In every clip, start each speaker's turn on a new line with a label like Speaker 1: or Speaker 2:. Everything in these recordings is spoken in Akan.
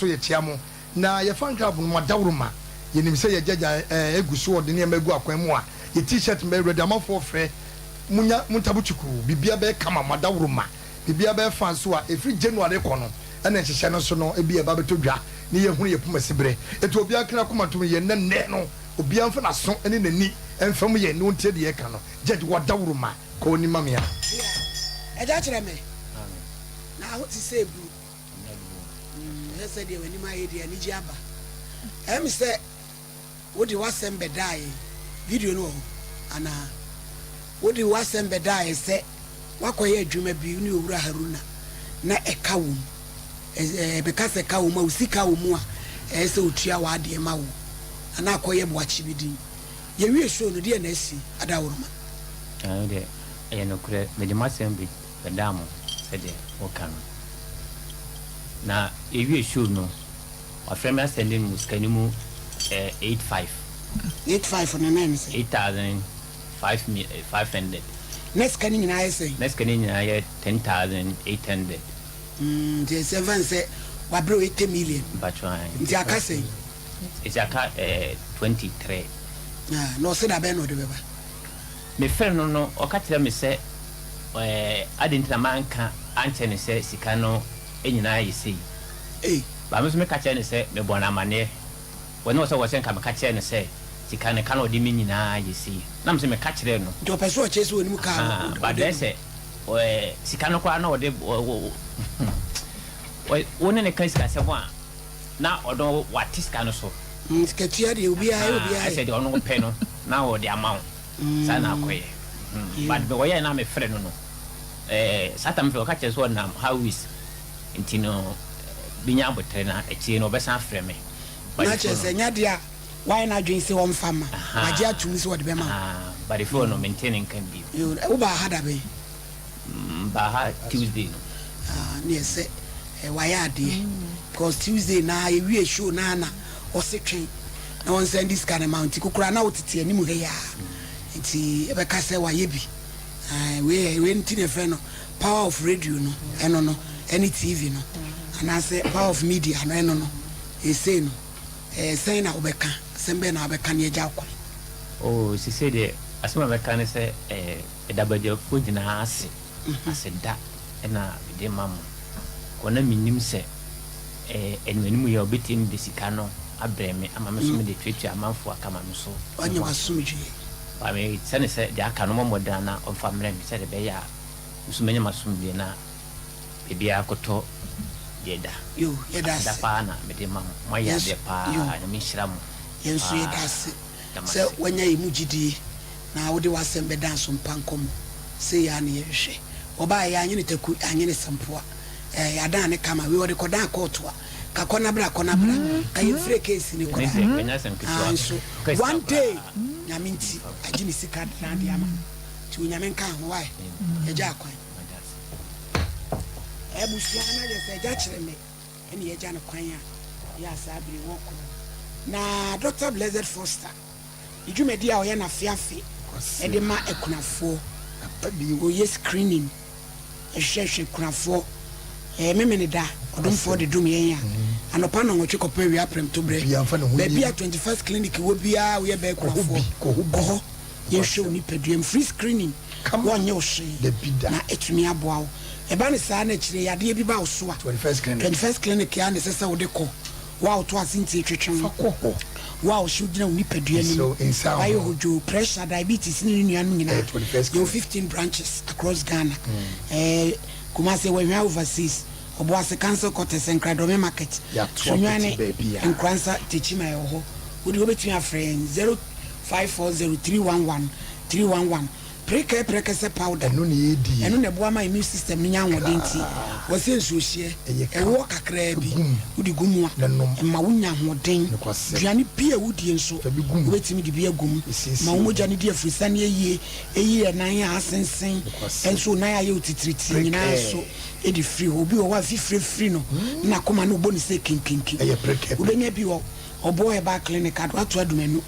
Speaker 1: So yɛkyea mo na yɛ fan club no mo adaworoma. Yɛnim sɛ yɛgyagya eh egu so ɔde nneɛma agu akwan mu a yɛ t-shirt mbɛyɛ ready amanfoɔ frɛ mo nya mo ntabo kyukuu biribiara bɛyɛ kama mo adaworoma biribiara bɛyɛ fine so a ɛfiri January rekɔ no ɛna nhyehyɛ no nso no ebia ɛba bɛtɔ dwa ne yɛhunu yɛ poma siberɛ enti obiara nkra akoma ntom yɛn nnɛ nnɛ no obiara mfa n'aso ne n'ani mfam yɛn na ɔntie deɛ yɛka no Judge w'adaworoma kɔ w'anim ma me a.
Speaker 2: Bia Agya kyerɛ me na ho te sɛ eburu. Hwɛ sɛdeɛ w'anim ayɛ deɛ anigye aba. Ɛyɛ me sɛ wode w'asɛm bɛdaa yɛn. Video no wɔ hɔ anaa? Wode w'asɛm bɛdaa yɛn sɛ woakɔyɛ adwuma bi wo ne Owura Haruna na ɛka wom. Ɛbɛka sɛ ɛka wom a, wo sika wɔ mu a ɛyɛ sɛ ɔtua w'adeɛ ma wo anaa akɔyɛ boakye bi din. Yɛwie show no, deɛ na asi Adaworoma?
Speaker 3: Ɛno deɛ ɛyɛ nokorɛ, mede m'asɛm bɛdaa mo sɛdeɛ woka no. Na yɛwie show no, wafrɛ me asɛnde me sika no mu 85.
Speaker 2: 85 no na ɛne sɛn?
Speaker 3: 8500.
Speaker 2: Na sika no nyinaa yɛ sɛn?
Speaker 3: Na sika no nyinaa yɛ 10,800.
Speaker 2: Nti ɛsɛ mfa no sɛ wabrɛ wo 80 million.
Speaker 3: Mpakyɛw ae.
Speaker 2: Nti aka sɛn?
Speaker 3: Nti aka 23.
Speaker 2: Ah, na ɔse da bɛn na ɔde bɛba?
Speaker 3: Mefrɛ no no, ɔka kyerɛ me sɛ adɛn nti na manka ankyerɛ no sɛ sika no nyinaa yɛ sei.
Speaker 2: Ei.
Speaker 3: But me nso meka kyerɛɛ no sɛ mebɔɔ no amanneɛ. Ɔne ɔsɛ wɔ sɛ nka meka kyerɛɛ no sɛ sika no, ka na ɔde me nyinaa yɛ sei. Na me nso meka kyerɛɛ no.
Speaker 2: Nti ɔpɛ sɛ ɔkyerɛ sɛ ɔnim ka a
Speaker 3: Ahaa,
Speaker 2: ɔde
Speaker 3: but
Speaker 2: no.
Speaker 3: dɛn sɛ sika no koraa na ɔde, wo ne no ka sikasɛm a, na ɔno wate sika no so.
Speaker 2: Sikatua deɛ obiara yɛ obiara
Speaker 3: yɛ. Ɛsɛ deɛ ɔno pɛ no na ɔde ama wo. Saa na akɔyɛ. But me ɔyɛɛ na me frɛ no no, saa time frɛ ɔka kyerɛ sɛ ɔnam highways nti no benya abotere na akyire no ɔbɛsan afrɛ me.
Speaker 2: Na kyerɛ sɛ ɛnyɛ adeɛ a wayɛ n'adwene sɛ ɔmfa mma, wagye atom sɛ ɔde bɛma wo.
Speaker 3: But before no mente ne nka bio.
Speaker 2: Wobaa ha da bɛn?
Speaker 3: Mebaa ha Tuesday no.
Speaker 2: Ah, ne ɛsɛ wayɛ adeɛ because Tuesday na yɛwie show na na ɔse twɛn na ɔnsan de sika no ma wo nti kokoraa na wotete anim ha yi a nti ɛbɛka sɛ wayɛ bi. Ae, wei wei nti na ɛfrɛ no power of radio no ɛno no ɛne TV no anaasɛ power of media no ɛno no ɛsei no ɛɛ sɛn na wobɛka asɛm bɛn na wobɛka ne agya wo kwan.
Speaker 3: Oh, sesei deɛ asɛm a mɛka ne sɛ ɛɛ meda badwafoɔ nyinaa ase, aseda na mede ma mo, kɔ na mennim sɛ ɛɛ animanim yi a wɔbɛtumi de sika no abrɛ me ama me nso mede atuatua amanfoɔ aka ma me nso
Speaker 2: Wanya w'asomdwoeɛ.
Speaker 3: Ba me sɛ ne sɛ deɛ aka no ɔmmɔ mmɔden ara na ɔmfa mmrɛ me sɛdeɛ ɛbɛyɛ a me nso mɛnya m'asomdwoeɛ na baabiara akɔtɔ deɛ ɛda.
Speaker 2: Yo, yɛda
Speaker 3: Aseda
Speaker 2: ase.
Speaker 3: paa na mede ma mo. Moayɛ
Speaker 2: Yɛn nso,
Speaker 3: adeɛ paa.
Speaker 2: yo.
Speaker 3: Nyame nhyira mo
Speaker 2: Yɛn nso yɛda
Speaker 3: paa.
Speaker 2: ase
Speaker 3: Da mo
Speaker 2: sɛ
Speaker 3: ase.
Speaker 2: woanya yɛn mu gyidie na wode w'asɛm bɛda asompa nkɔmmɔ. Sei ara na yɛhwehwɛ. Wɔbaeɛ yɛanye no taku, yɛanye no sempoa. Ɛɛ, yɛadan no kama. Wei wɔde kɔdan kɔɔto a, ka kɔ na bra, kɔ na bra. Ka yɛmfirɛ case no
Speaker 3: Ɛno
Speaker 2: koraa.
Speaker 3: deɛ, ɛnyɛ asɛm ketewa.
Speaker 2: Aa nso,
Speaker 3: Kɔ sika
Speaker 2: one day,
Speaker 3: koraa.
Speaker 2: Nyame nti, agye ne sika de n'adeɛ ama no. Nti Onyame nka ho, wai? Yɛgyaa kwan.
Speaker 3: Meda ase.
Speaker 2: Abusua no ayɛ sɛ agya kyerɛ me ɛne yɛagya no kwan a yɛ a saa bere wɔkɔ no. Na Dɔkta Blessed Foster ne dwumadi a ɔyɛ no afe afe de ma akunafoɔ, ɔyɛ screening, hwehwɛhwɛ akunafoɔ, ɛyɛ Memeneda, ɔdomfoɔ de dom yɛn a, anɔpa nnɔnwɔtwe kɔpem awia prɛmtoberɛ, baabi a 21st Clinic wɔ biara woyɛ bɛɛ akunafoɔ, kɔ hɔ. Yɛnhwɛ wo nipadua mu, free screening, wɔnyɛ wo hwee na atumi aboa wo. Ɛba no saa na akyire yadeɛ bi ba wo so a, 21st clinic ara na ɛsɛ sɛ wode kɔ. Wo a woto ase ntie twetwe ho, wo a ɔhyew gyina wo nipadua no mu, wayɛ hodwoo, pressure, diabetes ne ne nuanom nyinaa. Yɛwɔ 15 branches across Ghana. Ɛɛ Kumasi yɛwɔ Ahwea Overseas, Obuasi Council Quarters, Nkradome Market, Sunyani, Nkoransa, Techiman ɛwɔ hɔ. Wo deɛ wobɛtumi afrɛ yɛn 0. 540 311 311 Prekɛ prɛkɛsɛ powder
Speaker 1: Ɛno na yɛdie.
Speaker 2: Ɛno na ɛboa ma immune system no nya ahoɔden nti
Speaker 1: Kraa.
Speaker 2: wɔsɛ nsuohyeɛ
Speaker 1: Ɛyɛ ka.
Speaker 2: ɛwoɔ kakraa bi
Speaker 1: Gu mu.
Speaker 2: wode gu mu a
Speaker 1: Na nom.
Speaker 2: ɛma wonya ahoɔden.
Speaker 1: Nokwasɛm.
Speaker 2: Aduane bi a wodie nso
Speaker 1: Fa bi gu mu.
Speaker 2: wobɛtumi de bi agu mu
Speaker 1: Ɛsiesie
Speaker 2: ma wo
Speaker 1: wo
Speaker 2: mogya
Speaker 1: ho.
Speaker 2: no di afirisaneɛ yie, ɛyi ɛnan a asensen
Speaker 1: Nokwasɛm.
Speaker 2: nso wo nan a ayɛ wo titiritii nyinaa
Speaker 1: Prekɛɛ.
Speaker 2: nso de firi hɔ. Obi wɔ hɔ a fifire firi no na n'akoma no bɔ no sɛ kinkinki.
Speaker 1: Ɛyɛ prekɛɛ.
Speaker 2: Wobɛnya bi wɔ Ɔboɔ Herbal Clinic, Adoato Adumanu,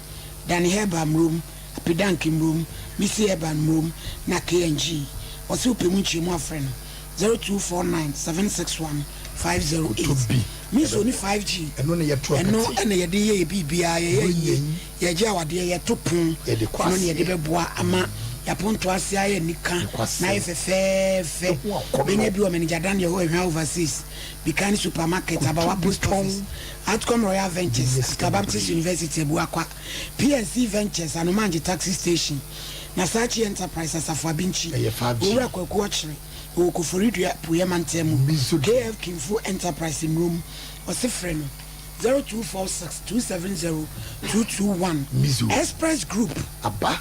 Speaker 2: Danny Herbal Mmrom, Apedank Mmrom, Missy Herbal Mmrom na KNG. Ɔse wopɛ mu nkyerɛmu a frɛ no 0249 761 508.
Speaker 1: Koto bi.
Speaker 2: Mizo ne 5G.
Speaker 1: Ɛno na yɛto
Speaker 2: Ɛno
Speaker 1: apete.
Speaker 2: na yɛde yɛ yɛ biribiara, yɛyɛ
Speaker 1: Buronya
Speaker 2: yie,
Speaker 1: yi.
Speaker 2: yɛgye awadeɛ, yɛto pon.
Speaker 1: Yɛde kɔ
Speaker 2: Ɛno na yɛde
Speaker 1: aseɛ.
Speaker 2: bɛboa ama yɛaponto ase ayɛ anika
Speaker 1: Nokwasɛm.
Speaker 2: na ayɛ fɛfɛɛfɛ.
Speaker 1: Ɛho akɔnnɔ.
Speaker 2: Bɛnya bi wɔ Manager Daniel hɔ, Ehwa Overseas, Bikani Supermarket,
Speaker 1: Kutu
Speaker 2: Abawa
Speaker 1: bi
Speaker 2: Post
Speaker 1: tɔn.
Speaker 2: Office, Outcome Royal Ventures,
Speaker 1: Yɛnyɛ
Speaker 2: Africa
Speaker 1: sika
Speaker 2: Baptist
Speaker 1: bebree.
Speaker 2: University, Abuakwa, PNC Ventures, Anomange Taxi Station, Nasachi Enterprise, Asafo Abinkyi,
Speaker 1: Ɛyɛ 5G.
Speaker 2: Owura Kwaku Ɔkyere, wɔ Koforidua Apueɛ Mantam mu,
Speaker 1: Mizo deɛ.
Speaker 2: KF Kinfo Enterprise Nnurom, ɔse frɛ no 0246 270 221.
Speaker 1: Mizo.
Speaker 2: Express Group,
Speaker 1: Aba.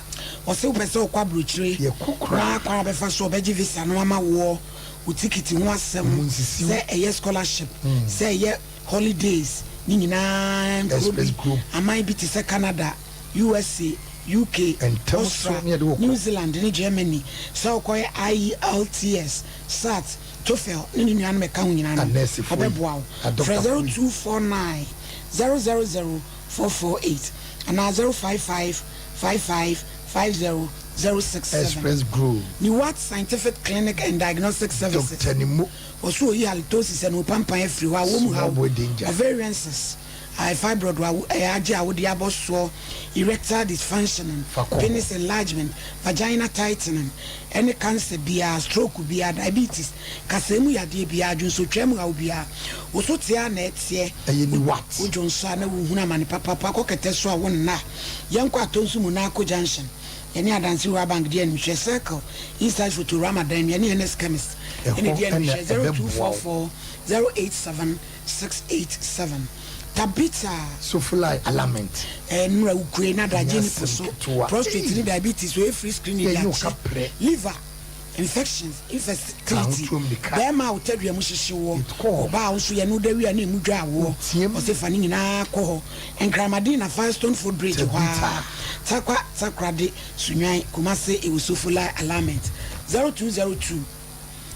Speaker 2: ɔse wopɛ sɛ wokɔ aburokyire
Speaker 1: Yɛkɔ koraa.
Speaker 2: na kwan a bɛfa so ɔbɛgye visa no ama woɔ, wo tikiti ho asɛm,
Speaker 1: Mu nsisiw.
Speaker 2: sɛ ɛyɛ scholarship, sɛ ɛyɛ holidays ne nyinaa, nkuro
Speaker 1: Express
Speaker 2: bi,
Speaker 1: Group.
Speaker 2: aman bi te sɛ Canada, USA, UK,
Speaker 1: Ntɛm so
Speaker 2: Austria,
Speaker 1: ne yɛde wɔ kɔ.
Speaker 2: New Zealand ne Germany, sɛ wokɔyɛ IELTS, SAT, TOEFL ne ne nuanom ɛka ho nyinaa no,
Speaker 1: Anɛɛsefoɔ yi,
Speaker 2: ɔbɛboa wo. Frɛ
Speaker 1: adɔktafoɔ yi.
Speaker 2: 0249 000 448 anaa 055 55 50 067.
Speaker 1: Express Group.
Speaker 2: Niwat Scientific Clinic and Diagnostic Services.
Speaker 1: Dr. Nimo.
Speaker 2: Ɔso oyi halitosis ɛna opampan afiri hɔ a wɔn mu
Speaker 1: Small
Speaker 2: haw,
Speaker 1: boy danger.
Speaker 2: ovarian cysts, fibroid wa ɛyɛ agye a wode abɔ soɔ, erectile dysfunctioning,
Speaker 1: Fa kɔ hɔ.
Speaker 2: penis enlargement, vagina tightening, ɛne cancer biara, stroke biara, diabetes, kasɛɛ mu yadeɛ biara, dwonsotwa mu haw biara, woso teɛ a na ɛteɛ.
Speaker 1: Ɛyɛ Niwat.
Speaker 2: Wodwo nso a na wohunu amane papapa, kɔ kɛtɛ so a wonna. Yɛnkɔ atɔ nso mu naako Junction, yɛne Adanse Rural Bank deɛ animhwɛ, Circle Inside Photorama dan mu, yɛne NS Chemist
Speaker 1: Ɛhɔ
Speaker 2: ɛne deɛ
Speaker 1: ɛna
Speaker 2: animhwɛ.
Speaker 1: ɛbɛboa wo.
Speaker 2: 0244 087 687. Tabita.
Speaker 1: Sofulai Alignment.
Speaker 2: Nnura wukure na adagye ne po so.
Speaker 1: Nyɛ asɛm ketewa.
Speaker 2: Prostate ne diabetes, oye free screening.
Speaker 1: Yɛnyɛ wo
Speaker 2: Yakye
Speaker 1: kaprɛ.
Speaker 2: liver infections, infertility,
Speaker 1: Ka ho tuom de ka.
Speaker 2: bɛrima a wotadua mu hyehye woɔ,
Speaker 1: It kɔ.
Speaker 2: ɔbaa wo nso yɛne woda wi a na emu dwa awoɔ,
Speaker 1: Wotiam.
Speaker 2: ɔse fa ne nyinaa kɔ hɔ, Nkramaden na Firestone Food Bridge hɔ
Speaker 1: Tabita.
Speaker 2: a, Takwa, Takorade, Sunwan, Kumase, ɛwɔ Sofoline Alignment, 0202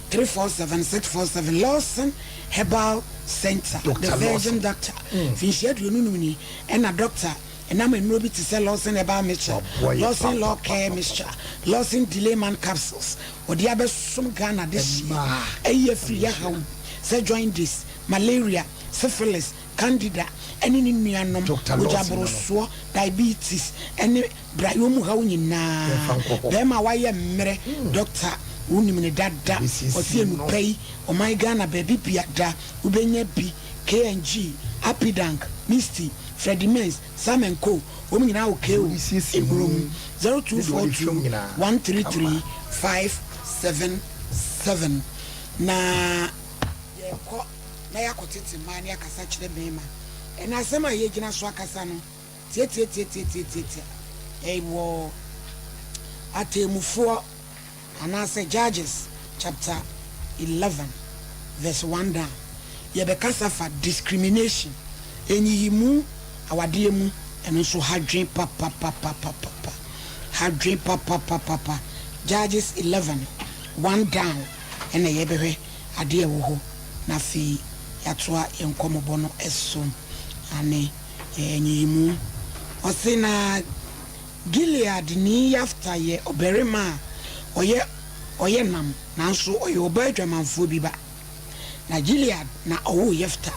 Speaker 2: 347 647. Lawson Herbal Center.
Speaker 1: Dr.
Speaker 2: The Virgin
Speaker 1: Lawson.
Speaker 2: Doctor, finhyia 25 ni ɛna doctor ɛnam nnuro bi te sɛ Lawson Herbal Mixture,
Speaker 1: Waboa yɛ
Speaker 2: Lawson
Speaker 1: pa,
Speaker 2: Law
Speaker 1: pa,
Speaker 2: Care
Speaker 1: pa, pa,
Speaker 2: Mixture, Lawson Delayman Capsules, ɔde abɛsom Ghana de hyeɛ,
Speaker 1: Mmaa.
Speaker 2: ɛyi afiri yɛhaw sɛ jaundice, malaria, syphilis, candida ɛne ne nuanom,
Speaker 1: Dr. Lawson no.
Speaker 2: ogyaborosoɔ, diabetes ɛne brayɔ mu haw nyinaa.
Speaker 1: Yɛmfa nkɔ hɔ.
Speaker 2: Bɛrima a wayɛ mmerɛ, doctor wonim ne dada.
Speaker 1: Bɛsiesie
Speaker 2: Ɔsi
Speaker 1: no.
Speaker 2: enupa yi, ɔman Ghana baabi biada wobɛnya bi, KNG, Apidank, Misty, Freddie Mens, Sam and Co, wɔn nyinaa wɔ ko
Speaker 1: Wɔde siesie mu.
Speaker 2: Eburom, 0242
Speaker 1: Ne deɛ wɔde nyinaa.
Speaker 2: 133 577. Na yɛkɔ na yɛakɔtete mmaa ne akasa kyerɛ bɛrima. Ɛna asɛm a yɛgyina so akasa no tietietietietietie ɛwɔ Atemmufoɔ anaasɛ Judges chapter 11 verse 1 down. Yɛbɛkasa fa discrimination, enyiyimu awadeɛ mu. Ɛno nso hadwen papapapapapa, hadwen papapapapa. Judges 11 1 down ɛna yɛbɛhwɛ adeɛ ɛwɔ hɔ na afei yɛatoa yɛn nkɔmmɔbɔ no ɛso ane nyiyimu. Ɔse na Gilead ni Yafta yɛ ɔbarima a ɔyɛ nam, nanso ɔyɛ ɔbaa adwamanfoɔ bi ba. Na Gilead na ɔwoo Yefta.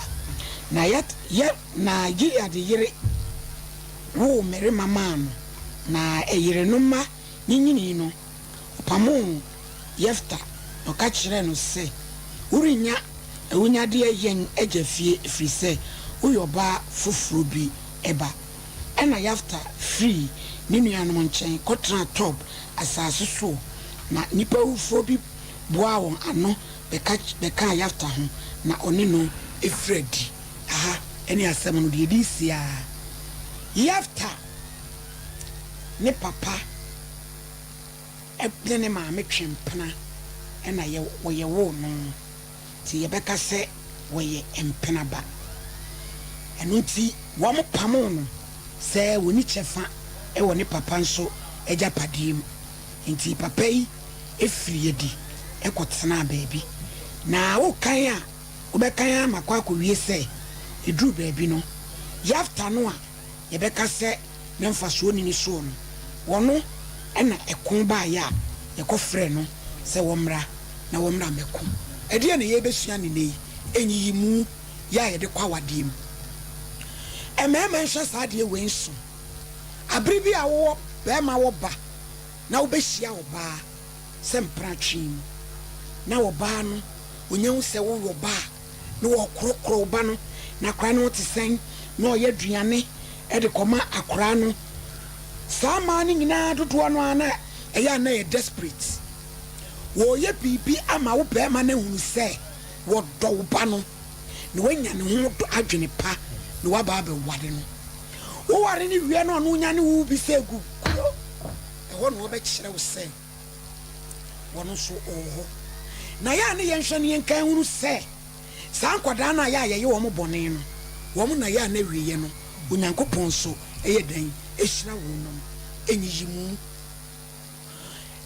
Speaker 2: Na yɛ yɛ na Gilead yere woo mmarima maa no, na ɛyere no mma nyinyini no, ɔpamoo Yefta na ɔka kyerɛɛ no sɛ, "Worennya awunyadeɛ yɛn agya fie, ɛfiri sɛ woyɛ ɔbaa foforɔ bi ɛba." Ɛna Yafta firii ne nuanom nkyɛn kɔtena Tob asase soɔ, na nnipa awufoɔ bi boaa wɔn ano bɛkaa Yafta ho na ɔne no ɛfiri adi. Aha ɛne asɛm no deɛ ɛdi si a Yafta ne papa ne ne maame twe mpena ɛna yɛ wɔyɛ woo no, nti yɛbɛka sɛ wɔyɛ mpena ba. Ɛno nti wɔn pamo no sɛ wɔni kyɛfa ɛwɔ ne papa nso agyapadeɛ mu. Nti papa yi efiri adi ɛkɔtena baabi na wokan a wobɛkan ama kɔ akɔwie sɛ eduru baabi no, Yafta no a yɛbɛka sɛ ne mfasoɔ ni ne soɔ no, wɔno ɛna ɛko baayɛ a yɛkɔfrɛ no sɛ wɔmmra na wɔmmra mmɛko. Ɛdeɛ na yɛbɛsua ne nne yi, ɛnyiyi mu. yɛ a yɛde kɔ awadeɛ mu. Mmarima nhwɛ saa adeɛ wei nso. Abere bi a wowɔ barima wɔ ba na wobɛhyia ɔbaa sɛ mpratwe mu na ɔbaa no ɔnya hu sɛ woyɛ ɔbaa na ɔkorɔkorɔ wo ba no na akwadaa no ho te sɛn na ɔyɛ aduane de kɔma akwadaa no. Saa mmaa no nyinaa dodoɔ no ara na ɛyɛ a na ɛyɛ desperate. Wɔreyɛ biribi ama wo barima no ahunu sɛ wɔdɔ wo ba no na wanya ne ho dɔ adwene pa na waba abɛware no. Woware no wie na ɔno nya ne wo bi sɛ gu kuro, ɛhɔ na ɔbɛkyerɛ wo sɛ wɔn nso wɔwɔ hɔ. Na yɛ a ne yɛnhwɛ no yɛnka nhunu sɛ saa nkwadaa no a yɛ a yɛyɛ wɔn bɔne no, wɔn na yɛ a n'awieɛ no Onyankopɔn nso yɛ dɛn hyira wɔn nom. Nyiyimu.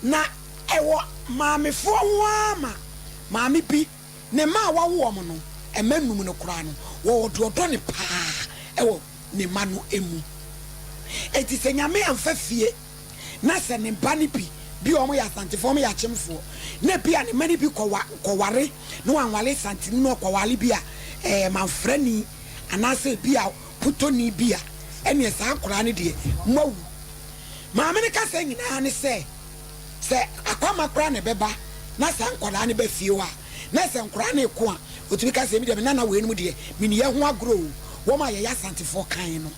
Speaker 2: Na ɛwɔ maamefoɔ ho ara ma maame bi ne mma a wawo wɔn no, mma nnum no koraa no, wɔwɔ deɛ ɔdɔ no paa wɔ ne mma no mu. Enti sɛ Nyame amfa fie na sɛ ne ba no bi, bi a wɔyɛ Asantefoɔ, wɔyɛ Akyemfoɔ, na bi a ne mma no bi kɔwa, kɔware, na wanware Asanteni na ɔkɔware bi a ɛyɛ Manfrani anaasɛ bi a Potoni bi a, ɛneɛ saa akwadaa no deɛ, moawu. Maame no kasa nyinaa ne sɛ, sɛ Akwamma koraa na ɛbɛba na saa nkwadaa no ba fie hɔ a, na sɛ nkwadaa no reko a, ɔtumi ka sɛ, me deɛ me nana weinom deɛ, menni yɛn ho agorɔ o, wɔn a yɛyɛ Asantefoɔ kann no.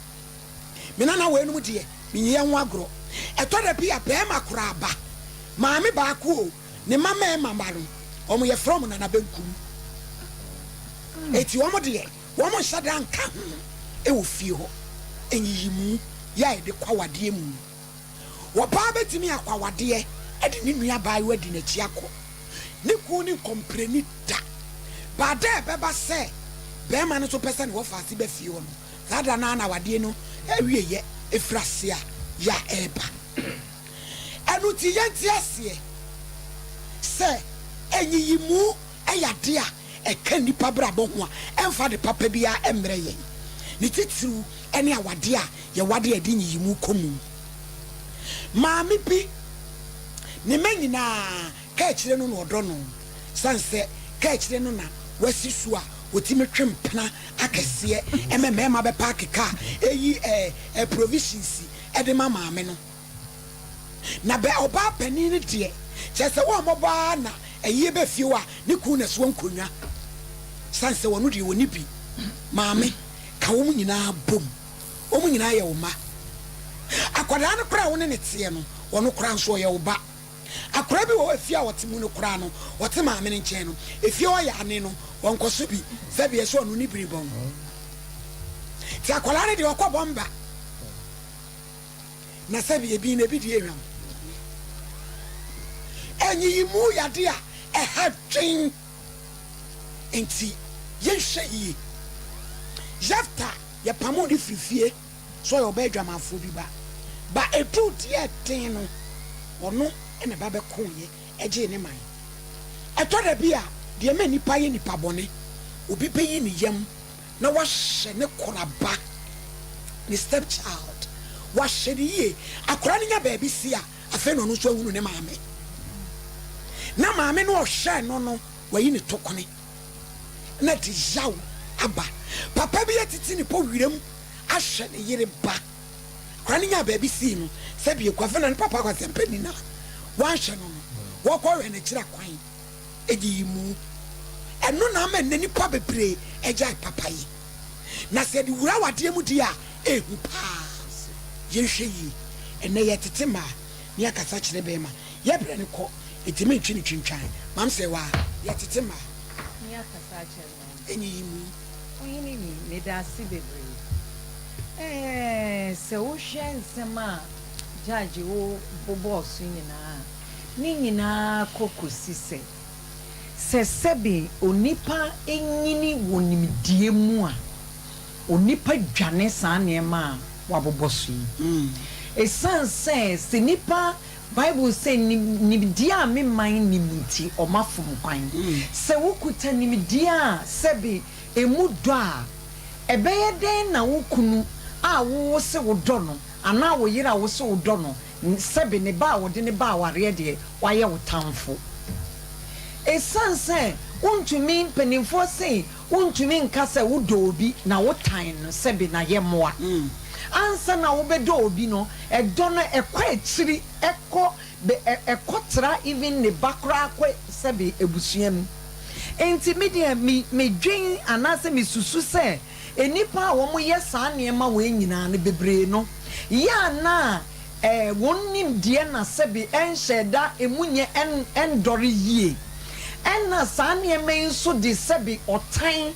Speaker 2: Me nana weinom deɛ, menni yɛn ho agorɔ. Ɛtɔ da bi a, barima koraa ba, maame baako o, ne mma mmarima mma no, wɔn yɛfrɛ wɔn nana benkum. Enti wɔn deɛ, wɔn nhyɛ da nka ho wɔ fie hɔ. Nyiyimu yɛ a yɛde kɔ awadeɛ mu. Ɔbaa bɛtumi akɔ awadeɛ de ne nua abaayewa adi n'akyi akɔ. Ne kunu no nkɔmprɛni da. But da a ɛbɛba sɛ barima no nso pɛ sɛ ne wɔfaase ba fie hɔ no, saa da no ara na awadeɛ no awieɛ firi ase a yɛ a ɛreba. Ɛno nti yɛnte aseɛ sɛ nyiyimu yɛ adeɛ a ɛka nnipa brabɔ ho a ɛmfa ade papa biara mmrɛ yɛn, ne titiriw ne awadeɛ a yɛwade a ɛde nyiyimu kɔ mu. Maame bi, ne mma nyinaa kaakyire no na ɔdɔ no, sane sɛ kaakyire no na wasi so a ɔtumi twe mpena akɛseɛ ma mmarima bɛpaake kaa ɛyi ɛɛ provisions de ma maame no. Na bɛ ɔbaa panin no deɛ, kyerɛ sɛ wɔmmɔbɔ ara na ayie bɛ fie hɔ a, ne kunu na ɛsoa nkonnwa, sane sɛ ɔno deɛ ɔnni bi. Maame, ka wɔn nyinaa bom. Wɔn nyinaa yɛ wo mma. Akwadaa no koraa a wo ne no teɛ no, ɔno koraa nso ɔyɛ wo ba. Akwadaa bi wɔ hɔ a efie a ɔte mu no koraa no, ɔte maame no nkyɛn no, efie hɔ yɛ ane no, ɔnkɔ so bi, sɛdeɛ ɛsɛ ɔno ne biri bɔn. Nti akwadaa no deɛ ɔkɔ bɔmba. Na sɛbi ebi na ebi deɛ ehwam. Nyiyimu yɛ ade a ɛha dwen. Nti yɛnhwɛ yie. Yefta yɛpamoo no firi fie sɛ ɔyɛ ɔbaa adwamanfoɔ bi ba. Ba ɛduu deɛ ɛden no, ɔno na ɛba bɛkoeɛ gyee ne man. Ɛtɔ da bi a, deɛ ɛma nnipa yɛ nnipa bɔne, obi bɛyi ne yam na wahyɛ ne kora ba, ne step child, wahyɛ no yie. Akwadaa no nya baabi si a, afei na ɔno nso ahunu ne maame. Na maame no ɔhwɛɛ no no, wayi ne tokone na de yaw aba. Papa bi atiti ne pɔ wiram ahwɛ ne yere ba. Akwadaa no nyaa baabi sii no, sɛbi afei na ne papa akwansɛmpani no a wanhwɛ no no, wɔkɔhwɛ n'akyiri akwan. Eyiyi mu. Ɛno na ama nnɛ nnipa bebree agyae papayɛ. Na sɛ yɛde wura awadeɛ mu deɛ a, ɛhu paa. Yɛnhwɛ yie. Ɛnnɛ yɛtete mmaa na yɛakasa kyerɛ bɛrima. Yɛ berɛ no kɔ, enti mentwe no twintwan. Mam sɛ waa, yɛtete mmaa.
Speaker 4: Ne yɛakasa akyerɛ mmarima.
Speaker 2: Enyiyi mu.
Speaker 4: Ɔhene ni, meda ase bebree. Ɛɛ, sɛ wohwɛ nsɛm a judge wo bobɔɔ so nyinaa a, ne nyinaa kɔ kɔsi sɛ, sɛ sɛbe onipa nyini wɔ nimdeɛ mu a, onipa dwane saa nneɛma a wɔabobɔ so yi. Esiane sɛ sɛ nnipa, Bible sɛ, Nimdeɛ a me man nnim nti, wɔafom kwan. Sɛ wokuta nimdeɛ a sɛbe emu dɔ a, ɛbɛyɛ dɛn na wo kunu a wo se wodɔ no anaa wo yere a wo se wodɔ no, sɛbe ne ba a wɔde no ba awareɛ deɛ, wayɛ wo tamfo? Esiane sɛ wontumi, mpanimfoɔ se. Wontumi nka sɛ wodɔ obi na wotan no sɛbe na yɛmmoa. Ansa na wobɛdɔ obi no, ɛdɔ no ɛkɔ akyiri, ɛkɔ bɛ ɛ ɛkɔ tra even ne ba koraa kɔ sɛbe abusua mu. Enti me deɛ me medwen anaasɛ mesusu sɛ nnipa a wɔyɛ saa nneɛma wei nyinaa no bebree no yɛ a na ɛ wɔn nimdeɛ na sɛbe ɛnhyɛɛ da ɛmu nyɛ ɛn ɛndɔre yie. Ɛna saa nneɛma yi nso de sɛbe ɔtan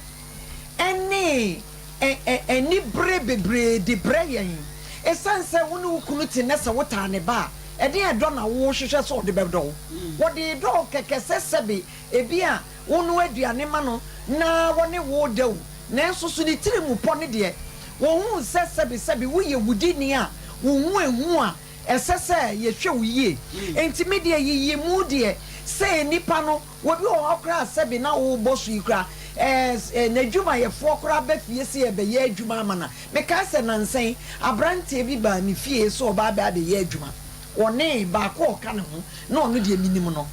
Speaker 4: ɛne ɛ ɛ anibere bebree de brɛ yɛn. Esiane sɛ wo ne wo kunu te nnɛ sɛ wotaa ne ba a, ɛdeɛn dɔ na worehwehwɛ sɛ ɔde bɛdɔ wo? Wɔde redɔ wo kɛkɛ sɛ sɛbe ebia wonoa aduane ma no na wɔne wo reda o, nanso so ne tirimupɔ no deɛ, wɔhuu sɛ sɛbe sɛbe woyɛ wudini a wo ho ehu a ɛsɛ sɛ yɛhwɛ wo yie. Enti me deɛ yiyimu deɛ sɛ nnipa no Obi wɔ hɔ koraa a sɛbe na worebɔ so yi koraa, ɛɛ, n'adwumayɛfoɔ koraa ba fie sɛ yɛrebɛyɛ adwuma ama no a, mekae sɛ nnansa yi, aberanteɛ bi baa me fie sɛ ɔreba abɛ abɛyɛ adwuma. Ɔne baako a ɔka ne ho, na ɔno deɛ menim no.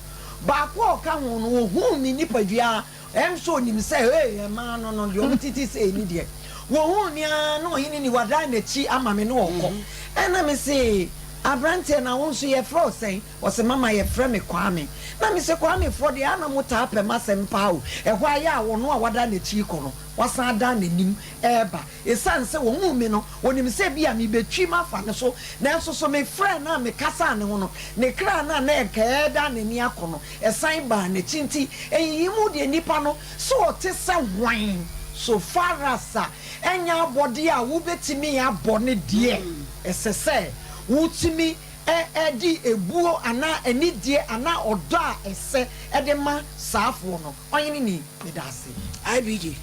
Speaker 4: Baako a ɔka ho no, ɔhuu me nipadua ara, ɛm sɛ ɔnim sɛ, hey, mmaa no no, deɛ wɔtete sei ne deɛ. Wɔhuu me ara na ɔhene ni, wadan n'akyi ama me na ɔrekɔ. Ɛnna mese, Aberanteɛ, na wo nso yɛfrɛ wo sɛn? Ɔse mama yɛfrɛ me Kwame. Na mese Kwame foɔ deɛ a na mo taa pɛ m'asɛm paa o. Ɛhɔ ara yɛ a ɔno a wada n'akyi rekɔ no wasan adan n'anim reba. Ɛsiane sɛ ɔhuu me no ɔnim sɛ ebia mebɛtwi mafa ne so. Nanso so mefrɛɛ no a mekasaa ne ho no ne kra no a na ɛnka ɛredan n'ani akɔ no ɛsan baa n'akyi. Nti nyiyimu deɛ nipa no sɛ ɔte sɛ hwan so far as a ɛnyɛ abɔdeɛ a wobɛtumi abɔ no deɛ ɛsɛ sɛ wotumi de ebuo anaa anidie anaa ɔdɔ a ɛsɛ de ma saafoɔ no. Ɔhene ni, meda ase.
Speaker 2: IBD,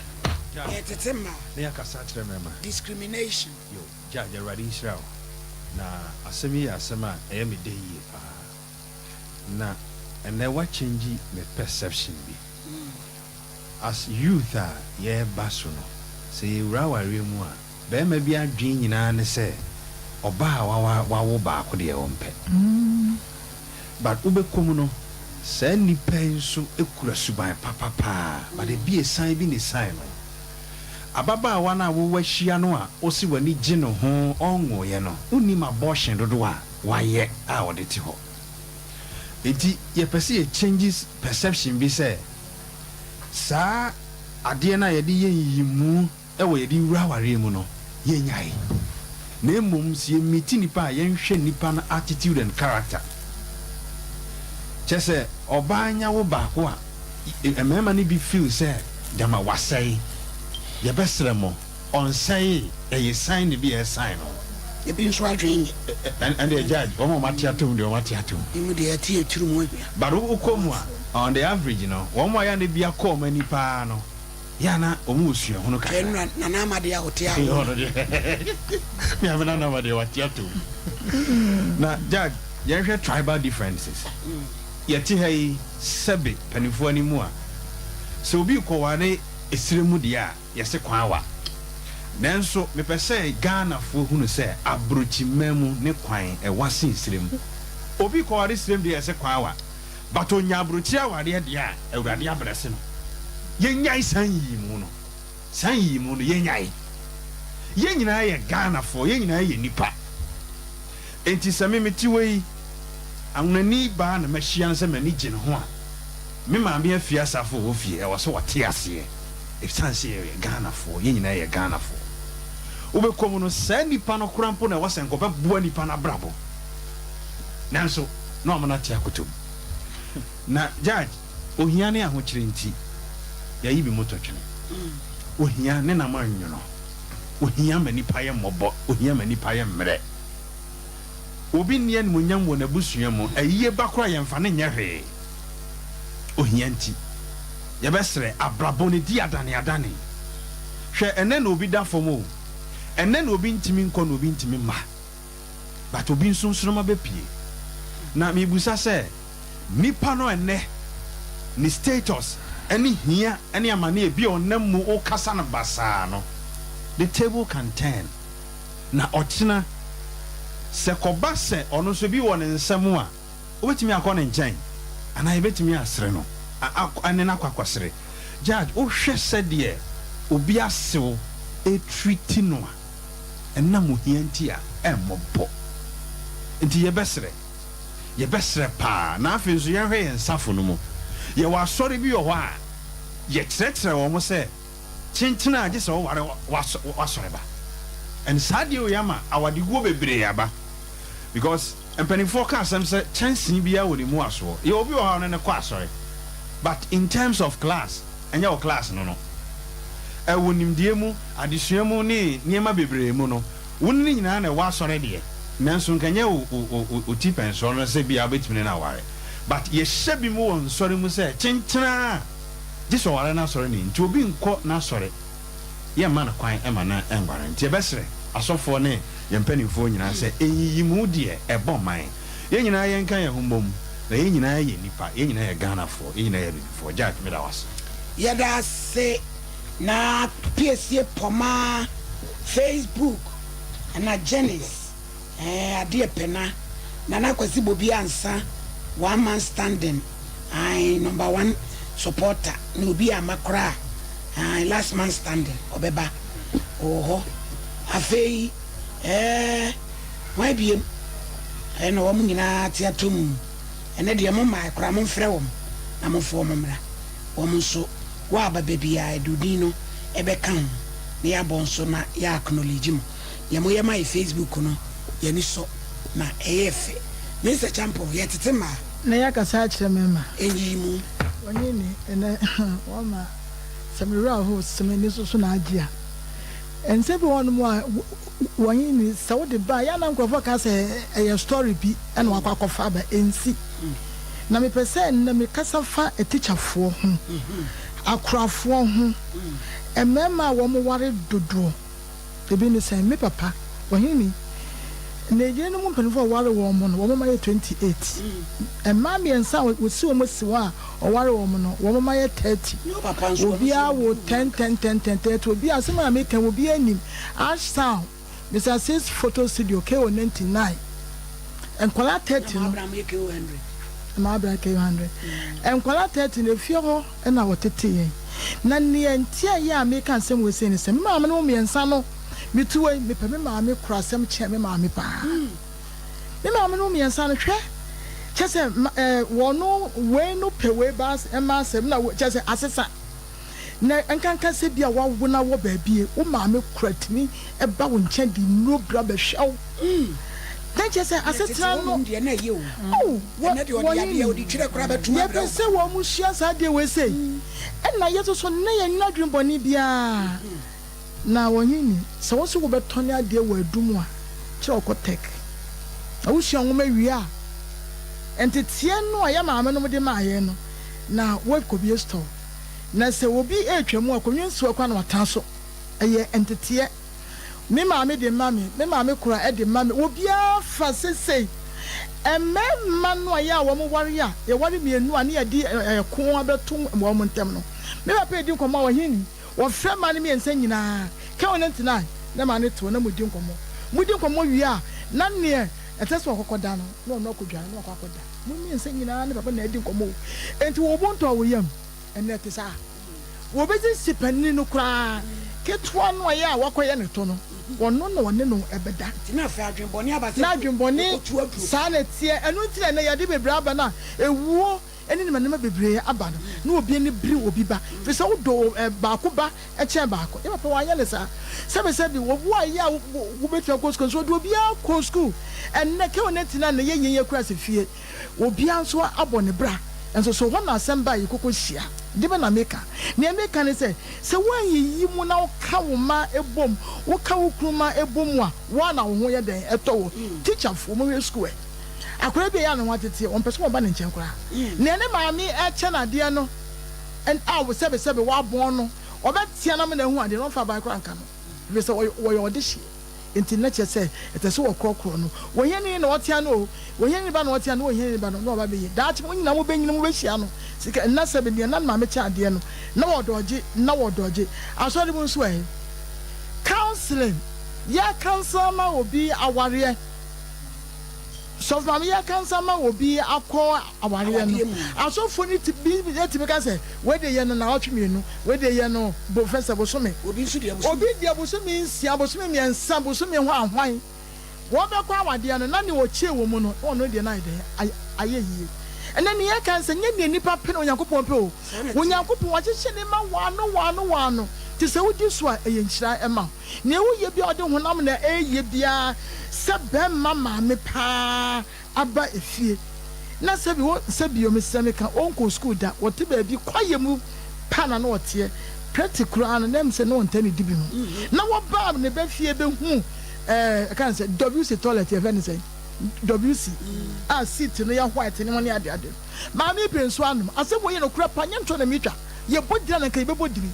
Speaker 5: Judge,
Speaker 2: Yɛtete mmaa.
Speaker 5: na yɛakasa akyerɛ mmarima.
Speaker 2: Discrimination.
Speaker 5: Yo, Judge, Awurade nhyira wo. Na asɛm yi yɛ asɛm a ɛyɛ me dɛ yie paa. Na ɛnnɛ woakyɛngyi me perception bi. As youth a yɛreba so no, sɛ yɛwura awareɛ mu a, Barima bi adwene nyinaa ne sɛ ɔbaa a wawo baako deɛ ɔmpɛ. But wobɛkɔ mu no, saa nnipa yi nso kura suban papa paa but ebi esan bi na esan no. Ababaawa no a wo wahyia no a wose w'ani gye ne ho ɔnwoeɛ no, wonnim abortion dodoɔ a wayɛ a ɔde te hɔ. Enti yɛpɛ sɛ yɛ change perception bi sɛ saa adeɛ no a yɛde yɛ nyiyimu wɔ yɛde wura awareɛ mu no yɛnyae na mmom sɛ yɛ meet nipa a yɛnhwɛ nipa no attitude and character kyɛ sɛ ɔbaa nya wo baako a mmarima no bi feel sɛ gyama wasɛe yɛbɛsrɛ mo ɔnsɛee ɛyɛ sign bi a ɛsign no.
Speaker 2: Ebi nso adwene nyɛ.
Speaker 5: Ɛndeɛ judge wɔn a wɔn ate atom deɛ wɔn ate atom.
Speaker 2: Emu deɛ ɛte yɛ tiri mu ahia.
Speaker 5: But wokɔ mu a on the average no wɔn a yɛ a na ebi akɔ wɔn ani paa no. Yɛ a na wɔn wɔ suahunu kakra.
Speaker 2: Hwɛ nura Nana Ama deɛ a ɔte awo.
Speaker 5: Ɔno deɛ me ame Nana Ama deɛ wate ato mu. Na Jack yɛnhwɛ tribal differences. Yɛte ha yi sɛbe paninfoɔ anim a, sɛ obi rekɔware esrɛ mu deɛ a yɛse kwan wa. Nanso mepɛ sɛ Ghanafoɔ hunu sɛ abrokyiman mu ne kwan ɛwa sen serɛ mu. Obi rekɔware serɛ mu deɛ yɛse kwan wa. But onya abrokyire awareɛ deɛ a awurade abrɛse no. Yɛnyae saa nyiyimu no. Saa nyiyimu no yɛnyae. Yɛn nyinaa yɛ Ghanafoɔ, yɛn nyinaa yɛ nnipa. Enti sɛ me mete hɔ yi, anwonani baa na mahyia no sɛ m'ani gye ne ho a, me maame afie asafo wɔ fie, ɛwɔ sɛ ɔte aseɛ. Ɛsiane sɛ yɛyɛ Ghanafoɔ, yɛn nyinaa yɛ Ghanafoɔ. Wobɛkɔ mu no, saa nipa no koraa mpo na ɛwɔ sɛ nka ɔbɛboa nipa no abrabɔ. Nanso na wɔn ate akoto mu. Na judge, ohia ne ahokyere nti, yɛayi bi moto twene. Ohia ne nam anwono. Ohia ma nipa yɛ mmɔbɔ. Ohia ma nipa yɛ mmerɛ. Obi nni animuonyam wɔ n'abusua mu. Ayie ba koraa yɛmfa no nyɛ hwee. Ohia nti. Yɛbɛsrɛ, abrabɔ no di adaneadane. Hwɛ, ɛnnɛ na obi da fam o. Ɛnnɛ na obi ntumi nkɔ na obi ntumi mma. But obi nso nsoroma bɛpue. Na mebusa sɛ, nipa no ɛnnɛ, ne status ne hia ne amaneɛ bi a ɔnam mu wokasa no basaa no, the table can turn. Na ɔkyena, sɛ kɔba sɛ ɔno nso bi wɔ ne nsam a, wobɛtumi akɔ ne nkyɛn anaa yɛbɛtumi asere no, ne no akɔ akɔsere. Judge, wohwɛ sɛdeɛ. obi asew ɛtreat no a, ɛnam ohia nti a, ɛmmɔbɔ. Nti yɛbɛsrɛ, yɛbɛsrɛ paa. Na afei nso yɛnhwɛ yɛn nsafo no mu. Yɛwɔ asɔre bi wɔ hɔ a yɛkyerɛkyerɛ wɔn sɛ kyenkyene a gye sɛ wɔware wasɔre ba. And saa deɛ wei ama awadeguo bebree aba, because mpanimfoɔ ka asɛm sɛ kyɛnsee biara wɔ ne mu asoɔ. Yɛ obi wɔ hɔ a ɔno ne kɔ asɔre, but in terms of class, ɛnyɛ wɔ class no, ɛwɔ nimdeɛ mu, adesua mu ne nneɛma bebree mu no, wɔn ne nyinaa na ɛwɔ asɔre deɛ, nanso nkanyɛ o o o o ti pɛnsɔn no sɛ bia wobɛtumi ne no aware. But yɛhyɛ bi mu wɔ nsɔre mu sɛ kyenkyena gye sɛ ɔware n'asɔre ne nti obi nkɔ n'asɔre, yɛmma no kwan ɛma no ɛnware. Nti yɛbɛsrɛ asɔfoɔ ne yɛn mpanimfoɔ nyinaa sɛ ɛnyiyimu deɛ ɛbɔ man, yɛn nyinaa yɛnka yɛn ho mmom, na yɛn nyinaa yɛ nipa, yɛn nyinaa yɛ Ghanafoɔ, yɛn nyinaa yɛ abibifoɔ. Judge, meda wase.
Speaker 2: Yɛda ase. Na piesie pɔmaa Facebook ɛna Jennings adeɛ pɛna Nana Kwasi Bobi Ansa, one man standing, ae, number one supporter na obi ama koraa, ae, last man standing, ɔbɛba ɔwɔ hɔ. Afei wɔn abiem ɛna wɔn nyinaa te ato mu. Ɛnɛ deɛ mo mmaa koraa, momfrɛ wɔn na momfa wɔn mmra. Wɔn nso wɔaba baabi a ɛdodin no ɛbɛka ho na yɛabɔ nso na yɛ acknowledge mu. Deɛ moyɛ ma yɛ Facebook no, yɛni sɔ na ɛyɛ fɛ. Mr Champo, yɛtete mmaa.
Speaker 6: Na yɛakasa akyerɛ me ma.
Speaker 2: Ɛnyiyi mu.
Speaker 6: Wɔnye ni ɛnɛ wɔma sɛ mewerɛ aho sɛ m'ani so so na agye a, nsɛm bi wɔ hɔnom a wɔnye ni sɛ wode ba a, yɛana nkurɔfoɔ ka sɛ ɛyɛ story bi ɛna wakɔ akɔfa aba. Ɛnsi na mepɛ sɛ nnɛ mekasa fa atikyafoɔ ho, akorafoɔ ho, mmarima a wɔn ware dodoɔ. Ebi ne sɛ me papa ɔhene na yerenom mpanimfoɔ a wɔware wɔn mo no, wɔn ma yɛ 28. Mmaa mmiɛnsa a wɔsi wɔn si hɔ a ɔware wɔn no, wɔn ma yɛ 30. Obiara wɔ 10 10 10 10 30. Obiara asɛm a meka, obiara anim. Ashtown Mr Six Photo Studio ko 99, nkwadaa 30 no maa abira ko 100, nkwadaa 30 na efie hɔ ɛna wɔtete yɛn. Na nea nti a yɛ a meka nsɛm wɔ sei ne sɛ me maame no mmiɛnsa no, metu wei, mepɛ me maame kora asɛm kyɛn me maame paa. Me maame no mmiɛnsa no, hwɛ, kyɛ sɛ wɔn wei no pɛ wei ba ɛma asɛm na kyɛ sɛ asesa na nkanka sɛ bi a wawo na wɔ baabi, wo maame kora tumi ɛba wo nkyɛn de nnuro bra bɛhwɛ wo na kyɛ sɛ asetena no. Oh, yɛpɛ sɛ wɔn mo sua saa deɛ wei sei, ɛna yɛ soso ne yɛn nyina adwene bɔne biara na wɔn ni sɛ wɔn nso wɔbɛtɔn ne adeɛ wɔ adum a kyerɛ ɔkɔ tech na wosua nwoma wie a, nteteɛ no a yɛ maame nom de maa yɛn no na wɔkɔ bie store na sɛ obi retwa mu a, akonnwa nsi hɔ kora na watena so. Ɛyɛ nteteɛ me maame de ma me, me maame kora ɛde ma me. Obiara fa sesei mmarima no a yɛ a wɔn ware a yɛware mmienu a ne yɛde ɛko abɛto wɔn ntam no, me papa edi nkɔmɔ a ɔhene wɔfrɛ mmaa no mmiɛnsa nyinaa ka wɔn ntena na maa ne tew na mo di nkɔmɔ. Mo di nkɔmɔ wie a, na neɛ ɛsɛ sɛ ɔkɔkɔ da no na ɔno akɔdware na ɔkɔ akɔda. Mo mmiɛnsa nyinaa ne papa na adi nkɔmɔ o, nti wɔn bo ntɔ wɔ yam. Ɛnɛ te saa, wɔbɛsi si panin no koraa ketewa no a yɛ a wakɔyɛ ne to no, ɔno na ɔne no ɛbɛda.
Speaker 2: Na
Speaker 6: adwenbɔne saa na teɛ. Ɛno nti na ɛnɛ yɛde bebree aba no a ewuo ne nneɛma bebree aba no na obi ani bere obi ba, firi sɛ wodɔ baako ba ɛkyɛn baako. Yɛ papa wanyɛ ne saa. Sɛbisɛbi wɔbu a yɛ a wobɛtumi akɔ sukuu nso wɔde obiara kɔ sukuu. Ɛnɛ kɛwɔ ne tena na yɛ yɛn yɛ kura sɛ fie obiara nso abɔ ne bra nso so hɔ na asɛm ba yi koko hyia de bɛ na meka. Nea meka ne sɛ woanyiyi mu na woka wo ma ebom, woka wo kunu ma ebom a, woa na wo ho yɛ dɛn ɛtɔ wo. Tikyafoɔ, mohwɛ sukuu ɛ, akwadaa bi a ɛyɛ a ne ho ateteɛ, wɔmpɛ sɛ wɔba ne nkyɛn koraa. Nea ne maame ɛkyɛ no adeɛ no a, sɛbesɛbe wabɔn no, ɔbɛtea no ama no ahu adeɛ no, ɔmfa aban koraa nka no, ɛfiri sɛ wɔyɛ ɔdehyeɛ. Nti na kyerɛ sɛ ɛsɛ sɛ wɔkorɔkorɔ no. Wɔhiani na ɔtea no o, wɔhiani ba na ɔtea no, wɔhiani ba no na ɔba bɛyɛ daakye. Mo nyinaa mobɛnyini, mobɛhyia no sika nna sɛbe deɛ na ne maame kyɛ adeɛ no na wɔdɔgye na wɔdɔgye. Asɔre mu nso ɛ, counseling, yɛ counsel ma obi awareɛ. Sɔfo maame yɛ ka nsa ma obi akɔ awareɛ no, asɔfoɔ no bi tumi ka sɛ, wei deɛ yɛ no nnawɔtwe mmienu, wei deɛ yɛ no bo fɛ sɛ bosome.
Speaker 2: Obi nso deɛ bosome.
Speaker 6: Obi deɛ bosome nsia, bosome mmiɛnsa, bosome hwanhwan. Wɔbɛkɔ awadeɛ no, na nea ɔkyie wɔ mu no, na ɔno deɛ no ayɛ dɛn? Ayɛ yie. Ɛnnɛ nea yɛka ne sɛ, nyɛ nea nnipa pɛ na Onyankopɔn pɛ o. Onyankopɔn wahyehyɛ ne mma wɔano wɔano wɔano, nti sɛ wodi so a, ɛyɛ nhyira ma wo. Nea woyɛ biara ɔde honam na ɛreyɛ biara sɛ bɛrima maame paa aba efie na sɛbi wo sɛ bio mesrɛ meka ɔnkɔɔ sukuu da wɔte baabi kwaeɛ mu paa na na ɔteɛ prɛte koraa no na ɛm sɛ na ɔntaa ne di bi ho na wɔbaa ne ba fie bɛhu ɛɛ ɛka ne sɛ WC toilet yɛfɛ ne sɛ WC a seat no yɛ white ne ho ne ade ade maame yi pɛ nsuo anom asɛm wɔ yɛ nokorɛ pa nyɛ ntorɔ na metwa Yɛbɔ dini a na nka yɛbɛbɔ dini.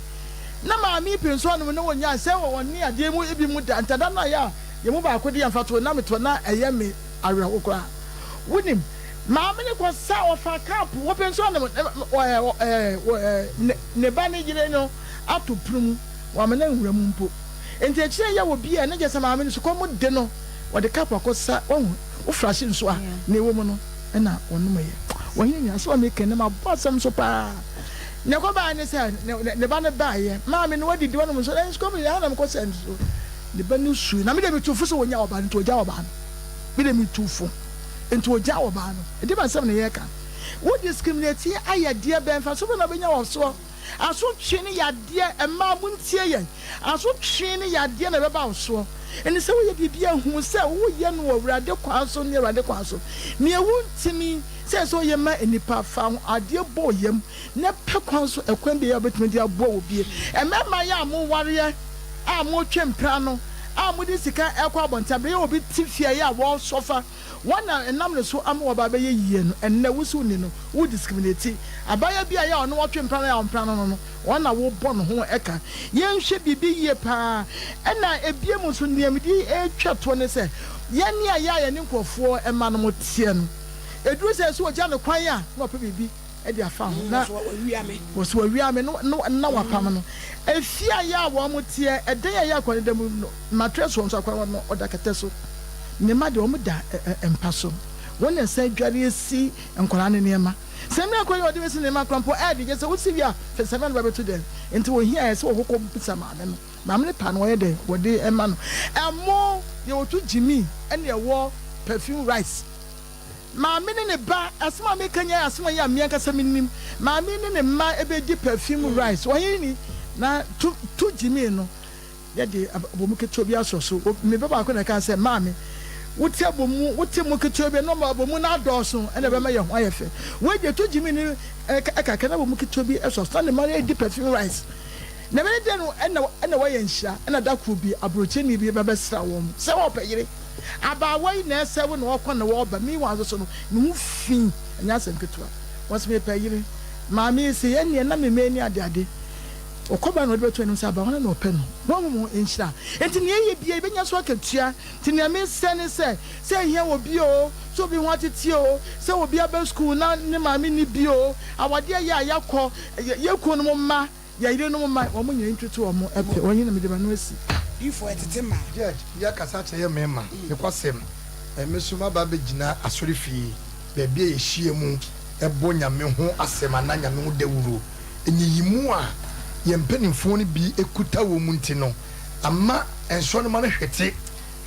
Speaker 6: Na maame yi pɛ nsuo anom na ɔnyaa sɛ ɔne adeɛ mu ebi mu da nti da no a yɛ a yɛn mu baako de yɛn mfatoho na metoɔ na ɛyɛ me awerɛho koraa. Wonim, maame no kɔ sa ɔfa cup wɔpɛ nsuo anom ɛɛ ne ba ne yere no ato pono mu wamma no anwura mu mpo. Nti akyire yɛ wɔ bi a na kyerɛ sɛ maame no sukɔm de no wɔde cup akɔsa wahu wo frahye nsuo a na ɛwɔ mu no na ɔnomeeɛ. Ɔhene nua, asɛm a meka yi na mabɔ asɛm so paa. Nea ɛkɔbaeɛ ne sɛ, ne ba no baeɛ, Maame no wadidi, wanom nsuo, na sukɔm de, ɛha na mekɔsɛɛ nsuo. Ne ba no sui. Na me deɛ metuu fo sɛ wɔnyaa ɔbaa no, nti wɔgyaa ɔbaa no. Me deɛ metuu fo, nti wɔgyaa ɔbaa no. Ɛdeɛn asɛm na yɛreka? Wo discriminate ayɛ deɛ bɛn? Mfasoɔ bɛn na wobɛnya wɔ soɔ? Asotwe ne yadeɛ, mmaa montie yɛn, asotwe ne yadeɛ na ɛbɛba wo soɔ. Ɛne sɛ woyɛ biribi a hu sɛ woyɛ no wɔ Awurade kwan so ne Awurade kwan so. Nea wontumi sɛ sɛ woyɛ ma nnipa, fa adeɛ bɔ wo yam na pɛ kwan so ɛkwan biara a wobɛtumi de aboa wɔ bie. Mmarima yɛ a mowareɛ a motwe mpena no a mode sika ɛkɔ abɔnten aberɛ yɛ obi te fie a yɛ a wɔsɔfa Wɔn na ɛnam ne so ama waba abɛyɛ yie no, ɛnnɛ wo se wonni no, wo discriminate abaayewa bi a ɛyɛ a ɔne ɔtwe mpena no a ɔmpena no no no, wɔn na wobɔ ne ho ka. Yɛnhwɛ biribi yie paa. Ɛna ɛbiom nso nea mede retwa toɔ ne sɛ, yɛn a yɛ a yɛne nkorɔfoɔ mma nom teɛ no, ɛduru sɛ sɛ wɔgya no kwan a na wɔpɛ biribi de afa ho na wɔsɛ wɔawia me na wɔapam no. Efie a yɛ a wɔn teɛ, ɛdan a ɛyɛ akwaneda mu no, matress wɔ nso akwan no ɔda kɛtɛ so. Ne mma deɛ wɔn da mpa so. Wɔn na ɛsan dware si nkwadaa no nneɛma. Samina koraa yɛ ɔde bɛsi ne mma koraa mpo ɛɛde gye sɛ wosi wie a fɛ samina no ba bɛto dɛm. Nti wɔhia yɛ sɛ wɔkɔkɔ bisa maame no. Maame no paa no wɔyɛ dɛn wɔde ma no. Ɛmo deɛ wɔto gyimi ɛna ɛwɔ perfume rice. Maame ne ne ba, asɛm a meka nyinaa yɛ asɛm a ɛyɛ a me ankasa menim. Maame ne ne mma bɛdi perfume rice. Ɔhene ni, na to, to gyimii no, yɛde abomu ketewa bi asɔ so. Me ba baako na ɛkaa sɛ, Maame, wote abomu, wote mu ketewa bi a, na ɔma abomu no adɔɔso, ɛna ɛbɛma yɛn ho ayɛ fɛ. Wei deɛ, to gyimii no kakra na abomu ketewa bi sɔ so, na ne mma no redi perfume rice. Na ɛbɛyɛ dɛn no ɛna ɛna wɔayɛ nhyira, ɛna da koro bi aburokyeni bi bɛbɛsra wɔn sɛ ɔrepɛ yere. Abaawa yi na ɛsɛ wo na ɔkɔ na ɔreba, meanwhile nso so no ne ho fi, ɛnyɛ asɛm ketewa. Wɔse mepɛ yere. Maame yi se ɛnneɛ na me mma ani adeade. Ɔkɔba na ɔde bɛto anim sɛ abaawa no na ɔpɛ no. Wɔahu mo nhyira. Enti nea ɛyɛ biara yɛbɛnya so akatua. Nti nea mesrɛ ne sɛ, sɛ ahia wɔ bi oo, sɛ obi ho atete oo, sɛ obi aba sukuu na ne maame nni bi oo, awadeɛ yɛ a yɛakɔ, yɛn kununom mma, Yɛn yerenom mma, wɔn nyinaa ntutu wɔn pɛ, wɔn nyinaa mede m'ano asi.
Speaker 2: Difoɔ ɛtete mmaa.
Speaker 1: Judge, yi akasa akyerɛ yɛ mmarima, nokwasɛm, me nso maba abɛgyina asɔrefie, baabi a yɛhyia mu bɔ Nyame ho asɛm anaa Nyame ho dawuro. Nyiyimu a yɛn mpanimfoɔ no bi kuta wɔ mu nti no, ama nsɔremma no hwete.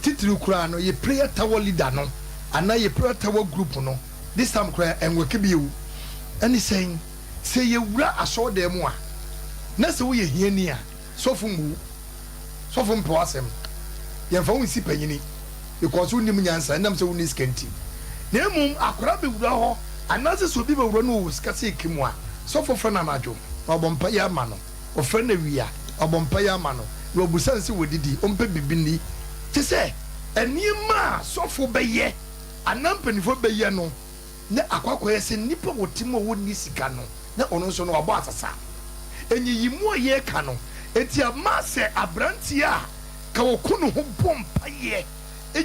Speaker 1: Titiriw koraa no, yɛ prayer tower leader no anaa yɛ prayer tower group no, this time koraa ɛnwɔke bio. Ɛne sɛn? Sɛ yɛwura asɔɔdan mu a, na sɛ woyɛ hiani a, sɔfo mmu wo. Sɔfo mpɛ w'asɛm. Yɛmfa wo nsi panyini because wonnim nyansa ɛnam sɛ wonni sika nti. Na mmom akwadaa bɛwura hɔ anaasɛ sɛ obi bɛwura na ɔwɔ sika sɛ ɛka mu a, sɔfo frɛ no anadwo na wabɔ mpaeɛ ama no. Ɔfrɛ no awia, wabɔ mpaeɛ ama no na wabusa no sɛ wadidi, ɔmpɛ biribi nni. Kyerɛ sɛ nneɛma a sɔfo bɛyɛ anaa mpanimfoɔ bɛyɛ no, na akɔ akɔyɛ sɛ nnipa a wɔte mu a wɔnni sika no, na ɔno nso no wabɔ asasa. Nyiyimu a yɛreka no, enti ama sɛ aberanteɛ a ka ɔku ne ho bɔ mpaeɛ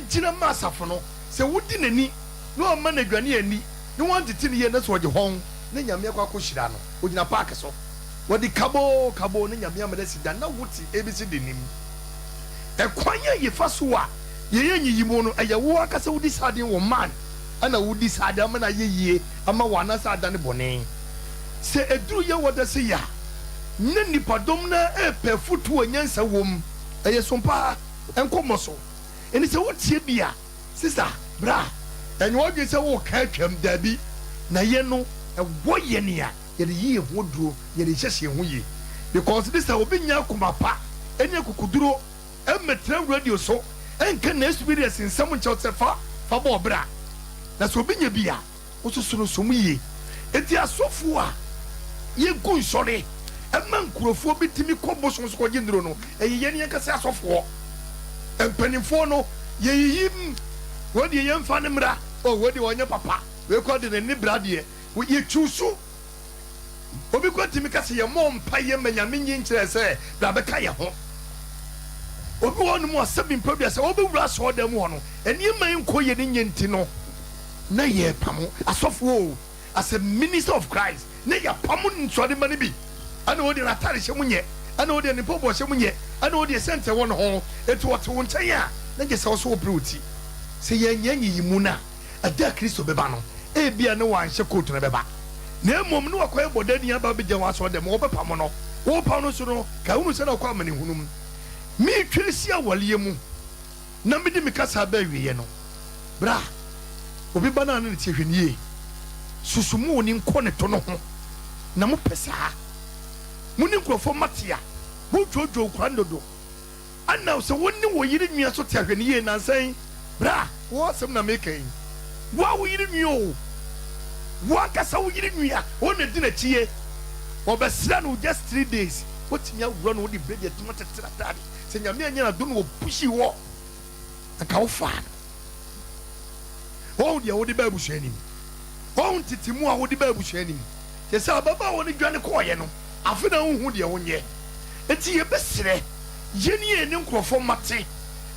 Speaker 1: gyina ma asafo no, sɛ wodi n'ani na wamma no aduane anni na wantete no yie na sɛ ɔgye hɔn na Nyame akɔ akɔhyira no, ɔgyina paake so, wɔde kaboo kaboo na Nyame ama no asi dan na wote ABC de nim. Ɛkwan a yɛfa so a yɛyɛ nyiyimu no, ɛyɛ wo ankasa wodi saa adeɛ wɔ man. na wodi saa ade ama no ayɛ yie ama wo anaasɛ adane bɔne. Sɛ ɛduru yɛ wɔ da sei a, na nnipadɔm no ara repɛ afotuo a nyansa wom. Ɛyɛ som paa, nkɔmmɔ so. Enti sɛ wotie bi a, sista, bra, ɛnyɛ w'adwene sɛ woreka atwam, daabi, na yɛn no, ɛwɔ yɛn a yɛde yi yɛn ho aduro, yɛde hyehyɛ yɛn ho yie. Because ne sɛ obi nnya akoma pa ne akokoduro mmɛtena radio so nka n'experience nsɛm nkyerɛ wo sɛ fa fa bɔ ɔbra. Na sɛ obi nya bi a, wososo no som yie. Enti asɔfoɔ a yɛgu nsɔre ma nkurofoɔ bi tumi kɔ bosom so kɔgye nnuro no, ɛyɛ yɛn ankasa asɔfoɔ. Mpanimfoɔ no, yɛyiyim, wei deɛ yɛmfa no mmra, oh wei deɛ ɔnyɛ papa, wei koraa deɛ n'ani bra deɛ, yɛchuusu. Obi koraa tumi ka sɛ yɛmmɔɔ mpaeɛ ma Nyame nyi nkyerɛɛ sɛ bra bɛka yɛn ho. Obi wɔ hɔnom a sɛbi mpa dua sɛ ɔbɛwura asɔredan mu hɔ no, nneɛma nkɔ yie ne nyɛ nti no, na yɛrepamo asɔfoɔ o, as a minister of Christ, na yɛapamo nsɔremma no bi, ɛna ɔdeɛ n'atare hyɛ mu nyɛ, ɛna ɔdeɛ ne mpaboa hyɛ mu nyɛ, ɛna ɔdeɛ sɛnti ɛwɔ ne ho, enti ɔte wo nkyɛn a, na gye sɛ wo nso wopere wo ti. Sɛ yɛanyɛ nyiyimu no a, ɛda a Kristo bɛba no, ebia na wanhyɛ kootu na ɛbɛba, na mmom na wakɔyɛ bɔdani aba abɛgyina w'asɔrdan mu, wɔbɛpamo no. Worepam no nso no, kae hunu sɛ na ɔkɔ amanehunu mu. Meretwa asi awaleɛ mu. na mede me kasa reba awieɛ no, bra, obi ba no a na ne ti hwɛ no yie, susu mo oni nkɔ ne to no ho, na mo pɛ saa. Mo ne nkurɔfoɔ mma te a, mo dwoodwoo kwan dodo. Ɛna sɛ wo ne wo yere nua so te a, hwɛ no yie, nansa yi, bra, wo asɛm na meka yi, wo a wo yere nua o, wo ankasa wo yere nua, wo na di n'akyi ye, wɔbɛsra no just 3 days, wotumi awura no, wode bredi atumi atetere ataade. Sɛ Nyame annya n'adom na ɔpushii wo a, anka wo faa no. Woahu deɛ wode baa abusua no mu? Woahu ntetemu a wode baa abusua no mu? Kyerɛ sɛ ababaawa no dwane kɔɔeɛ no, afe na wonhu deɛ wonyɛ. Enti yɛbɛsrɛ, yɛn a yɛne nkorɔfoɔ mma te,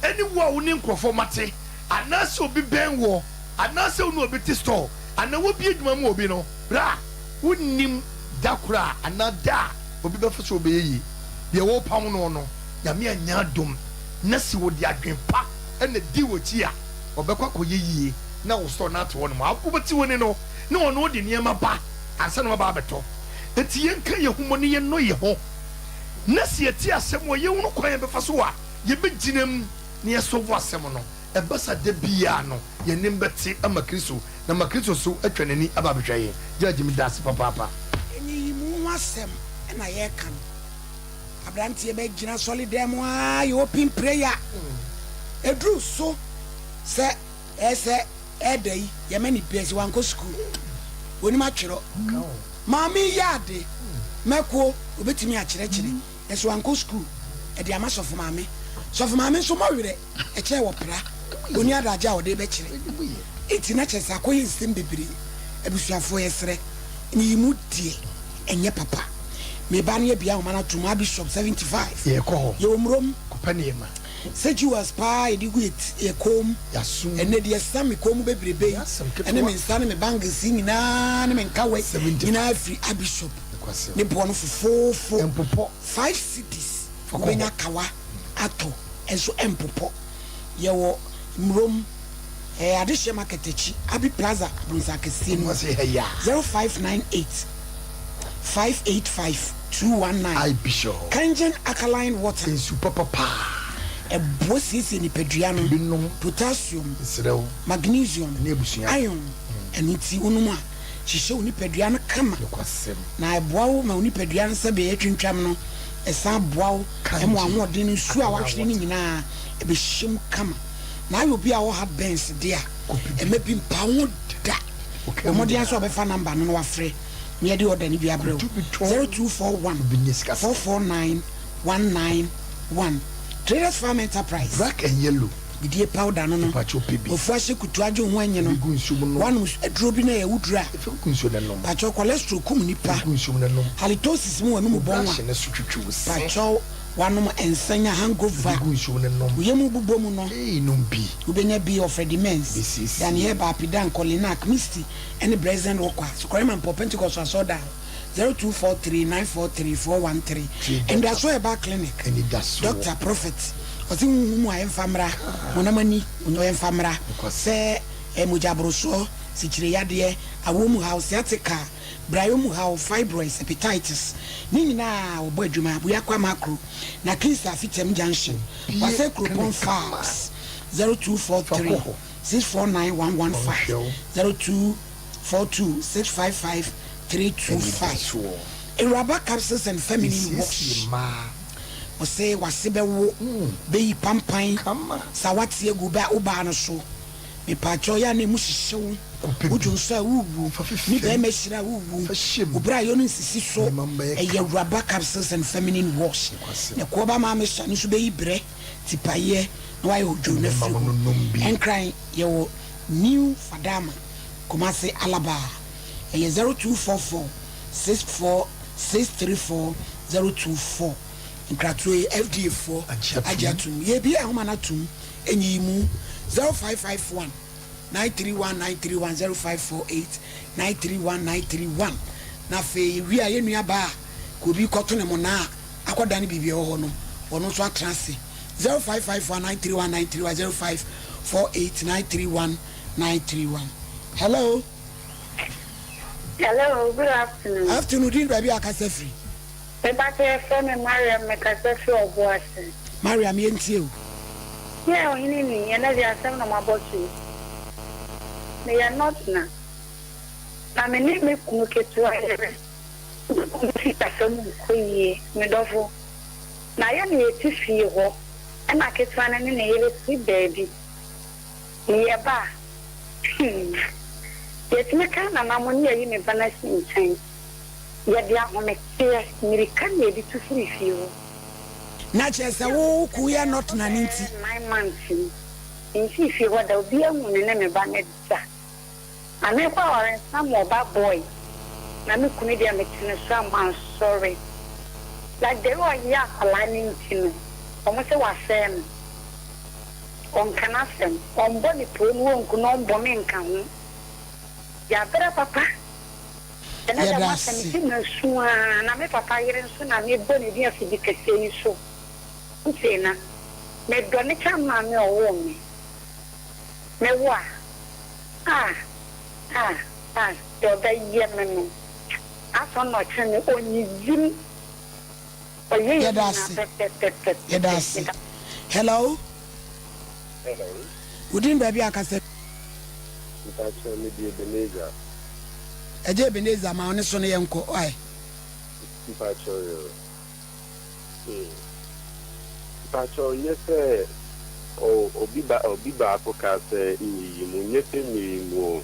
Speaker 1: ɛne wo a wo ne nkorɔfoɔ mma te, anaasɛ obi bɛn woɔ, anaasɛ wo ne obi te store, anaa wobie adwuma ma obi no, bra, wonnim da koro a anaa da a obi bɛfa so ɔbɛyɛ yie. Deɛ worepam no no, Nyame annya adom na si wode adwen pa na di wakyi a, ɔbɛkɔ akɔyɛ yie na wo store no ate hɔ nom. Wobɛte w'ani no na ɔno de nneɛma ba ansa na waba abɛtɔ. Enti yɛnka yɛn ho mmɔ ne yɛnnɔ yɛn ho na sɛ yɛte asɛm a yɛhunu kwan a yɛbɛfa so a yɛbɛgyina mu na yɛasɔlvo asɛm no. Ɛba saa da biara no, yɛn anim bɛte ama Kristo, na ma Kristo nso atwa n'ani aba abɛhwɛ yɛn. Judge, meda ase papaapa.
Speaker 2: Nyiyimu ho asɛm na yɛreka no. Abranteɛ bɛ gyina asɔredan mu aa yɛ open prayer. Ɛduru so sɛ ɛyɛ sɛ ɛɛda yi yɛma ne bɛ sɛ wankɔ sukuu. Onim atwerɛ. Maame yi yɛ ade. Mɛko obɛtumi akyerɛkyerɛ. Nanso wankɔ sukuu. Ɛde ama sɔfo maame. Sɔfo maame nso mɔ werɛ ɛkyɛɛ wɔ pra. Ɔni adagye a ɔde bɛkyerɛ. Nti na kyerɛ sɛ akɔyɛ nsɛm bebree. Abusuafoɔ yɛsrɛ nyiyimu deɛ ɛnyɛ papa. Me ba no abue ahoma no atom Archbishop 75.
Speaker 1: Yɛkɔ hɔ.
Speaker 2: Yɛwɔ Murom.
Speaker 1: Kɔpɛ nneɛma.
Speaker 2: Sɛ jewels paa yɛde gu yɛ ti yɛ kɔn mu.
Speaker 1: Yɛasom.
Speaker 2: Ɛnnɛ deɛ ɛsa me kɔn mu bebrebe yi.
Speaker 1: Ɛnyɛ asɛm ketewa.
Speaker 2: Ɛne me nsa ne me bangles yi nyinaa ne me nkawa yi
Speaker 1: 75.
Speaker 2: nyinaa firi Archbishop.
Speaker 1: Nokwasɛm.
Speaker 2: Ne boɔ no fofoofo.
Speaker 1: Ɛmpopɔ.
Speaker 2: 5 cedis
Speaker 1: Fa kɔ
Speaker 2: wobɛnya
Speaker 1: hɔ.
Speaker 2: kawa atɔ nso ɛmpopɔ. Yɛwɔ Murom. Ɛyɛ Adehyeɛ Market akyi, Abbey Plaza abronsan kɛseɛ no mu.
Speaker 1: Kumasi ha yi a.
Speaker 2: 0598 585 219.
Speaker 1: Ai Bishop.
Speaker 2: Kangen Alkaline Water.
Speaker 1: Nsu papa paa.
Speaker 2: Ɛboa siesie nipadua no.
Speaker 1: Bi nom.
Speaker 2: Potassium.
Speaker 1: Mesrɛ wo.
Speaker 2: Magnesium.
Speaker 1: Ɛne abusua.
Speaker 2: Iron. Ɛno nti wonom a, hyehyɛ wo nipadua no kama.
Speaker 1: Nokwasɛm.
Speaker 2: Na ɛboa wo ma wo nipadua no sɛdeɛ ɛtwintwam no, ɛsan boa wo ma w'ahoɔden no, nsuo a woahwere no nyinaa, ɛbɛhyɛ mu kama. Na ayɛ obi a ɔwɔ heart burns de a, ɛmɛ bi mpa wo ho da. Bɔ mmɔden ara sɛ ɔbɛfa number no na wafrɛ na yɛde order no bi abrɛ wo. 0241 449 191 Traders Farm Enterprise.
Speaker 1: Black and yellow.
Speaker 2: Bidie powder no no. Wafu ahyɛ kutu agye wo ho anyi no. Wanom aduro bi na ɛyɛ wo duro a. Pakyɛw cholesterol kum nipa. Halitosis mu w'anum bɔn a. Pakyɛw. Wanom nsa nya hangover. Wo yam bobɔ mu no, wobɛnya bi wɔ Freddie Merz, Danny Herbal, Apidan, Kolinak, Misty ne Brezen Rokwa. Sokɔre Mampɔw Pentecost Asɔrdan hɔ, 0243 943 413. Anidasoɔ Herbal Clinic, Doctor, Prophet, ɔse honhom mu a yɛmfa mmra, honam ani yɛmfa mmra. Sɛ. Mogyaborosoɔ, sikyire yadeɛ, awoɔ mu haw, sciatica, brayɔ mu haw, fibroids, hepatitis, ne nyinaa wɔbɔ adwuma. Abuakwa Makro, Nakisa Afitam Junction, Wase Kuropɔn Fax, 0243 649 115, 0242 655 325. Awuraba Capsules and Feminine Wash, Ɔse wase bɛwo, bɛyi pampan, sa wate agu wo baa no so. Mepaakyɛw yɛ a na emu hyehye wo, wo dwonsɔ a wuwu, ne barima hyira a wuwu, wo bra a yɔ no nsisi so, ɛyɛ awuraba capsules and feminine wash. Na ɛkoɔ ba maame hyɛ no nso bɛyi brɛ, tipaeɛ, na wayɛ hodwoo no afiri hɔ. Nkran yɛwɔ New Fadama, Kumasi Alaba. Ɛyɛ 0244 64 634 024. Nkratoɔ yi FDA foɔ agye atum. Yɛbie ahoma no atum. Nyiyimu, 0551 931 931 0548 931 931 Na afei yɛwie a, yɛn nua baa a ka obi rekɔto ne monaa a akɔdane biribi a ɛwɔ hɔ no, ɔno nso atena ase, 0551 931 931 0548 931 931 Hello.
Speaker 7: Hello, good afternoon.
Speaker 2: Afternoon, din baabi a akasa firi.
Speaker 7: Mepakyɛ yɛfrɛ me Mariam mekasa firi Ɔboase.
Speaker 2: Mariam yɛntie o.
Speaker 7: Yɛ ɔhene ni, ɛnɛ deɛ asɛm na mabɔ so yi. Meyɛ nɔtena, na me ne me kunu ketewa yere me kunu sikasɛm nkɔ yie, me dɔfo. Na yɛ na yɛte fie hɔ, ɛna ketewa no ne ne yere te baabi. Meyɛ ba a, hmm, yɛtumi ka nana mo ne yɛyi me ba no asi nkyɛn. Yɛde ahometeɛ, mmirika na yɛde tu firi fie hɔ.
Speaker 2: Na kyerɛ sɛ wo wo yɛ not na ne nti.
Speaker 7: Bɛyɛ 9 months ni, mensii fie hɔ da, obiara nhu me ne me ba no da. Na merekɔ aware nsa ma ɔba boy, na me kunu deɛ mete ne so a mansɔre. Like the way ɔyɛ akwadaa no nti no, wɔn sɛ wasɛe no. Ɔnka n'asɛm, ɔmbɔ ne poo no ɔnku no, ɔmbɔ me nka ho. Yɛabrɛ papa. Ɛnnɛ da
Speaker 2: Yɛda
Speaker 7: m'asɛm
Speaker 2: ase.
Speaker 7: nti masu aa na me papa yere nso na mebɔ ne din afidi kɛseɛ yi so nti na medɔ ne kyɛn maame a ɔwoo me mewo a ah ah ah deɛ ɔbɛyɛ me no asɔ na ɔkyerɛ me ɔnyiyim ɔyɛ yɛ
Speaker 2: Yɛda
Speaker 7: nyinaa
Speaker 2: ase.
Speaker 7: pɛpɛpɛpɛpɛ
Speaker 2: Yɛda ase.
Speaker 7: meda.
Speaker 2: Hello.
Speaker 8: Hello.
Speaker 2: Wo din baabi a kasa.
Speaker 8: Mpakyɛw me di Ebenezer.
Speaker 2: Agya Ebenezer ma wo ne so no yɛnkɔ wai.
Speaker 8: Mpakyɛw yoo. Hmm. Mpakyɛw nyɛ sɛ obi ba obi baako kaa sɛ nyiyi mu nyɛ sɛ nyiyi mu o.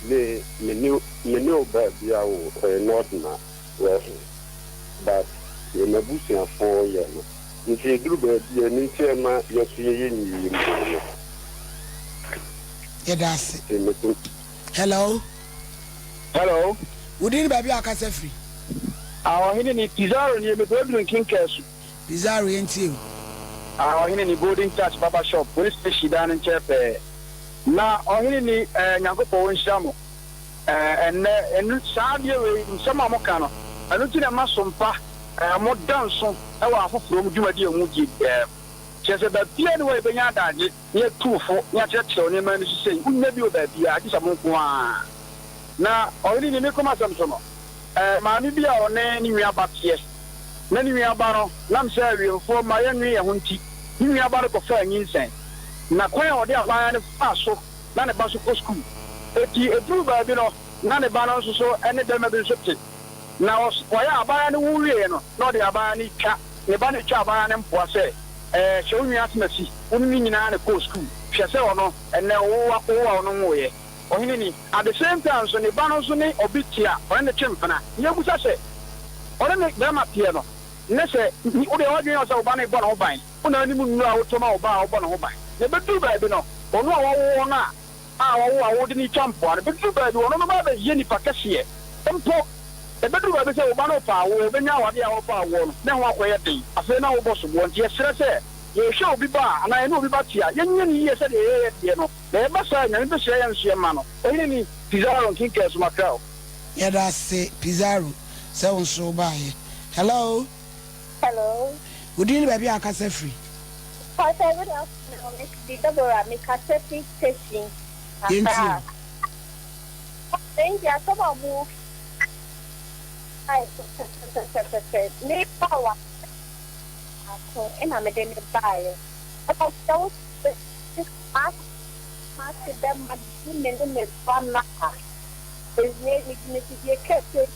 Speaker 8: Me me ne me ne ɔbaa bi awo ɔyɛ nɔɔdena wahu but yɛn abusuafoɔ yɛ no nti eduru baabi a ɛno nti ɛma yɛso yɛyɛ nyiyi mu no.
Speaker 2: Yɛda ase.
Speaker 8: Nti me so.
Speaker 2: Hello.
Speaker 9: Hello.
Speaker 2: Wo din ne baabi a wokasa firi?
Speaker 9: Ah, ɔhene ni, Pizarro nie, mepɛ aduru nkenkaa su.
Speaker 2: Pizarro, yɛntie o.
Speaker 9: Ah, ɔhene ni, Golden Touch Barber Shop, police station dan no nkyɛn pɛɛ. Na ɔhene ni, eh, Nyankopɔn ɔnhyira mo. Eh, ɛnnɛ, ɛnu, saa adeɛ wei, nsɛm a moka no, ɛno nti na ɛma sompa, eh, mo da nso wɔ afoforɔ mu dwumadi a wɔn die biara mu. Kyerɛ sɛ, baabiara nni hɔ a yɛbɛnya adagye na yɛatu wo fo na yɛakyerɛkyerɛ wo nneɛma ani so sei. Wonnya bi wɔ baabiara, gye sɛ mo nko ara. Na ɔhene ni, me kɔm asɛm so no, eh, maame bi a ɔne ne nua ba teɛ, na ne nua ba no, nam sɛ awiɛmfoɔ mma yɛnnwen yɛn ho nti, ne nua ba no kɔfaa nyinsɛn. Na kwan a ɔde abaayewa no faa so na ne ba nso kɔ sukuu. Enti ɛduruu baabi no, na ne ba no nso so ne barima bi nso te. Na ɔs, wɔyɛ abaayewa no wo wieeɛ no, na ɔde abaayewa no retwa, ne ba no retwa abaayewa no mpoa sɛ, Ɛɛ, hwɛ wo nua Asemasi, wo ne no nyinaa na ɛkɔɔ sukuu. Hwɛ sɛ ɔno, ɛnnɛ ɔwo wo a ɔno nwoeɛ. Ɔhene ni. At the same time nso, ne ba no nso ne ɔbi te a ɔne no twe mpena. Na yɛbisa sɛ, ɔne ne barima teɛ no, ne sɛ, wo deɛ w'adwene yɛ wo sɛ wo ba no rebɔ ne ho ban, wo na wonim nnuro a wotɔ ma wo ba a ɔbɔ ne ho ban. Na ɛbɛduru baabi no, ɔno a wawo wo no a, a wawo a wode no retwa mpoa no, ɛbɛduru baabi ɔno no ba abɛyɛ nipa kɛseɛ mpo. Ɛbɛduru baabi sɛ wo ba no repɛ awoɔ, ɔbɛnya awadeɛ a ɔrepɛ awoɔ no, na ɛho akɔyɛ den. Afei na wobɔ soboɔ. Nti yɛsrɛ sɛ, yɛrehwɛ obi ba a, anaa yɛne obi ba te a, yɛnyɛ no yie sɛdeɛ yɛyɛ yɛn deɛ no. Na ɛba saa a, Nyame bɛhyira yɛn nso yɛn mma no. Ɔhene ni, Pizarro nkenkaa Sumakrao.
Speaker 2: Yɛda ase Pizarro sɛ wo nso wo baeɛ. Hello.
Speaker 7: Hello.
Speaker 2: Wo din ne baabi a wakasa firi?
Speaker 7: Mpakyɛw good afternoon me di Deborah me kasa fi station
Speaker 2: Yɛntie
Speaker 7: Accra.
Speaker 2: o.
Speaker 7: Ɛnti asɛm a mo kae so pɛpɛpɛpɛpɛ me ba wa baako ɛna mede ne baeɛ ɛna sɛ wo mase bɛma di me ne me ba no a ewie mede me fidie kɛseɛ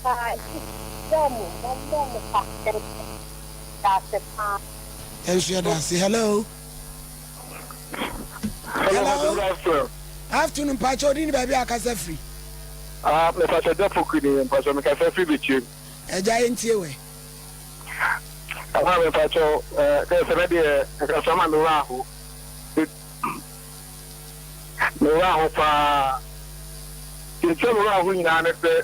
Speaker 7: paa nti sɛ mo mɔmmɔ mo pa ase paa.
Speaker 2: Yɛn nso yɛda ase. Hello.
Speaker 10: Hello,
Speaker 2: Hello.
Speaker 10: good afternoon.
Speaker 2: Afternoon, mpakyɛ odi ni baabi a akasa firi.
Speaker 10: Ah, mepakyɛ Jafo Kuni, mpakyɛ mekasa firi Bekyem.
Speaker 2: Agya yɛn tie wɛ.
Speaker 10: Ah, mepakyɛ eh, kɛ sɛ bɛdeɛ nkasa ma me werɛ aho. Me werɛ aho paa. Deɛ nti a me werɛ aho nyinaa ne sɛ,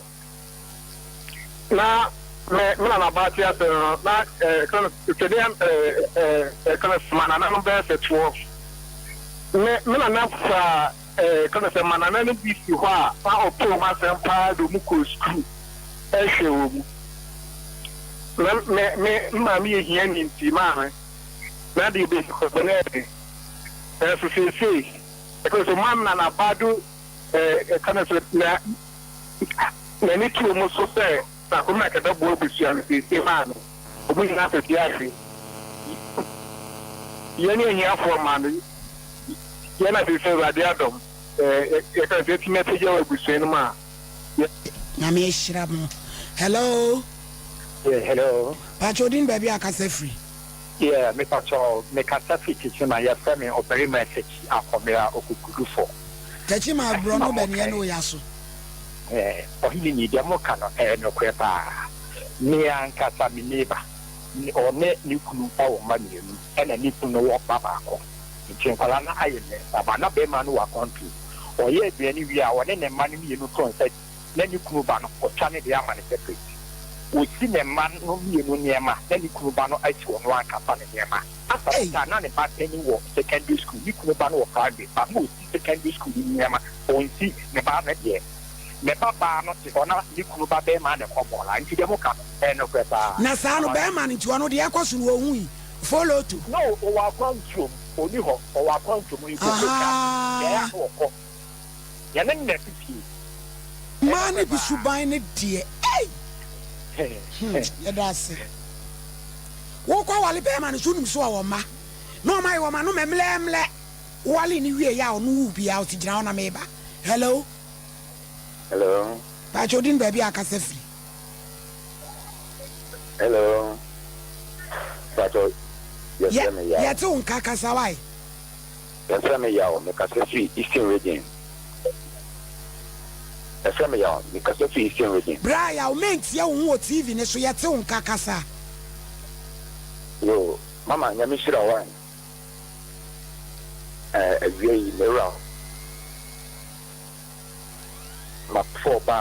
Speaker 10: na me me nana ba te ase no na ɛka no sɛdeɛ ɛka no sɛ ma nana no bɛyɛ sɛ toɔ me me nana fa ɛka no sɛ ma nana no bi si hɔ a na ɔpɛ wɔn asɛm paa de wɔn kɔ sukuu ɛhwɛ wɔn mu na me me maame yɛ hia ni nti maame na deɛ bɛsi kɔ bɛ na ɛde nanso seesei ɛka no sɛ maame nana ba do ɛka no sɛ na N'ani too mo so sɛ Sakomnak bɛboa abusua no seesei maa no. Wɔn nyinaa tete ase. Yɛn ahiafoɔ mma no, yɛn na seesei Awurade adom, yɛka sɛ yɛatumi apagya wɔ abusua no mu a, yɛ.
Speaker 2: Nyame ahyira mo. Hello.
Speaker 11: Yeah, hello.
Speaker 2: Pacho odin baabi a kasa firi.
Speaker 11: Yeah, me pacho me kasa firi Techiman yɛfrɛ me ɔbarima Takyi Akɔmera Okukudufo.
Speaker 2: Techiman
Speaker 11: Asɛm
Speaker 2: borɔno
Speaker 11: a
Speaker 2: bɛn
Speaker 11: moka
Speaker 2: yɛ ne
Speaker 11: yi
Speaker 2: wo yaso.
Speaker 11: eh, ɔhene ni deɛ moka no ɛyɛ nokorɛ paa. Me ankasa me neighbor, ɔne ne kunu wɔ mma mmienu ɛna ne kunu no wɔ ba baako. Nti nkwadaa no ayɛ mmiɛnsa but na barima no wɔ akwantuo. Ɔyɛ aduane wie a ɔne ne mma no mmienu to nsa di. na ne kunu ba no, ɔtwa ne deɛ ama no separate. Ɔsi ne mma no mmienu nneɛma na ne kunu ba no asi ɔno ankasa ne nneɛma. After
Speaker 2: Ei!
Speaker 11: that time, na ne ba panin wɔ secondary school, ne kunu ba no wɔ primary, but na ɔsi secondary school no nneɛma, ɔnsi ne ba no deɛ. Ne ba baa no te hɔ na ne kunu ba barima na ɛkɔ bɔɔla. Nti deɛ moka no, ɛyɛ nokorɛ paa.
Speaker 2: Na saa no
Speaker 11: Ama.
Speaker 2: bɛɛma no nti ɔno deɛ ɛkɔ so no ɔhui? Follow to.
Speaker 11: No, ɔwɔ akwantuom, ɔnni hɔ, ɔwɔ akwantuom, ɔyɛ koko twa, deɛ ɛyɛ a
Speaker 2: Ahaa.
Speaker 11: na ɔkɔ. Yɛne no na ɛte fie.
Speaker 2: Mmaa no
Speaker 11: Ɛnokorɛ
Speaker 2: bi
Speaker 11: paa.
Speaker 2: suban no deɛ ei! Hmm, yɛda ase. Wokɔ wale bɛɛma no so wonim so ɔwɔ mma na ɔma yɛ wɔma no mɛmlɛmlɛ wowale no wie yɛ a ɔno wo biaa ɔse gyina hɔ na meba. Hello.
Speaker 12: Hello.
Speaker 2: Pakyɛ odin baabi a akasa firi.
Speaker 12: Hello. Pakyɛ yɛfrɛ me Yaw.
Speaker 2: Yɛte wo nka kasa wae.
Speaker 12: Yɛfrɛ me Yaw, mekasa firi Eastern Region. Yɛfrɛ me Yaw, mekasa firi Eastern Region.
Speaker 2: Bra Yaw, mentie wo ho wɔ TV no so, yɛte wo nka, kasa.
Speaker 12: Yoo, mama Nyame nhyira wo ae. Eh, awia yi me werɛ ahow. Mafa ɔba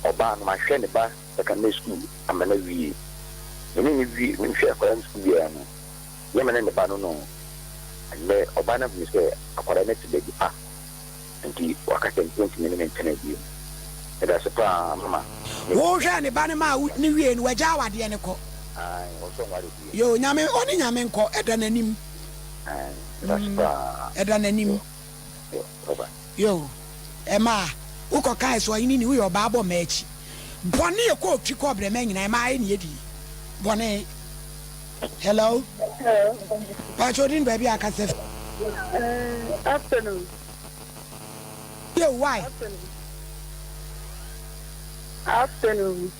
Speaker 12: a, ɔbaa no mahwɛ ne ba secondary school ama no awie. Me ne no wie, mehwɛ akwadaa no school wieɛ no, Nyɛ me ne ne ba no no. Ɛnnɛ, ɔbaa no ahunu sɛ akwadaa no te baabi pa, nti waka sɛ ɔntumi ne me ntena bio. Medase paa, mama. Me.
Speaker 2: Wo hwɛɛ ne ba no maa wo ne wiee no wagyaa awadeɛ no kɔ.
Speaker 12: Ae, ɔsɛ ɔnware bio.
Speaker 2: Yoo nyame ɔne nyame nkɔ ɛda nanim.
Speaker 12: Ae, medase paa.
Speaker 2: Ɛda nanim.
Speaker 12: Yo, yo, bye bye.
Speaker 2: Yoo, ɛmaa wo kɔ kae so ɔhene ni woyɛ ɔbaa bɔ mmaa akyi. Bɔne ɛkɔ otwi kɔ ɔbrɛma nyinaa ɛmaa ɛne ɛdi bɔne. Hello.
Speaker 7: Hello.
Speaker 2: Pacho din baabi a kasa fi.
Speaker 7: Uh, afternoon.
Speaker 2: Yo, why?
Speaker 7: Afternoon. Afternoon.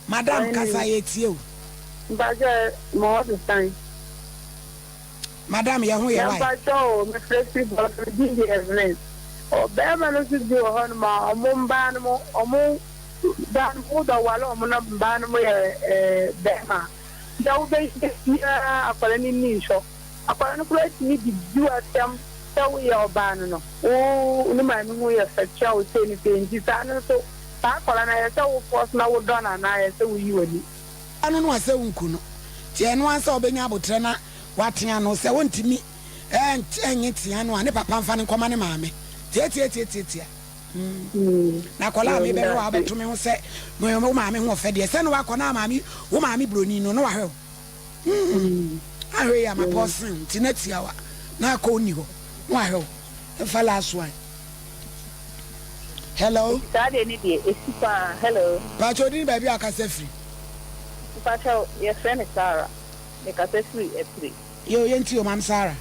Speaker 2: Madam kasa yɛ tie o.
Speaker 7: Mpacho mo hɔ sisan.
Speaker 2: Madam yɛ ho yɛ why?
Speaker 7: Mpacho o, me frɛ fi bɔ me din de Evelyn. Ɔbɛrima no nso bi wɔ hɔ nom a ɔmo mbaa no mo ɔmo baa no mo dɔ wale ɔmo na mbaa no mo yɛ ɛɛ bɛrima. Deɛ wobɛyɛ biara akwadaa no nni nsɔ. Akwadaa no koraa tumi de di w'asɛm sɛ woyɛ ɔbaa no no, wo ne maame ho yɛ fɛ kyɛn wo sei ne sei nti saa no nso saa akwadaa no ayɛ sɛ wo force na wodɔ no anaa ayɛ sɛ woyi w'ani.
Speaker 2: No no a sɛ wonku no nti ɛno ara sɛ ɔbɛnya aboterɛ na watea no sɛ ɔntumi ɛnye tea no a ne papa mfa no nkɔma ne maame tiatiatiatiatia. Na akwadaa a mebɛhwɛ wo a wobɛto me ho sɛ wo maame ho ɔfɛ deɛ, sɛ na wakɔ na maame wo maame buroni no na wahwɛ wo. Ahwɛ yi a ma pɔsen nti na tiawa na akɔ onni hɔ na wahwɛ wo mfa last one. Hello.
Speaker 7: Nti saa deɛ ne deɛ ɛsi paa hello.
Speaker 2: Mpakyɛw odin ne baabi a wakasa firi.
Speaker 7: Mpakyɛw yɛfrɛ me Sarah me kasa firi Apire.
Speaker 2: Yoo yɛntie o maame Sarah.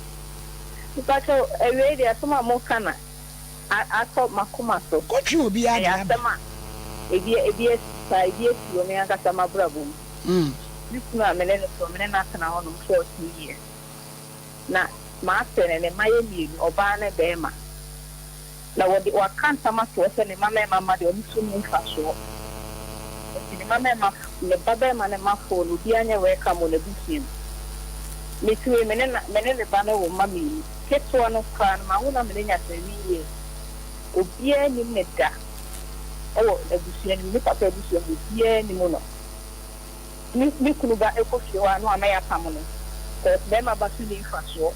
Speaker 7: Mpakyɛw awiei deɛ asɛm a moka na atɔ makoma so.
Speaker 2: Kɔtwe obiara
Speaker 7: Ɛyɛ
Speaker 2: de aba.
Speaker 7: asɛm a ebi ebi asi paa ebi asi wɔ me ankasa mabrabɔ mu. Me kunu a me ne no te hɔ me ne no atena hɔ nom 14 years na masɛ no ne mma yɛ mmienu ɔbaa ne barima. Na wɔde wɔaka ntam ato hɔ sɛ ne mmammarima mma deɛ, wɔn so nni mfasoɔ. Enti ne mmammarima, ne babarima ne mma foo no, obiara nyɛ welcome wɔ n'abusua mu. Metiwei, me ne na, me ne ne ba no wo mma mmienu. Ketewa no koraa no, mawo no ama no anya 7 years. Obiara nnim no da wɔ abusua no mu, ne papa abusua mu, obiara nnim no. Me, me kunu ba kɔ fie hɔ a, na wama yɛapam no, cause barima ba so nni mfasoɔ.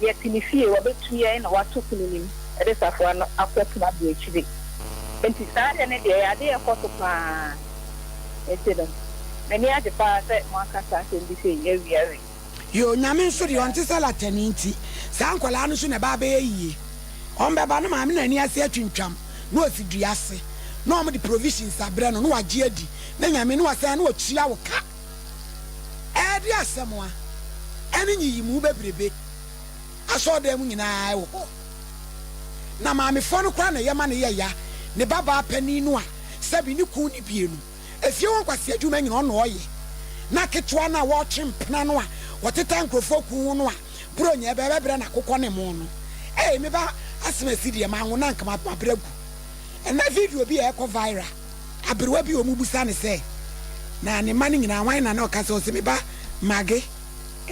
Speaker 7: Yɛte ne fie, wabetu yɛn na wato pono no mu de safoa no akɔtena aburokyire. Enti saa adeɛ no deɛ, ɛyɛ adeɛ a ɛkɔ so pa ara. Enti no, m'ani agye pa ara sɛ moaka saa asɛm bi sei awia wei.
Speaker 2: Yoo Nyame nso deɛ ɔnte sɛ latani nti saa nkwadaa no nso na ɛba abɛyɛ yie wɔn bɛba no maame no ani ase atwintwam na ɔsi dua ase na wɔn de provisions abrɛ no na wagye adi na Nyame na wasan na watua wo ka. Ɛde asɛm a ɛne nyiyimu bebrebe asɔɔdan mu nyinaa wɔ hɔ. Na maamefoɔ no koraa na ɛyɛ ma no yɛ ya, ne ba baa panin no a sɛbi ne kun ne bie no, efie hɔ nkwasea adwuma nyina ɔno na ɔyɛ, na ketewa no a wɔtwe mpena no a wɔteta nkurɔfoɔ kun ho no a Buronya ɛbɛ ɛbɛbrɛ no akokɔ ne mo no. Ei me ba asɛm asi deɛ manwo no anka mabrɛ agu. Ɛnɛ video bi a ɛkɔ viral. Aberewa bi a wɔbisa no sɛ, Na ne mma no nyinaa, hwan na na ɔkasa? Ɔse, Me ba Maggie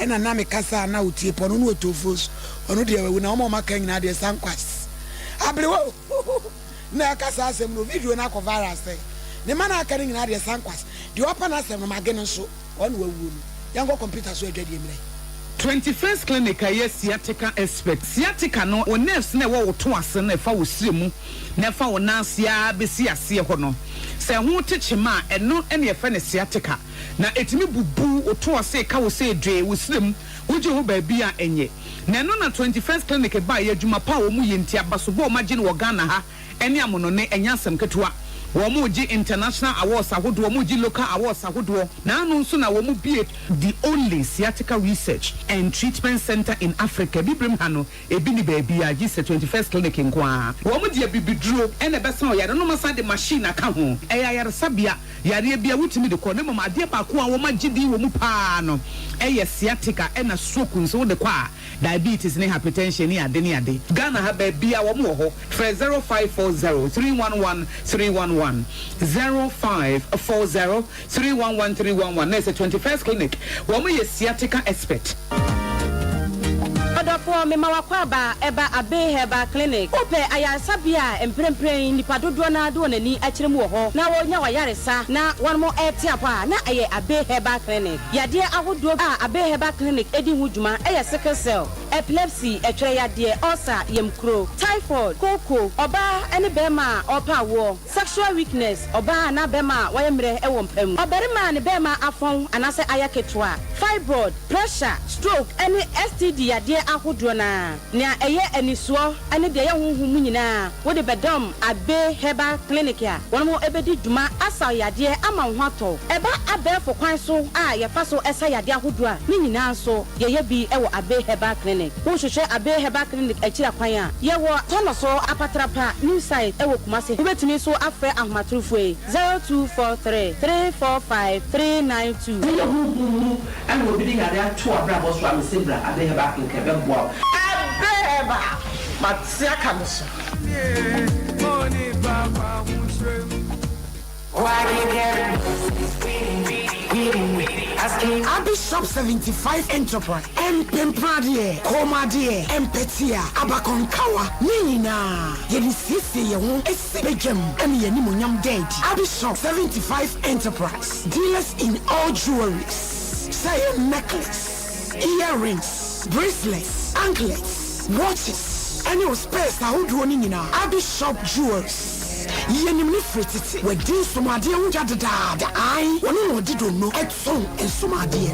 Speaker 2: na na mekasa a na ɔtie pɔ no ne Otofos, ɔno deɛ wawu, na wɔn a wɔaka nyinaa deɛ Sankwas. Aberewa o! Na ɛka saa asɛm no, video no akɔ viral sɛ, ne mma no a aka no nyinaa deɛ Sankwas, deɛ ɔpɛ n'asɛm no, Maggie no nso, ɔno na wawuo no. Yɛnkɔ kɔmputa so adwadie mmerɛ.
Speaker 13: 21st Clinic a ɛyɛ sciatica expert. Sciatica no, wo nerves no a ɛwɔ wo to ase no ɛfa wo srɛ mu na ɛfa wo nan ase ara bɛsi aseɛ hɔ no, sɛ ɛho te kyema a, ɛno na yɛfrɛ no sciatica. Na ɛtumi bubu wo to ase, ɛka wo sɛ dwee, wo srɛ mu, wogye ho baabi a ɛnyɛ. Na ɛno na 21st Clinic baeɛ, adwuma pa a wɔyɛ nti, abasobɔ a wɔagye no wɔ Ghana ha ne amonone, ɛnyɛ asɛm ketewa. Wɔregye international awards ahodoɔ, wɔregye local awards ahodoɔ. Na ano nso na wɔbue the only sciatica research and treatment centre in Africa. Abibirem ha no, ebi nni baabiara gye sɛ 21st Clinic nko ara. Wɔde abibiduro na ɛbɛsa ɔyare no na wɔasan de machine aka ho. Ɛyɛ ayaresabea, yareɛ biara wotumi de kɔ na mmom adeɛ baako a wɔagye din wɔ mu pa ara no yɛ sciatica ɛna stroke nso wode kɔ a diabetes ne hypertension ne ade ne ade. Ghana ha baabia wɔn wɔ hɔ, frɛ 0540 311 311, 0540 311 311 na ɛsɛ 21st clinic, wɔn yɛ sciatica expert.
Speaker 14: Ɔdɔfoɔ, mema w'akwaaba ɛba Abbey Herbal Clinic. Wopɛ ayaresabea a mprempren nnipa dodoɔ no ara de wɔn ani akyerɛ mu wɔ hɔ na wɔrenya w'ayaresa na wɔn rete apɔ a, na ɛyɛ Abbey Herbal Clinic. Yadeɛ ahodoɔ a Abbey Herbal Clinic di ho dwuma yɛ sickle cell, epilepsy, ɛtwerɛ yadeɛ, ulcer, yamkuro, typhoid, kooko, ɔbaa ne barima a ɔrepɛ awoɔ, sexual weakness, ɔbaa anaa barima a wayɛ mmerɛ wɔ mpa mu, ɔbarima a ne barima afɔn anaasɛ ayɛ ketewa, fibroid, pressure, stroke ne STD yadeɛ ahodoɔ no ara. Nea ɛyɛ anisoɔ ne deɛ ɛyɛ honhom mu nyinaa, wode bɛdɔm Abbey Herbal Clinic a wɔn bɛdi dwuma asa wo yadeɛ ama wo ho atɔ wo. Ɛba abɛɛfo kwan so a yɛfa so sa yadeɛ ahodoɔ a, ne nyinaa nso yɛyɛ bi wɔ Abbey Herbal Clinic. Wohwehwɛ Abbey Herbal Clinic akyiri akwan a, yɛwɔ Tɔnɔso Apatrapa New Site wɔ Kumasi. Wobɛtumi nso afrɛ ahomatorofoɔ yi, 0243 345 392.
Speaker 15: Woyɛ honhom mu Ɛna obi de yare ato w'abrabɔ so a mese bra Abe Herbal Clinic ɛbɛboa wo.
Speaker 16: Abe Herbal mate aka me so.
Speaker 2: Abe Shop 75 Enterprise, Mpempradeɛ, kɔnmuadeɛ, mpɛtea, abakɔnkawa, ne nyinaa yɛde siesie yɛn ho si badwam ne yɛn animuonyam da adi. Abe Shop 75 Enterprise, dealers in all jewelries, sɛ ɛyɛ necklace, earrings, bracelets, anklets, watches, ɛne wo spares ahodoɔ no nyinaa. Abe Shop Jewelries, yɛnim no firi tete, wadi nsomadeɛ ho dwa dedaada, ae, ɔno na ɔde donno tɔn nsomadeɛ.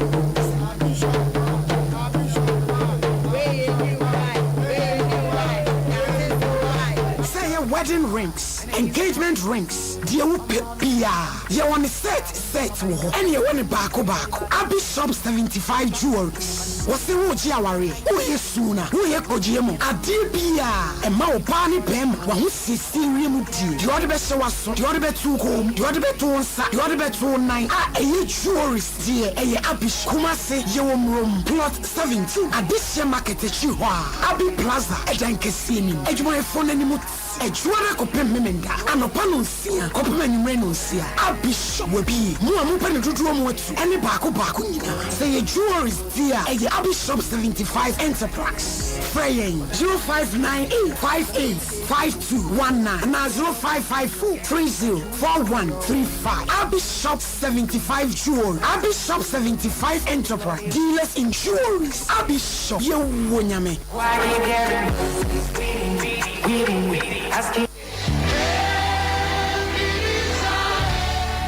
Speaker 2: Wedding rings, engagement rings, deɛ wopɛ biara yɛwɔ no set set wɔ hɔ ɛne yɛwɔ no baako baako. Abi Shop 75 Jewelries, wɔse woregye awareɛ, woreyɛ suuna, woreyɛ kɔgyeɛ mu adeɛ biara ɛma ɔbaa ne barima w'ahosiesie wiem die, deɛ ɔde bɛhyɛ w'aso, deɛ ɔde bɛto wo kɔn mu, deɛ ɔde bɛto wo nsa, deɛ ɔde bɛto wo nan a ɛyɛ jewelries deɛ ɛyɛ Abi Shop. Kumasi yɛwɔ Murom plot 17 Adehyeɛ market akyiri hɔ a Abi Plaza ɛdan kɛseɛ no mu. Adwumayɛfoɔ no anim te. Adwuada kɔpem Memenda anɔpa nonsia kɔpem anwummere nonsia. Abi Shop wabue. Mo a mopɛ no dodoɔ mu atu ɛne baako baako nyinaa. Sɛ ɛyɛ jewelries deɛ a ɛyɛ Abi Shop 75 Enterprise. Frɛ yɛn 0598 58 5219 anaa 0554 30 4135. Abi Shop 75 Jewelry, Abi Shop 75 Enterprise, dealers in jewelries. Abi Shop, yɛwɔ Nyame.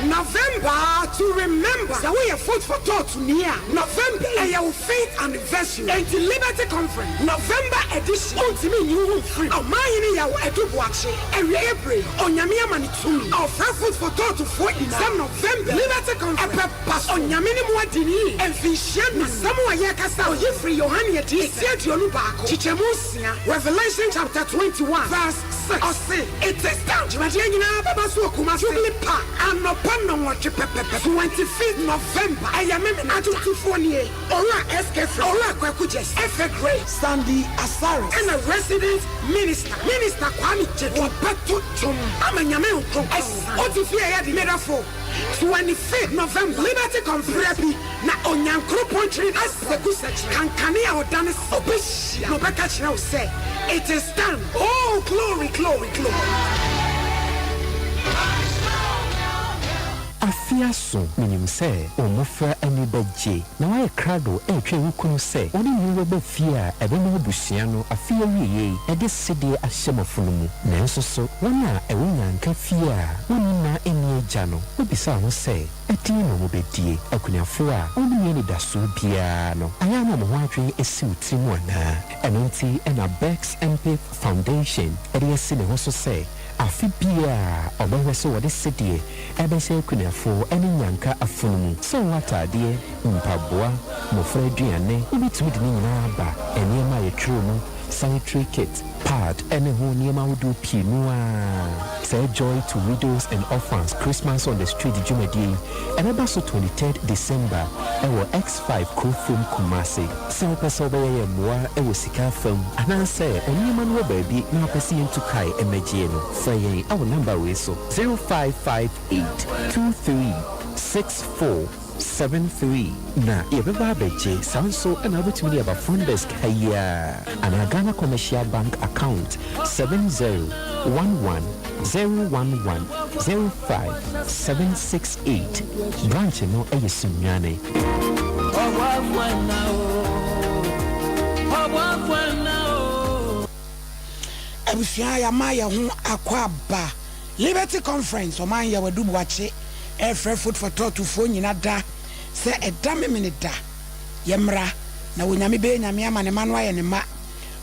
Speaker 2: November to remember, Sɛ woyɛ Food for Thought ni a, November yi ɛyɛ wo faith anniversary. Enti Liberty Conference, November edition, wontumi nyi wo ho mfiri mu. Ɔmanhene Yaw Adu Boakye, awieɛ bere yi, Onyame ama no tumi. Ɔfrɛ Food for Thought foɔ nyinaa sɛ November Liberty Conference ɛbɛba so. Onyame ne mo adi no yie mfinhyia nnan. Asɛm a yɛrekasa a oyi firi Yohane Adiyisɛm ti 21 kyekyɛmu nsia, Revelation chapter 21 verse 6, ɔse, It is done! Dwumadie nyinaa bɛba so wɔ Kumasi Jubilee Park anɔpa nnɔnwɔtwe pɛpɛpɛ, 25th November, ɛyɛ Memena da. Adwomtofoɔ nie, Owura SK Fred, Owura Kwaku Gyasi, Efe Gray, Sandy Asare, ɛna Resident Minister, Minister Kwame Gyadu. Wɔbɛto dwom ama Nyame Nkronkron asiane. Ɔte fie ɛyɛ den, medɔfo. 25th November, Liberty Conference bi na Onyankoropɔn twere asaku sɛkyerɛ kankane a ɔdane sɛ ɔbɛhyia na ɔbɛka kyerɛ wo sɛ it is done oh glory glory glory.
Speaker 17: Afe aso, minim sɛ wo mmofra ani bɛgye na woayɛ krado retwɛn wo kunu sɛ ɔne no bɛba fie a ɛbɛma abusua no afe awiei de sedeɛ ahyɛ mo afono mu. Nanso so wɔn a ɛwɔ nnyanka fie a wonni nna nni agya no wobisa ho sɛ, 'Ɛdeɛn na wɔbɛdie? Akunafoɔ a wɔnni anidasoɔ biara no, ayɛ a na wɔn ho adwene asi wo tirim anaa? Ɛno nti na Becks Mpith Foundation de asi ne ho so sɛ afe biara ɔbɛhwɛ sɛ wɔde sedeɛ ɛbɛhyɛ akunafoɔ ne nnyanka afono mu. Sɛ wowɔ ataadeɛ, mpaboa, mmɔfra aduane, wobɛtumi de ne nyinaa aba nneɛma a yɛtwerɛ mu sanitary kit, pad ne ho nneɛma ahodoɔ pii no ara. Saa Joy to Widows and Orphans Christmas on the Street dwumadie yi, ɛbɛba so 23rd December wɔ X5 Kurofrom Kumasi. Sɛ wopɛ sɛ wobɛyɛ yɛn mmoa wɔ sika fam anaasɛ wo nneɛma no wɔ baabi na wopɛ sɛ yɛntu kae mmɛgyeɛ no, frɛ yɛn wɔ number wei so, 0558 23 64 73 na yɛbɛba abɛgye. Saa nso na wobɛtumi de aba front desk ha yi ara anaa Ghana Commercial Bank account 7011 011 05768. Branch no yɛ Sunyani.
Speaker 2: Abusua yɛama yɛn ho akwaaba. Liberty Conference ɔman Yaw Adu Boakye ɛrefrɛ Food for Thought foɔ nyina da sɛ ɛda memene da yɛmmra na Onyame bɛyɛ Nyame ama ne mma no ayɛ ne mma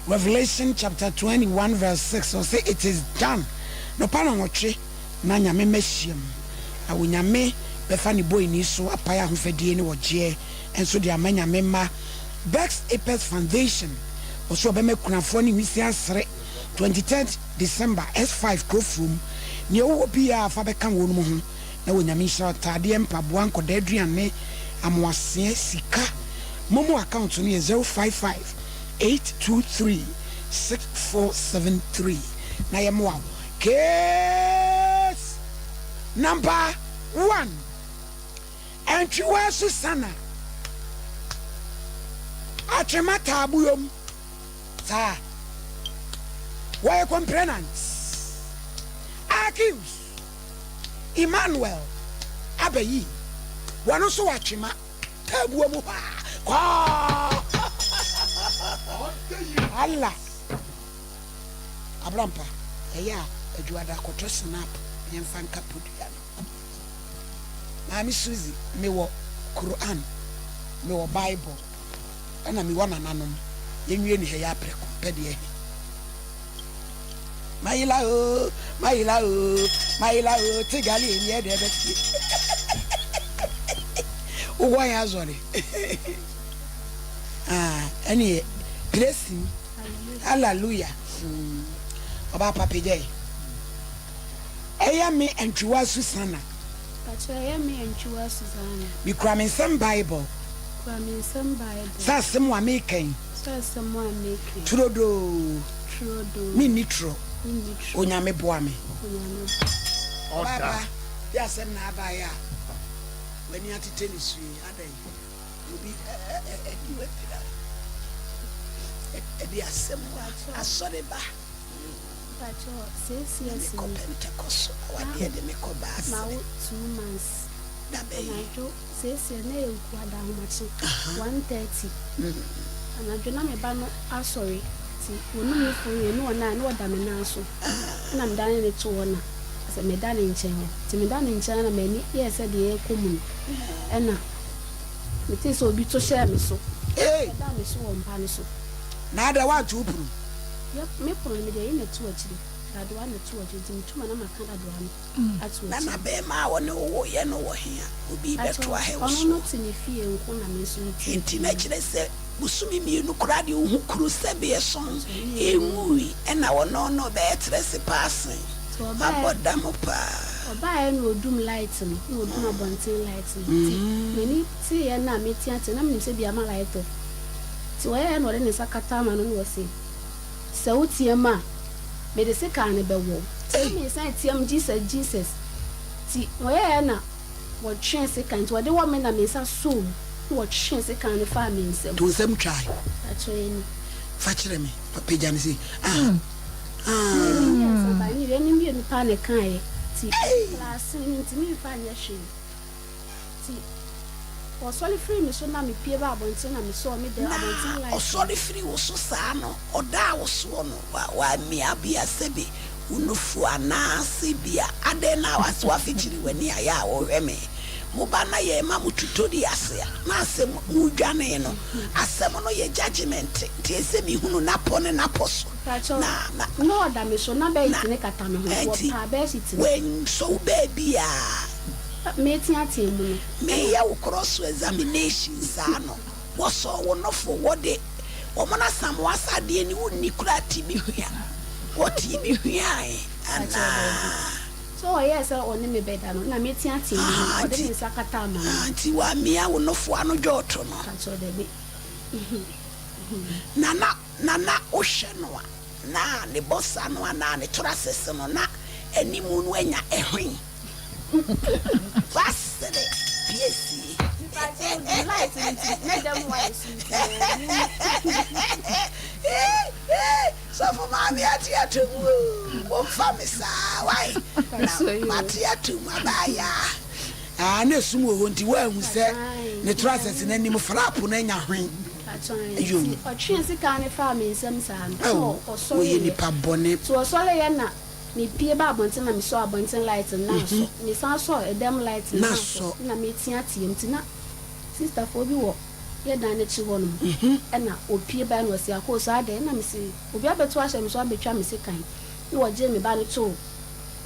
Speaker 2: Revelation chapter 21 verse 6 ɔse it is done nɔpa nɔnwɔtwe na Nyame mma hyiam na Onyame bɛfa ne boini so apae ahofadie ne ɔgyeɛ nso de ama Nyame mma Bex Apex Foundation ɔse ɔbɛma akunafoɔ ne nwisiaa asere 23rd December S5 Kurofurom Nea wowɔ biaa fa bɛka wɔnom ho na wɔ Nyame nhyira wo Ntaadeɛ, mpaboa, nkɔdaa aduane, amoaseɛ, sika Momo account no yɛ 055 823 6473 na yɛmoa wo Case number one Antwiwaa Susana Atwema Taabuyom Saa. Wɔyɛ complainants. Accused, Emmanuel Abayi, wɔno nso wɔ Atwema taabuo mu hɔ a. Kɔɔ! Allah. Abrampa, ɛyɛ a Adwuada kɔtɔ snap yɛmfa nka podua no. Maame Suzy, mewɔ Quran, mewɔ Bible. Ɛna mewɔ nananom, yɛnwie ne ha yi ara prɛko pɛ deɛ he. Mayela oo, mayela oo, mayela oo, te gale emi ɛdɛ bɛ fie. Wowɔ yɛn azɔre. Ah, ɛne praise him. Hallelujah. Mm. Ɔba papa gya yi. Ɛyɛ me Antwiwa Susana.
Speaker 18: Pakyɛ ɛyɛ me Antwiwa Susana.
Speaker 2: Me kura me nsam Bible.
Speaker 18: Kura me nsam Bible.
Speaker 2: Sɛ asɛm a meka yi.
Speaker 18: Sɛ asɛm a meka yi.
Speaker 2: Turodoo.
Speaker 18: Turodoo.
Speaker 2: Me nni torɔ.
Speaker 18: Me nni torɔ.
Speaker 2: Onyame boa me.
Speaker 18: Onyame boa.
Speaker 2: Ɔba pa, de asɛm na aba yɛ a, w'ani atete ne su yi, adɛn? Obi ɛdi w'apira. Ɛde asɛm a asɔre ba.
Speaker 18: Mpakyɛw seesia si
Speaker 2: Mekɔ Pentecost awadeɛ de mekɔ baasere.
Speaker 18: Mawo 2 months.
Speaker 2: Da bɛn?
Speaker 18: Anadwo seesia na ɛyɛ Wukuada ahomakye 1:30. Anadwo na me ba no asɔre nti wɔnum ne fo wie ne ɔna na ɔda me nan so. Ɛna medane ne to hɔ na sɛ meda ne nkyɛn hɔ. Nti meda ne nkyɛn na m'ani yɛɛ sɛ deɛ ɛrekɔ mu no. Ɛna metee sɛ obi to hyɛɛ me so. Ɛda me so wɔ mpa no so.
Speaker 2: Na ada woanto wo pono?
Speaker 18: Yɛ me pono no mede ayi na to akyire. Dadoa na to akyire nti metu ma na maka dadoa no ato
Speaker 2: Na
Speaker 18: akyire.
Speaker 2: na bɛrima a ɔne wo woeɛ no wɔ he a obi
Speaker 18: Pakyɛ
Speaker 2: rebɛto ahɛ wo
Speaker 18: ɔno no
Speaker 2: soɔ?
Speaker 18: te ne fie nko na me nso mete me
Speaker 2: Enti na
Speaker 18: fie.
Speaker 2: kyerɛ sɛ bosome 2 koraa deɛ wohu kuro sɛbeɛ so ɛnwui ɛna ɔno no bɛyɛ trespassing.
Speaker 18: Nti ɔbaeɛ
Speaker 2: Mabɔ dam paa.
Speaker 18: ɔbaeɛ na ɔdum light no na ɔdum abɔnten light no nti m'ani teeɛ no a meteatea na menim sɛ bia ma light off nti ɔyɛeɛ na ɔde ne nsa kataa m'ano na ɔse sɛ woteam a mede sekan no bɛwɔ wo nti na mesan team Jesus Jesus nti ɔyɛeɛ na wɔtwee sekan nti ɔde wɔ me na me nsa sɔɔ mu na wɔtwee sekan no faa me nsam.
Speaker 2: To nsam twae.
Speaker 18: Akyerɛ ni.
Speaker 2: Fa kyerɛ me. Fa pagya no sei. Ah. Ah.
Speaker 18: Ɛni mmiɛnsa ba ne ɛni mmienu paa na ɛkaeɛ nti klaase no ntumi mfa nyɛ hwee nti ɔsɔre firi me so na mepue ba abɔnten na mesɔɔ me dɛm
Speaker 2: Na
Speaker 18: abɔnten light no.
Speaker 2: ɔsɔre firi wo so saa no, ɔdaa wo soɔ no, wa, wamia bia sɛbe wo nufu anaase bia adɛn na wase wafikyiri w'ani ayɛ a wohwɛ me? Mo ba na yɛrema mo tutorials a, na asɛm modwanee no, asɛm no yɛ judgement, nti ɛsɛ mehunu n'apɔ ne n'apɔ so.
Speaker 18: Pakyɛw,
Speaker 2: Na, na,
Speaker 18: na ɔda me so, na
Speaker 2: na,
Speaker 18: bedsheet no kata me ho, nti
Speaker 2: nti
Speaker 18: wɔpaa bedsheet no.
Speaker 2: wansɔ wo baabiaa.
Speaker 18: Meteatea mu no, ɛna.
Speaker 2: Meyɛ wo cross examination saa no, wɔsɔɔ wo nofo, wɔde wɔn Asamoah asadeɛ ne wo nni koraa ti bi hwia, wɔtee bi hwiae
Speaker 18: Pakyɛw, daabi.
Speaker 2: anaa?
Speaker 18: So ɔyɛɛ sɛ ɔne me bɛda no, na meteatea mu no,
Speaker 2: Ahaa,
Speaker 18: ɔde
Speaker 2: nti,
Speaker 18: ne nsa kataa m'ano.
Speaker 2: ah, nti wammia wo nofo ano dwɔɔto no.
Speaker 18: Pakyɛw, daabi.
Speaker 2: Na na, na na wohwɛ no a, na ne bɔsa no anaa ne torasese no, na animu no anya ɛhwen. Wasere piesie.
Speaker 18: Mepakyɛw, dim light no nti, na dɛm hɔ ayɛ sum nti manhu.
Speaker 2: Sɔfo maame ate ato mu o, momfa me saa wai na
Speaker 18: Pakyɛw, yoo.
Speaker 2: mate ato mu abaayaa. Ah, na esum wɔ hɔ nti woanhu sɛ ne torasese no anim flap no anya hwen.
Speaker 18: Pakyɛw,
Speaker 2: Ayo.
Speaker 18: nti ɔtwee sekan no faa me nsam saa no, so
Speaker 2: Ao, wɔyɛ
Speaker 18: ɔsɔreeɛ.
Speaker 2: nipa bɔne.
Speaker 18: Nti ɔsɔreeɛ na mepue baa abɔnten na mesɔɔ abɔnten light no na asɔ. Mesan sɔɔ ɛdɛm light no
Speaker 2: Na
Speaker 18: na asɔ.
Speaker 2: asɔ.
Speaker 18: Na meteatea mu nti na sisterfoɔ bi wɔ yɛ dan no akyi hɔnom. Ɛna opue bae na ɔse Akooso adɛn? Ɛna mese obi abɛto ahyɛ me so abɛtwa me sekan. Na wɔgyee me ba no too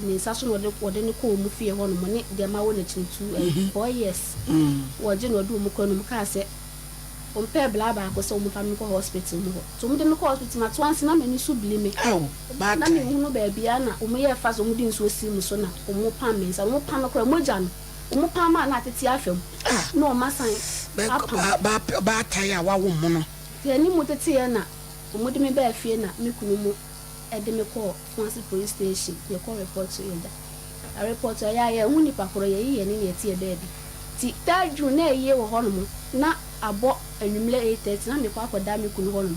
Speaker 18: ne nsa so na ɔde wɔde no kɔɔ wɔn fie hɔnom ne deɛ mawo n'akyi no two eh, 4 years. Wɔgye no ɔde wɔn kɔ no mu kaa sɛ wɔmpɛɛ bla baako sɛ wɔmfa me nkɔ hospital mu hɔ. Nti wɔde me kɔ hospital mu ato anse na m'ani so bili me.
Speaker 2: Ao,
Speaker 18: Na
Speaker 2: ɔbaatan.
Speaker 18: menhunu baabiara na wɔyɛɛ fa sɛ wɔde nsuo sii me so na wɔpam me nsa. Wɔpam me koraa mogya no wɔpam a na atete afa mu
Speaker 2: Ah.
Speaker 18: na wɔn asan
Speaker 2: Bɛ,
Speaker 18: apam.
Speaker 2: ba, ba, ɔbaatan a wawo mono.
Speaker 18: Nti anim teteeɛ na wɔde me baa fie na me kunu mu de me kɔɔ Kumasi police station yɛkɔ report yɛgya. A report ɛyɛ a yɛnhu nipa korɔ yɛyi yɛne ne yɛte yɛ baabi. Nti 3rd June na ayie wɔ hɔnom na abɔ anwummerɛ 8:30 na mekɔ akɔda me kunu hɔnom.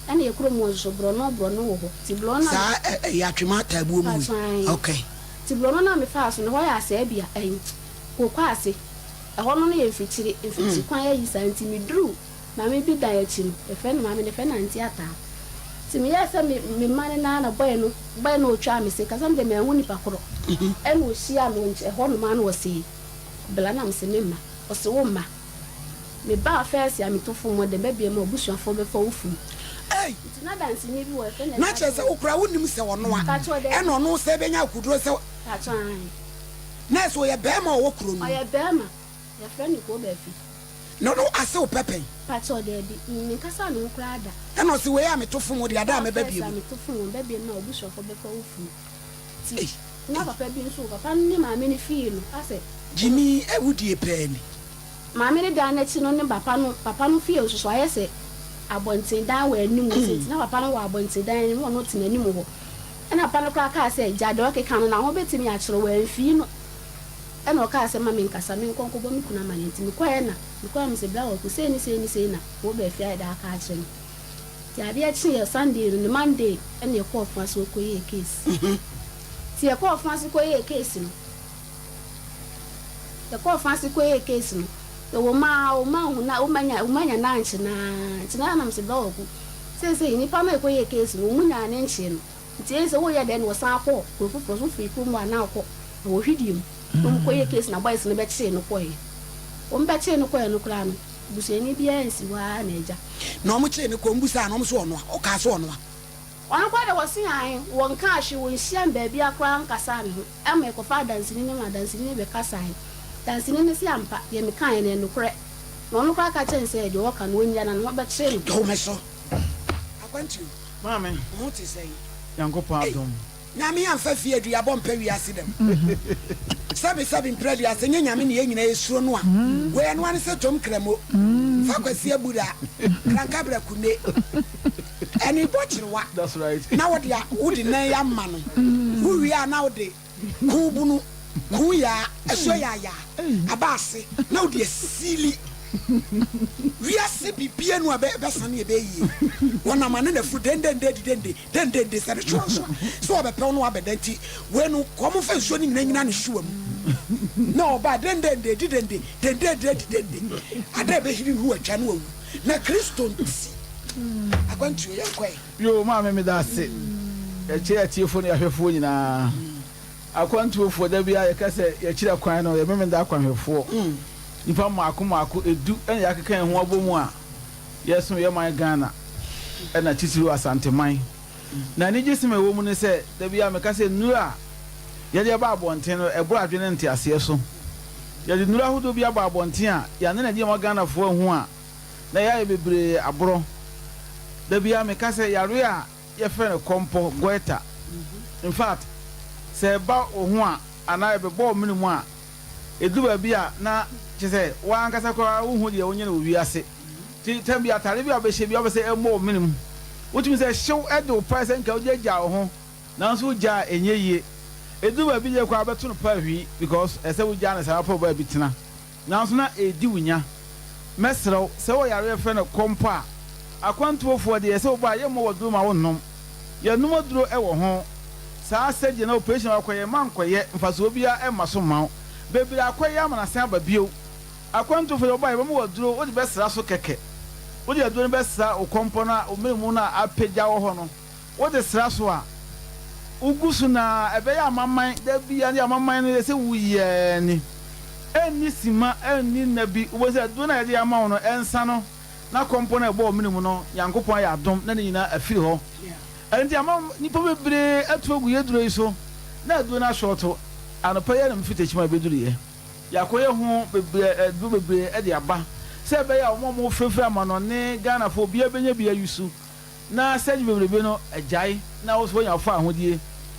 Speaker 18: Ɛna yɛ kurom hɔ nso so borɔno borɔno wɔ hɔ. Nti borɔno a
Speaker 2: Saa ɛ, ɛyɛ atwema ataabuo mu yi.
Speaker 18: Pakyɛw.
Speaker 2: Okay.
Speaker 18: Nti borɔno no a mefaa so no ɛhɔ yɛ asɛe bea ɛyi kooko ase. Ɛhɔ no no yɛ mfikyire mfikyiri kwan ayi saa nti meduru maame bi dan akyi no yɛfrɛ no maame no yɛfrɛ no Auntie Ataa. Nti meyɛɛ sɛ me me mane no ara na boy no boy no a ɔtwaa me se kasa me deɛ manhu nipa korɔ. Ɛna ɔhyiaa me wɔ nkyɛn ɛhɔ nom ara na ɔse bla na mese memma. Ɔse wo mma. Mebaa first a meto fom hɔ dɛ bɛbea mu a abusuafoɔ bɛfa wo funu.
Speaker 2: Ei!
Speaker 18: Nti na danseni bi wɔ yɛfrɛ no
Speaker 2: Na kyerɛ sɛ
Speaker 18: Agya
Speaker 2: wo koraa wonnim sɛ ɔno a,
Speaker 18: Pakyɛw daabi.
Speaker 2: ɛna ɔno sɛ bɛnya akoduro sɛ.
Speaker 18: Pakyɛw aane.
Speaker 2: Na ɛsɛ ɔyɛ bɛɛma a ɔwɔ kuro no mu.
Speaker 18: Ɔyɛ bɛɛma, yɛfrɛ no Koo Baafi.
Speaker 2: Na ɔno ase wo pɛ pɛn?
Speaker 18: Pakyɛw daabi, menkasaa ne ho koraa da.
Speaker 2: Ɛna ɔse wei a meto fom wo deɛ ada a
Speaker 18: Ɔkaa
Speaker 2: mɛba
Speaker 18: first
Speaker 2: bio
Speaker 18: a
Speaker 2: mu.
Speaker 18: meto fom wo, mɛba bio mu na w'abusuafoɔ bɛfa wo funu. Nti
Speaker 2: Ei!
Speaker 18: na papa bi nso wɔ, papa no ne maame no fii no asɛ.
Speaker 2: Gyimii awudie pɛɛ ni.
Speaker 18: Maame no dan no akyi no ne papa no papa no fie nso so ayɛ sɛ abɔnten dan wɔ anim hɔ sei nti na papa no wɔ abɔnten dan anim na ɔno te n'anim hɔ ɛna papa no koraa kaa sɛ gya deɛ ɔkeka no na ho bɛtumi akyerɛ wamfii no ɛna ɔkaa sɛ ma menkasa menkɔ nkɔbɔ me kunu amaneɛ nti mekɔɛ na mekɔɛ mese bra waku sei ne sei ne sei na wɔba afie ayɛ dɛ aka akyerɛ me nti adeɛ kyeeɛ Sunday no ne Monday ɛna yɛkɔɔ Ɔfoase kɔyɛɛ case nti yɛkɔɔ Ɔfoase kɔyɛɛ case no Yɛkɔɔ Franse kɔyɛɛ case no, yɛwɔ mu ara wɔn anhu na wɔn anya wɔn anya n'ankye no ara nti na na mese bra Kwaku seesei nnipa no a yɛkɔyɛɛ case no wɔn nyaa ne nkyee no nti ei sɛ woyɛ dɛn na wɔsan kɔ kuro foforɔ so wofiri kurom hɔ a na wokɔ na wɔ hwidie mu na wɔn kɔyɛɛ case na boys no bɛkyee no kɔeɛ wɔn bɛkyee no kɔeɛ no koraa no busuani biara ansi hɔ ara na agya.
Speaker 2: Na wɔn kyee no kɔɔ wɔn bisaa no wɔn se ɔnoa ɔkaa sɛ ɔnoa.
Speaker 18: Ɔno koraa deɛ wɔse ae wɔnkaa hwee wɔnhyia me baabiara koraa nkasaa me ho. Ɛma yɛkɔfaa danseni no ma danseni no bɛkasae. Danseni no se ampa, deɛ mekaeɛ no yɛ nokorɛ. Na ɔno koraa ka kyerɛɛ no sɛ deɛ ɔreka no ɔnnya na ne ho bɛkyere no.
Speaker 2: Dɔ me so. Akwantuo.
Speaker 19: Maame.
Speaker 2: Wo ho te sɛn?
Speaker 19: Nyankopɔn
Speaker 2: Ei,
Speaker 19: adom.
Speaker 2: Nyame amfa fie aduabɔ mpɛ wiase dɛm. Sɛbe sɛbe mprɛ aduasa nyɛ Nyame ne yɛn nyinaa yɛsuro no a, wei ɛno ara ne sɛ tom kramo, fa Kwasi Abura, Kranka Kune, ɛne bɔ kyerewa
Speaker 19: That's right.
Speaker 2: na wode a wode nan ama no, wowie a na wode kuu bunu, kuu yaa, asuo yaayaa aba ase na wode asili. Wiase bibia nu a bɛsane ɛbɛyɛ yie. Wɔnam ane na furu dendende di dende dendende sɛ ne twerɛ nso a sɛ wɔbɛpɛw no wabɛda nti wei no kɔ mo fa nsuo no nyina nyina ne hyewa mu na ɔba dendende di dende dendende di dende ada ɛbɛhiri no watwa no wawu na Kristo nti akwantuo yɛnkɔɛ.
Speaker 19: Yoo maame meda ase. Yɛkyerɛ atiefo ne ahwɛfoɔ nyinaa. Akwantuofoɔ da biara yɛka sɛ yɛkyerɛ kwan no yɛ Memenda akwanhwɛfoɔ. Nnipa mmaako mmaako ɛdu na yɛakeka yɛn ho abɔ mu a yɛsom yɛn man Ghana ɛna titiriw Asanteman. Na anigyesɛm a ɛwɔ mu ne sɛ da biara meka sɛ nnuro a yɛde ba abɔnten no ɛboro adwene ne nteaseɛ so. Yɛde nnuro ahodoɔ bi aba abɔnten a yɛane na ɛde ama Ghanafoɔ ahu a na yɛayɛ bebree aborɔ. Da biara meka sɛ yareɛ a yɛfrɛ no kɔmpɔ, goiter. In fact, sɛ ɛba wo ho a anaa ɛbɛbɔ wo mene mu a, ɛduru baabi a na kyerɛ sɛ w'ankasa koraa wonhu deɛ wonyɛ no wɔ wiase. Nti tam bi atade bi a wobɛhyɛ bi a wopɛ sɛ ɛmmɔ wo mene mu. Wotumi sɛ hyew de wo pae sɛ nka wogyagyaa wo ho nanso wogyaa a ɛnyɛ yie. Ɛduru baabi deɛ koraa wobɛto no paa hwii because ɛsɛ sɛ wogyaa no saa na wopɛ wo baabi tena. Nanso na ɛredi wo nya. Mɛsrɛ wo, sɛ wowɔ yareɛ a yɛfrɛ no kɔmpɔ a, akwantuofoɔ deɛ, sɛ woba a, yɛmmɔ wo aduro ma wonnom. Yɛnnom aduro wɔ ho. Saa surgery anaa operation a woakɔyɛ, mma nkɔyɛ, mfasoɔ biara mma so mma wo. Bebree akɔyɛ ama no asan aba bio. Akwantuofoɔ deɛ, woba a, yɛbɛma wo aduro, wode bɛsra so kɛkɛ. Wode aduro no bɛsra wo kɔmpɔ no a, wo mene mu no a apagya wɔ hɔ no. Wode sra so a, wogu so na ɛbɛyɛ amaman da biara ne amaman no yɛ sɛ wuyi ara ni. Ɛnni simma, ɛnni nna bi, wobɛhu sɛ aduro no a yɛde ama wo no, ɛnsa no, na kɔmpɔ no a ɛbɔ wo mene mu no, Nyankopɔn ayɛ adom na ne nyinaa afiri hɔ. Ɛno nti ama nnipa bebree atu agu yɛn aduro yi so, na aduro no ahyɔɔto. Anɔpa yi ara na mefi Techiman bɛduruiɛ. Yɛakɔyɛ ho bebree, aduro bebree de aba, sɛ ɛbɛyɛ a wɔn a wɔfirafira amanɔne, Ghanafoɔ, obiara bɛnya bi ayusu. Na surgery bebrebe no agyae na wo so wanya wo fahodie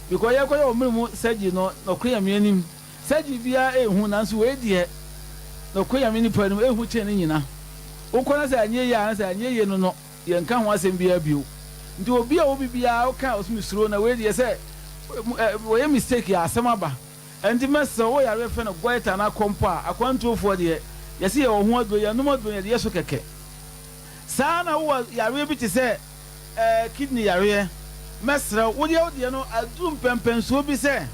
Speaker 19: because yɛkɔ yɛ wɔ mene mu surgery no nɔkore Nyame anim surgery biara ɛnhu nanso wei deɛ nɔkore Nyame nipa anim ɛnhu kyɛn ne nyina wokɔ na sɛ anyɛ yie a na sɛ anyɛ yie no no yɛnka ho asɛm biara bio nti obi a ɔwɔ bi biara woka a ɔse mesuro na wei deɛ sɛ wɔyɛ mistake a asɛm aba ɛnti mɛsrɛ wo yare yɛfrɛ no goiter anaa kɔmpɔ a akwantuofoɔ deɛ yɛse yɛwɔ ho aduro yɛnnom aduro no yɛde yɛ so kɛkɛ. Saa ara na wowɔ yareɛ bi te sɛ kidney yareɛ, mɛsrɛ wo, wodeɛ wodeɛ no aduru mpɛnpɛnsoɔ bi sɛ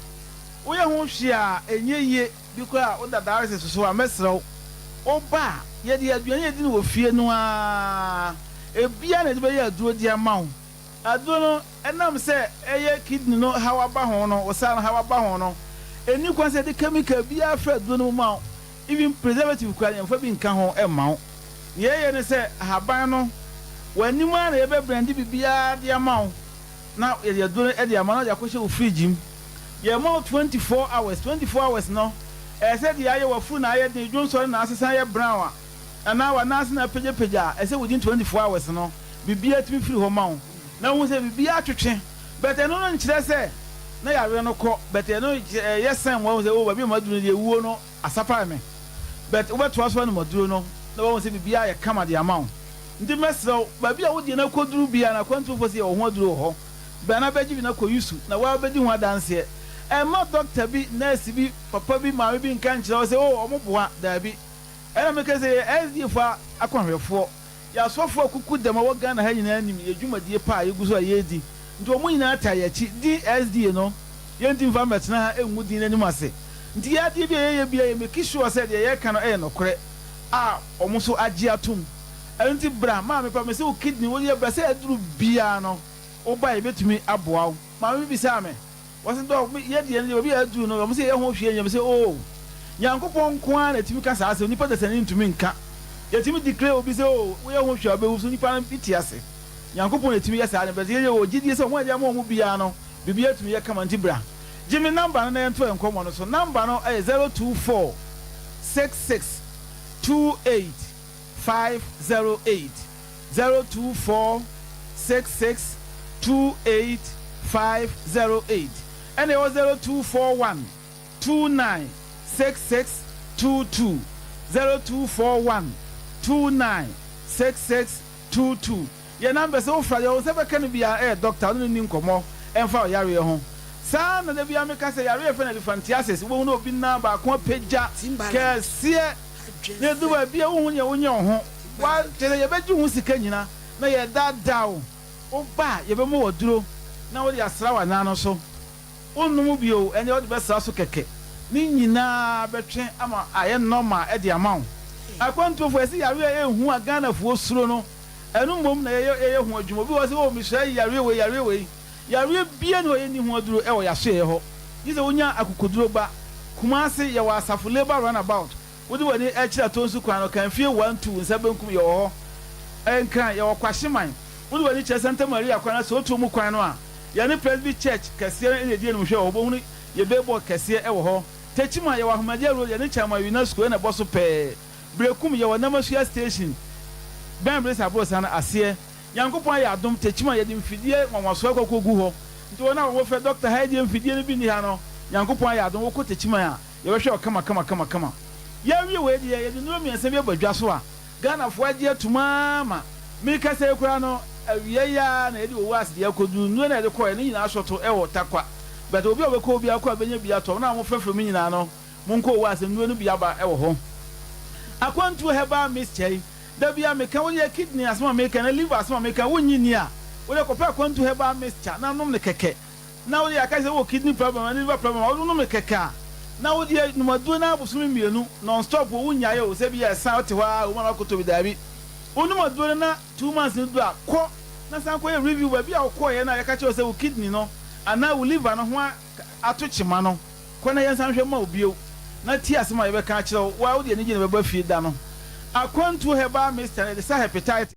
Speaker 19: woyɛ ho hwee a ɛnyɛ yie bi koraa a woda dialysis so a, mɛsrɛ wo, woba a, yɛde aduane a yɛdi no wɔ fie no ara ebiara na yɛde bɛyɛ aduro de ama wo. Aduro no, ɛnam sɛ ɛyɛ kidney no haw aba ho no, wo saa no haw aba ho no, ɛnni kwan sɛ yɛde chemical biara fra aduro no mu ma wo. Even preservative koraa yɛmfa bi nka ho mma wo. Nea yɛyɛ ne sɛ ahaban no W'anim ara na yɛbɛbrɛnde biribiara de ama wo na yɛde aduro no de ama na wɔde akɔhyɛ wo fridge mu. Yɛma wo 24 hours, 24 hours no, ɛyɛ sɛ deɛ ayɛ w'afuru na ayɛ den, dwonsɔ no na asesa ayɛ brown a, anaa w'anan ase na apagyapagya a, ɛsɛ within 24 hours no, biribiara tumi firi hɔ ma wo na wohu sɛ biribiara atwetwe. But ɛno no nkyerɛ sɛ na yareɛ no kɔ, but ɛno yɛ sign ma woahu sɛ oh baabi a maduru no deɛ wuo no Asapae me but wobɛtoa so anom aduro no na woahu sɛ biribiara ayɛ kama de ama wo. Nti mɛsrɛ wo, baabi a wodeɛ no akɔduru biara no akwantufoɔ sɛ yɛwɔ ho aduro wɔ hɔ. Bra na bɛgye bi na kɔ use na woara bɛdi ho adanseɛ. Ɛmma dɔkta bi, nɛɛse bi, papa bi, maame bi nka nkyerɛ wo sɛ oh wɔn boa, daabi. Ɛna meka sɛ yɛyɛ SDA foɔ akwanhwɛfoɔ. Yɛn asɔfo akuku dɛm a ɛwɔ Ghana ha nyinaa nim yɛn dwumadie pa a yɛgu so a yɛredi nti wɔn nyinaa taa yɛn akyi. Din SDA no yɛntumi mfa mmɛtena ha ngu din no anim ase. Nti yɛn adeɛ bi a yɛyɛ biara yɛ make sure sɛ deɛ yɛreka no yɛ nokorɛ a wɔn nso agye atom. Ɛno nti bra maame pa mese wo kidney wodeɛ bra sɛ aduru biara no woba a yɛbɛtumi aboa wo. Maame bi bisaa me. Wɔse dɔ me yɛ deɛ no deɛ baabi a aduru no wɔn se yɛ ho hwee nyɛ me sɛ oo Nyankopɔn nko ara na ɛtumi ka saa asɛm nipa dasani ntumi nka yɛtumi declare obi sɛ oo woyɛ ho hwee a wobɛwu so nipa no te ase Nyankopɔn na ɛtumi yɛ saa no but yɛyɛ wɔ gyidie sɛ wɔn a yɛde ama wɔn biara no biribiara tumi yɛ kama nti bra gye me number no na yɛnto yɛn nkɔmmɔ no so number no yɛ 024 66 28 508 024 66 28 508 ɛna ɛwɔ 0241 29 66 22 0241 29 66 22 Yɛn numbers sɛ wofra deɛ wo nsa bɛka no biara ɛyɛ doctor wo ne no nni nkɔmmɔ ɛmfa ɔyareɛ ho. Saa na da biara meka sɛ yareɛ a yɛfrɛ no elephantiasis wobɛhu na obi nan baako apagya kɛseɛ na ɛdu baabi a wonhu nea wonyɛ wo ho wa kyerɛ sɛ yɛbɛgye wo ho sika nyina na yɛdaadaa wo woba a yɛbɛma wo aduro na wode asra w'anan no so wonnom bio ɛndeɛ wode bɛsra so kɛkɛ ne nyinaa bɛtwe ama ayɛ normal de ama wo. Akwantuofoɔ yɛse yareɛ a ɛnhu a Ghanafoɔ suro no ɛno mmom na yɛyɛ yɛyɛ ho adwuma obi wɔ hɔ sɛ oh mesua yareɛ wei yareɛ wei Yareɛ biara nni hɔ a yɛnni ho aduro wɔ yɛasoɛeɛ hɔ, gye sɛ wonya akokoduro ba. Kumase, yɛwɔ Asafo Labour Runabout, wode w'ani rekyerɛ Atonsu kwan no, Kanfie one two, nsa benkum, yɛwɔ hɔ. Nkran, yɛwɔ Kwahyeman, wode w'ani kyerɛ Santa Maria kwan no, Asootuo mu kwan no a, yɛne Presby Church kɛseɛ no na ɛdi animhwɛ wɔ hɔ, wobɛhunu yɛn billboard kɛseɛ wɔ hɔ. Techiman, yɛwɔ Ahomadiya Road, yɛne Chairman Unesco na ɛbɔ so pɛɛ. Berekum, yɛwɔ Namasua Station, bɛn Bresa Aborosan no aseɛ. Nyankopɔn ayɛ adom, Tekyim a yɛde mfidie nwanwasoɔ akɔ akɔgu hɔ, nti wɔn a wɔfrɛ Dɔkta ha yi deɛ mfidie no bi nni ha no, Nyankopɔn ayɛ adom, wokɔ Tekyim a, yɛbɛhwɛ wo kama kama kama kama. Yɛawie wei deɛ, yɛde nnuro mmiɛnsa bi aba dwa so a Ghanafoɔ agye atum ara ma merekasa yi koraa no, awia yi ara na yɛde owuo ase deɛ akɔduru, nnuro no a yɛde kɔeɛ no nyinaa asɔto wɔ Tarkwa, but obi a ɔbɛkɔ hɔ biara kɔ a bɛnya bi atɔ, wɔn a wɔfrɛfrɛ me nyinaa no, monkɔ owuo ase, nnuro no bi aba wɔ hɔ. Akwantuo Herbal Mixture yi, Da bi a meka wo deɛ kidney asɛm a meka na liver asɛm a meka wonnye nni a, wo deɛ kɔpɛ akwantu herbal mixture na nom no kɛkɛ na wo deɛ aka sɛ wowɔ kidney problem anaa liver problem a wo nom no kɛkɛ a na wo deɛ nom aduro no ara bosome mmienu non stop o wonnyae o sɛ bi a ɛsa wote hɔ ara o ma no akɔtɔ bi daabi wo nom aduro no na 2 months no du a kɔ na san kɔyɛ review baabi a wokɔeɛ no a yɛka kyerɛ wo sɛ wo kidney no anaa wo liver no ho a ato kyema no, kɔ na yɛnsan nhwɛ mma wo bio, na tie asɛm a yɛbɛka akyerɛ wo, wo ara wode anigye na ɛbɛba fie da no. Akwantuo herbal mixture no, yɛde sa hepatitis.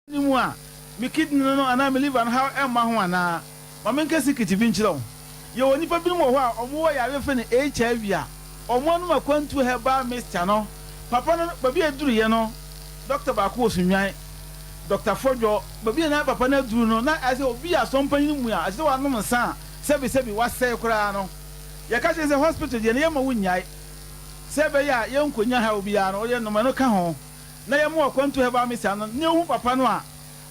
Speaker 19: No mu a, me kidney no anaa me liver no haw mma ho anaa? Ma menka secret bi nkyerɛ wo. Yɛwɔ nnipa binom wɔ hɔ a wɔwɔ yareɛ yɛfrɛ no HIV a, wɔanom akwantuo herbal mixture no. Papa no, baabi a ɛduruiɛ no, dɔkta baako wɔ Sunnwan, Dɔkta Fɔdwɔ, baabi a na papa no aduru no, na ayɛ sɛ obi a asɔmpanyin mu a ɛsɛ sɛ wanom nsa a sɛbisɛbi wasɛe koraa no. Yɛka kyerɛ no sɛ hospital deɛ no yɛmma wonnyae sɛ ɛbɛyɛ a yɛnkonya haw biara no, wodeɛ nom ɛno ka ho na yɛma wo akwantu herbal mixture no na ehu papa no a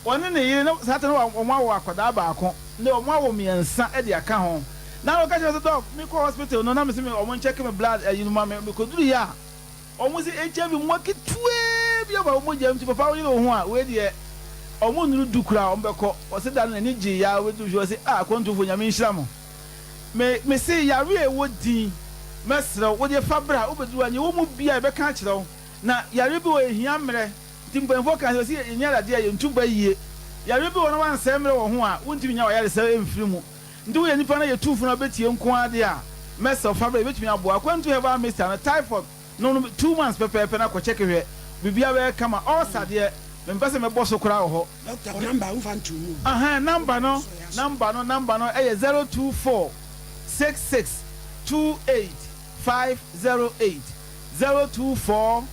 Speaker 19: ɔne ne yere no saa ta no wɔn awo akwadaa baako ne wɔn awo mmiɛnsa de aka ho. Na ɔka kyerɛ sɛ dɔk mekɔ hospital no na mese me wɔn nkyɛke me blood ayi no ma me mekoduru yɛ a Wɔn se HIV mmoa ketewaa bi aba wo mogya mu nti papa wo yere wo ho a wei deɛ wɔn nnuru du koraa wɔn bɛkɔ. Ɔse da no n'ani gyee yaa wobɛduru fie ɔse ah akwantufoɔ Nyame nhyira mo. Me me se yareɛ a ɛwɔ din mɛsrɛ wo wodeɛ fa bra wobɛduru a nea ɛwɔ mu biara yɛbɛka akyerɛ wo na yareɛ bi wɔ hɔ ɛhia mmerɛ nti mpaninfoɔ kaa sɛ ɔse yɛnya yadeɛ a yɛntu ba yie yareɛ bi wɔ hɔ na wansɛe mmerɛ wɔ ho a wontumi nya w'ayaresa mfiri mu nti woyɛ nipa na yɛtu fo na wobɛtie nko ara deɛ a, mɛsrɛ wo fa bra yɛbɛtumi aboa. Akwantu herbal mixture no, typhoid, nom no 2 months pɛpɛɛpɛ na kɔ check hwɛ, biribiara bɛyɛ kama. Ulcer deɛ, Mempɛ sɛ mɛbɔ so koraa wɔ hɔ.
Speaker 2: Doctor, wo number womfa ntoo mu o.
Speaker 19: Ahaa, number no, number no, number no yɛ 024 66 28 508, 024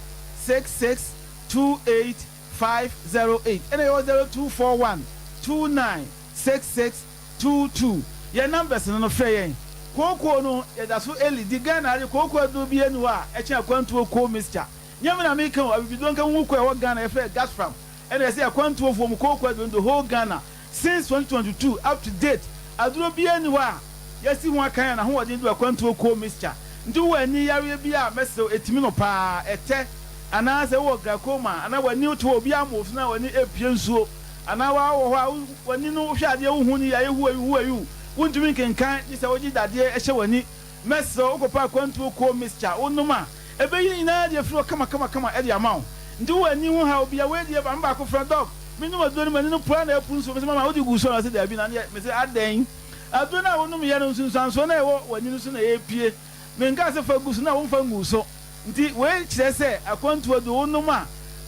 Speaker 19: 66 28 508, ɛna yɛwɔ 0241 29 66 22. Yɛn numbers no no, frɛ yɛn. Kookoo no, yɛda so lidi. Ghana ha de, kookoo aduro biara nni hɔ a ɛkyɛn akwantuo koo mixture. Nyɛ me na meka o, abibiduro nka huhu kɔ a ɛwɔ Ghana yɛfrɛ Gasfram ɛna yɛsɛ akwantuofoɔ mu kooko aduro no the whole Ghana since 2022 up to date aduro biara nni hɔ a yɛasi ho akan a n'ahoɔden du akwantuo koo mixture nti wowɔ ani yareɛ bi a mɛsrɛ wo ɛtumi no paa ɛtɛ anaa sɛ wowɔ glaucoma anaa w'ani wote hɔ obi ama wo so na w'ani ɛpue nsuo anaa waa wɔ hɔ a w'ani no wohwɛ adeɛ wohu no yie ayɛ huayu huayu wontumi nkenkan gye sɛ wogye dadeɛ hyɛ w'ani Mɛsrɛ wo, wokɔpɛ akwantuo kuo mixture wonom a, ɛbɛyi ne nyinaa de afiri hɔ kamakamakama de ama wo. Nti wowɔ ani ho haw bi a, wei deɛ maame baako frɛ, Doc, menom aduro no m'ani no pue a na apu nsuo. Mese, Mama, wode guu so anaa? Ɔse, Daabi. Na neɛ, mese, Adɛn? Aduro no a wonomyɛ no, nsunsuansoɔ no a ɛwɔ w'ani no so na ɛrepue. Menkaa sɛ fa gu so na womfa nguu so. Nti wei kyerɛ sɛ akwantuo aduro wonom a,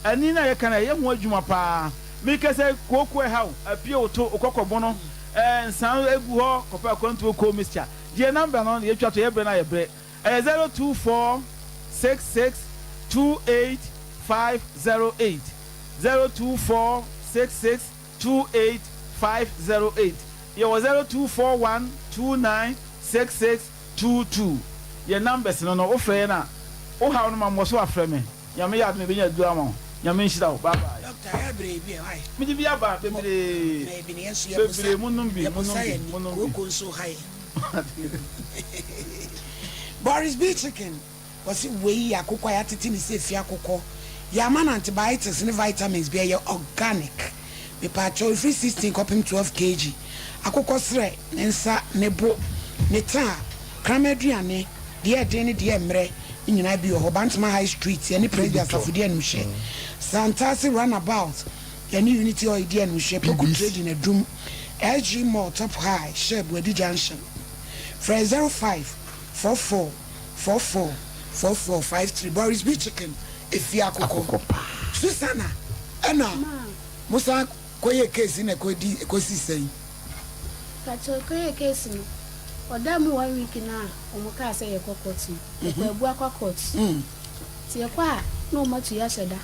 Speaker 19: ani no a yɛka no, ɛyɛ ho adwuma pa ara. Mekasa yi, kooko ɛha wo, apue wo to, wo kɔkɔbono, ɛɛ, nsa gu hɔ, kɔpɛ akwantuo kuo mixture. Deɛ number no na yɛtwa to yɛ brɛ no ayɛ brɛ ɛyɛ 02466 28508 02466 28508 yɛwɔ 0241 2966 22 yɛ numbers no no wofrɛ yɛn a wo haw no ma mmɔ so afrɛ me Nyame yɛ adom yɛbɛnya aduro ama wo Nyame nhyira wo bye bye.
Speaker 2: Doctor ayɛ abrɛ bi ɛ why.
Speaker 19: Mede bi aba bebree
Speaker 2: Ma ebi na yɛn nso yɛbosa
Speaker 19: bebree monom bi monom
Speaker 2: yɛbosa
Speaker 19: bi
Speaker 2: yɛn ani
Speaker 19: monom bi.
Speaker 2: kooko nso ha yɛn. Boris B chicken wɔse wei yɛ akokɔ a yɛatete ne sɛ fie akokɔ yɛama no antibiotics ne vitamins bi ɛyɛ organic mepaakyɛw ɛfiri 16 kɔpem 12 kg akokɔ serɛ ne nsa ne bo ne ta kraman aduane deɛ ɛden ne deɛ ɛmmerɛ ne nyinaa bi wɔ hɔ Bantama High Street yɛne Presby Asafo di animhwɛ Santase Runabout yɛne Unity Oil di animhwɛ Poku Trading Adum SG Mall Top High Hyɛ Buadi Junction Frɛ 0544 44 44 53 Boris B Chicken Efie Akokɔ Susanna ɛna mo san kɔ yɛ case na ɛkɔ di ɛkɔ si sɛn.
Speaker 18: Pakyɛw ɛkɔ yɛ case no ɔdaa mu one week no a ɔmo kaa sɛ yɛkɔ court no yɛkɔ Abuakwa court nti yɛkɔ a na ɔmo atu yɛ ahyɛ da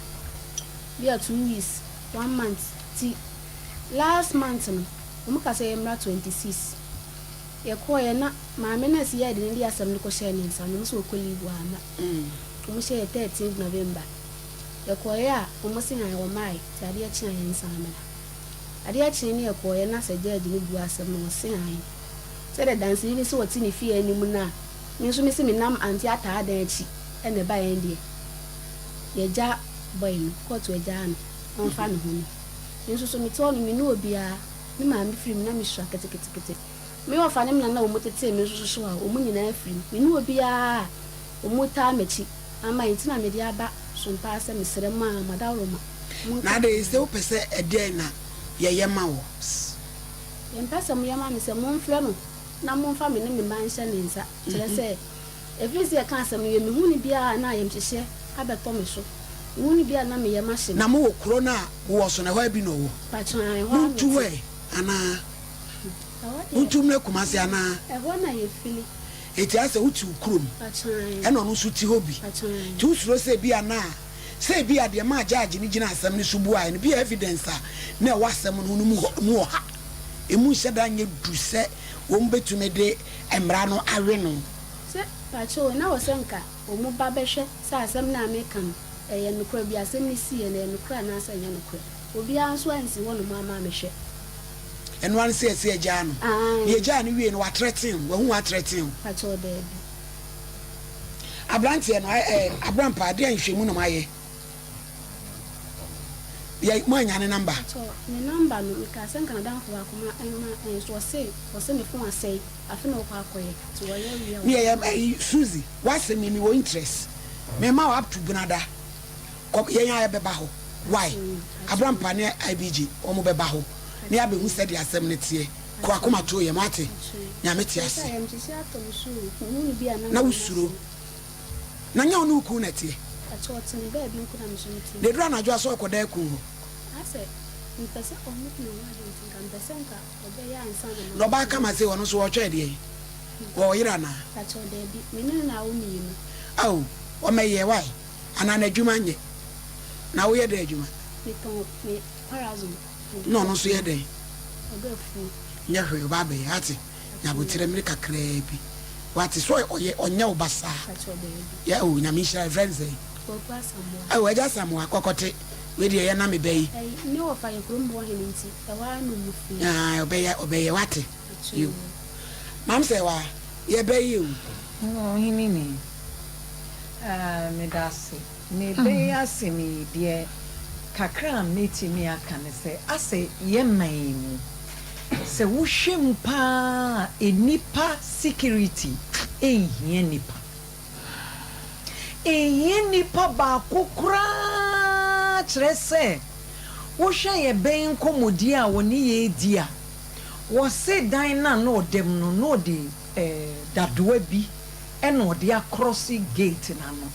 Speaker 18: bi a 2 weeks one month nti Last month no wɔn ka sɛ yɛmmra 26 yɛkɔɔeɛ na maame no a ɛsi yɛɛ de no de asɛm no kɔhyɛɛ ne nsa no ɔno nso ɔkɔ leave wamma wɔn hyɛɛ yɛ 13th November yɛkɔɔeɛ a wɔn se han wɔmmaeɛ nti adeɛ kye a yɛnsan mmra adeɛ kyee no yɛkɔɔeɛ na sɛ judge no bua asɛm no ɔse han sɛdeɛ danseni no sɛ ɔte ne fie anim no a me nso mese menam ante ataa dan akyi ɛna ɛbaeɛ deɛ yɛgya boy no kɔɔto agyaa no ɔmfa ne ho no. Me nso so mete hɔ no, menni obiara. Me maame firi mu na mesua keteketekete. Me wɔfa ne me nana a wɔtetee me nso so a, wɔn nyinaa firi mu. Menni obiara a wɔtaa m'akyi ama enti na mede aba so mpaa sɛ mesrɛ mo a, mo adaworoma, monka
Speaker 2: Na
Speaker 18: me
Speaker 2: adɛn
Speaker 18: ho.
Speaker 2: sɛ wopɛ sɛ ɛdeɛn na yɛyɛ ma wo?
Speaker 18: Deɛ mepɛ sɛ moyɛ ma me sɛ momfrɛ no na momfa me ne me mma nhyɛ ne nsa, kyerɛ sɛ, ɛfiri sɛ yɛka asɛm no wie, mehu no biara a na ayamhyehyeɛ abɛtɔ me so. Mehu no biara a na me yam ahye me.
Speaker 2: Na mowɔ kuro no a wowɔ so no, ɛhɔ ara bi na ɔwɔ?
Speaker 18: Pakyɛ, ae, ɛhɔ ara
Speaker 2: Montu hɔ
Speaker 18: mete.
Speaker 2: ɛ, anaa?
Speaker 18: Ɛhɔ deɛ.
Speaker 2: Montu mmra Kumasi anaa?
Speaker 18: Ɛhɔ na yɛfiri.
Speaker 2: Enti ayɛ sɛ wote wo kurom,
Speaker 18: Pakyɛ, ae.
Speaker 2: ɛna ɔno nso te hɔ bi.
Speaker 18: Pakyɛ, ae.
Speaker 2: Nti wosuro sɛ ebia na, sɛ ebia deɛ ɛmaa judge no gyinaa asɛm no so buaeɛ no, ebia evidence a na ɛwɔ asɛm no ho no mu hɔ, mu wɔ ha. Emu nhyɛ da nyɛ du sɛ wɔbɛtumi de mmara no awe no.
Speaker 18: Sɛ, pakyɛ o, na wɔ sɛ nka wɔn ba bɛhwɛ sɛ asɛm no a meka no, ɛyɛ nokorɛ, bi asɛm no siiɛ no, ɛyɛ nokorɛ anaasɛ ɛnyɛ nokorɛ. Obiara nso ansi hɔnom amma ammɛhwɛ.
Speaker 2: Ɛno ara ne sɛ yɛse yɛgyaa no.
Speaker 18: Aane.
Speaker 2: Na yɛgyaa no wiei no, watrɛten wo? Wahu w'atrɛten wo?
Speaker 18: Pakyɛw, daabi.
Speaker 2: Aberanteɛ no, ɛ, ɛ, Abrampa, deɛn nhwɛmu na moayɛ? Yɛ, moannya ne number?
Speaker 18: Pakyɛw, ne number no, mekaa sɛ nka n'adamfo baako ma, ma, nso ɔse, ɔse ne phone asɛe. Afe na ɔkɔ akɔyɛ nti wɔyɛ wie a
Speaker 2: Me yɛ ɛyi Suzy w'asɛm yi me wɔ interest me ma wo up to benada kɔ yɛn a yɛbɛba hɔ why Abrampa ne IBG wɔn bɛba hɔ ne abɛhu sɛdeɛ asɛm no teɛ kɔ akoma to yɛn wate Nyame te ase na wo suro na nyɛ wo ne wo kun na ɛteɛ na ɛduru anadwo a sɛ ɔkɔda akun hɔ.
Speaker 18: Asɛ mepɛ sɛ ɔno ne ho ade nti nka mepɛ sɛ nka ɔbɛyɛ ansa na
Speaker 2: Na ɔbaa kama sei ɔno nso ɔtwɛn deɛn? Ɔwɔ yere anaa?
Speaker 18: Pakyɛw daabi, me ne no na awo mienu.
Speaker 2: Ao ɔmɛyɛ why? Anaa n'adwuma nyɛ? Na woyɛ dɛn adwuma?
Speaker 18: Metɔn me parazone mede
Speaker 2: Na ɔno nso yɛ dɛn?
Speaker 18: Ɔdɔ afuo.
Speaker 2: Nyɛ hwee ɔba abɛyɛ ate? Nya aboterɛ mmere kakraa bi wate? So ɔyɛ ɔnyɛ wo basaa?
Speaker 18: Pakyɛw daabi.
Speaker 2: Yɛ oh Nyame nhyira yɛfrɛ no sɛn?
Speaker 18: Kwaku Asamoah.
Speaker 2: Ao Agya Asamoah kɔkɔte wei deɛ yɛ na me ba yi.
Speaker 18: Ɛyi ne wɔfa yɛ kurom hɔ hene nti ɛhɔ ara na ɔmu firi.
Speaker 2: Aah ɔbɛyɛ ɔbɛyɛ wate? Yo Maam sɛ wa yɛ bɛ yi o.
Speaker 4: Ɔhene ni ah medase me bɛ yi asɛm yi deɛ kakra a mɛtumi aka ne sɛ asɛ yɛ man yi mu sɛ wo hwɛ mu paa a nnipa security nhia nnipa nhia nnipa baako koraa kyerɛ sɛ wo hwɛ yɛ bɛ yi nkɔmɔdie a wɔne yɛ redi a Wɔse dan no a na ɔda mu no, na ɔde dadoa bi na ɔde akrɔse gate no ano.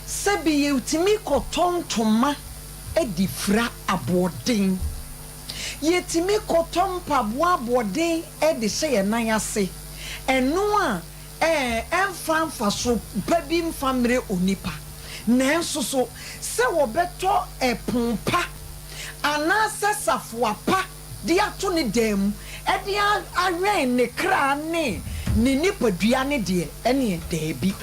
Speaker 4: Sɛbi yɛtumi kɔtɔ ntoma de fira aboɔden. Yɛtumi kɔtɔ mpaboa aboɔden de hyɛ yɛn nan ase. Ɛno a ɛmfa mfaso pa bi mfa mmrɛ onipa. Nanso so sɛ wɔbɛtɔ pon pa anaasɛ safoa pa de ato ne dan mu de awɛn ne kra ne ne nipadua no deɛ, ɛnneɛ daabi.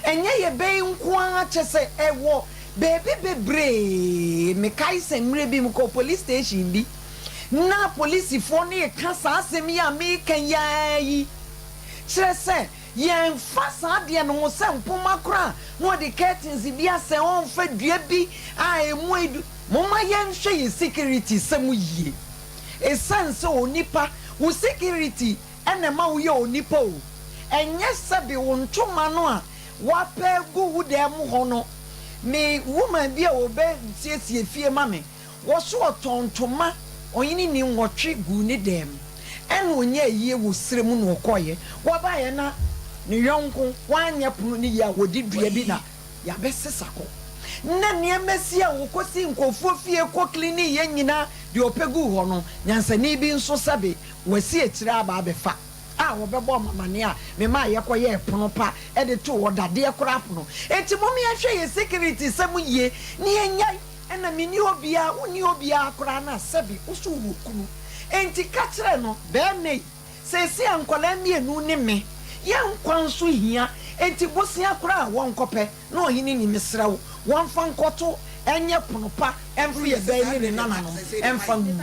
Speaker 4: Ɛnyɛ yɛn bɛ yi nko ara, kyerɛ sɛ ɛwɔ baabi bebree. Mekae sɛ mmerɛ bi mekɔɔ police station bi, na polisifoɔ no reka saa asɛm yi a mereka yi ara yi, kyerɛ sɛ yɛmfa saa adeɛ no ho sɛ mpoma koraa na wɔde curtains bi asɛn, wɔmfa dua bi a ɛmu edu. Momma yɛnhwɛ yɛn security sɛm yie. Ɛsiane sɛ onipa, wo security na ɛma woyɛ onipa o. Ɛnyɛ sɛbe wo ntoma no a woapɛ agu wo dan mu hɔ no. Me woman bi a ɔbɛ siesie fie ma me, wɔso ɔtɔn ntoma ɔyene ni nwɔtwe guu ne dan mu. Ɛna ɔnya ayie wɔ serɛ mu na ɔkɔeɛ. Wɔbaeɛ na ne yɔnko wanyɛ pono no yie a wɔde dua bi na Yɛabɛsesa kɔ. Nnɛ nneɛma si a wɔkɔsi nkurɔfoɔ fie kɔ klini yɛ nyina deɛ ɔpɛ guu hɔ no, nyansani bi nso sɛbe wasi akyire aba abɛfa a wɔbɛbɔ wɔn amaneɛ a memaa yɛkɔyɛɛ pono pa de too hɔ, dadeɛ koraa pono. Enti mom yɛnhwɛ yɛn security sɛm yie na yɛnnyae ɛna menni obiara, wonni obiara koraa no a sɛbe wo nso wowɔ kunu. Enti ka kyerɛ no, bɛɛma yi. Seesei a nkwadaa mmienu ne me, yɛn nkwa nso hia, enti bosea koraa a wɔnkɔpɛ, na ɔhene ni, mesrɛ wo, wɔmfa nkɔto nyɛ pono pa mfa yɛn ba yi ne ne nananom mfa ngu.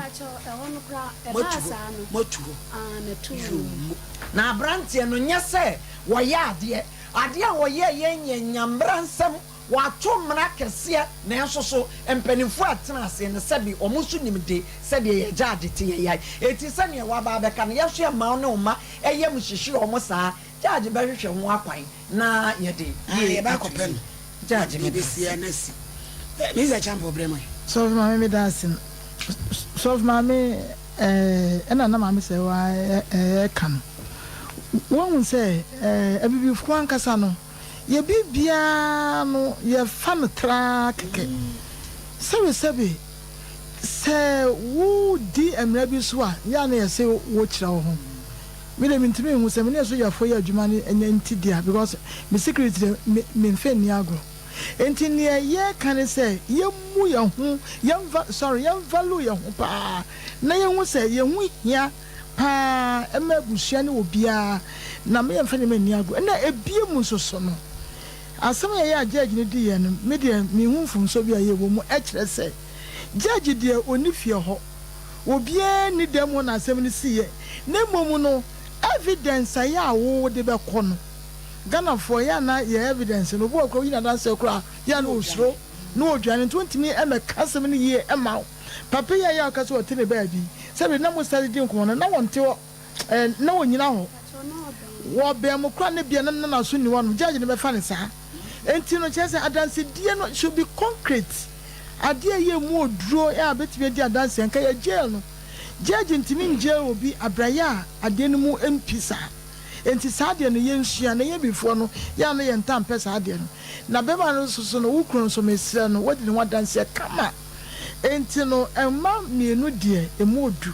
Speaker 4: Na aberanteɛ no, nyɛ sɛ wɔyɛ adeɛ, adeɛ a wɔyɛeɛ nyɛ nyammera nsɛm Wɔato mmara kɛseɛ, nanso so mpanimfoɔ a ɛtena ase no sɛbe wɔn nso nim de sɛdeɛ yɛn agya ade te yɛn yae? Enti sɛdeɛ woaba abɛka no, yɛn nso yɛmma wo ne wo mma yam nhyehyere wɔn saa. Judge bɛhwehwɛ ho akwan na yɛde yie ato yie. Judge, meda ase.
Speaker 6: Sɔfo maame meda ase sɔfo maame ɛɛ ɛna na maame sɛ wa ɛɛka no wahu sɛ ɛɛ abibifoɔ ankasa no Yɛ biribiara no yɛfa no traa kɛkɛ. Sɛbesɛbe, sɛ wodi mmara bi so a, yɛ a na yɛse wokyerɛ wo ho. Me deɛ mentumi nhu sɛ me ne asogyafoɔ yɛ adwuma no ɛnyɛ nti dea because me security deɛ me memfa nni agorɔ. Nti neɛ yɛka ne sɛ yɛmmu yɛn ho, yɛn sorry yɛn value yɛn ho paa na yɛnhu sɛ yɛn ho hia paa ɛma abusua ne obiara na me yɛmfa nneɛma nni agorɔ ɛna ebiem nso so no asɛm a yɛyɛ a judge no di yɛ no me deɛ mehu mfomsoɔ bi a ɛyɛ wɔ mu ɛkyerɛ sɛ judge deɛ ɔnni fie hɔ obiara nni dɛm hɔ na asɛm no siiɛ na mmom no evidence a yɛ a wo de bɛkɔ no Ghanafoɔ yɛ a na yɛ evidence no obi wɔ koraa oyi n'adanseɛ koraa yɛ a na ɔsuro na ɔdwane nti ɔntumi mmɛka asɛm no yie mma wo. Papa yi a ɛyɛ a ɔka sɛ ɔte ne baabi sɛ bere na mosare di nkɔmmɔ no, na wɔnte hɔ, ɛɛ, na wonnyina hɔ. Wɔbɛn mo koraa na ebia na n'aso nni hɔnom. Judge no bɛfa no saa. Enti no, kyerɛ sɛ adansedie no should be concrete. Adeɛ a ɛyɛ emu oduro a bɛtumi adi adanseɛ. Nka yɛ jail no, judge ntumi njail obi abrayɛ a adeɛ no mu mpi saa. Enti saa adeɛ no yɛnsua, na yɛn Abibifoɔ no, yɛ a na yɛntaa mpɛ saa adeɛ no. Na bɛrima no nso so no, wo kunu nso, mesrɛ no, wadi ne ho adanseɛ kama. Enti no mma mmienu deɛ ɛmu ɔdu.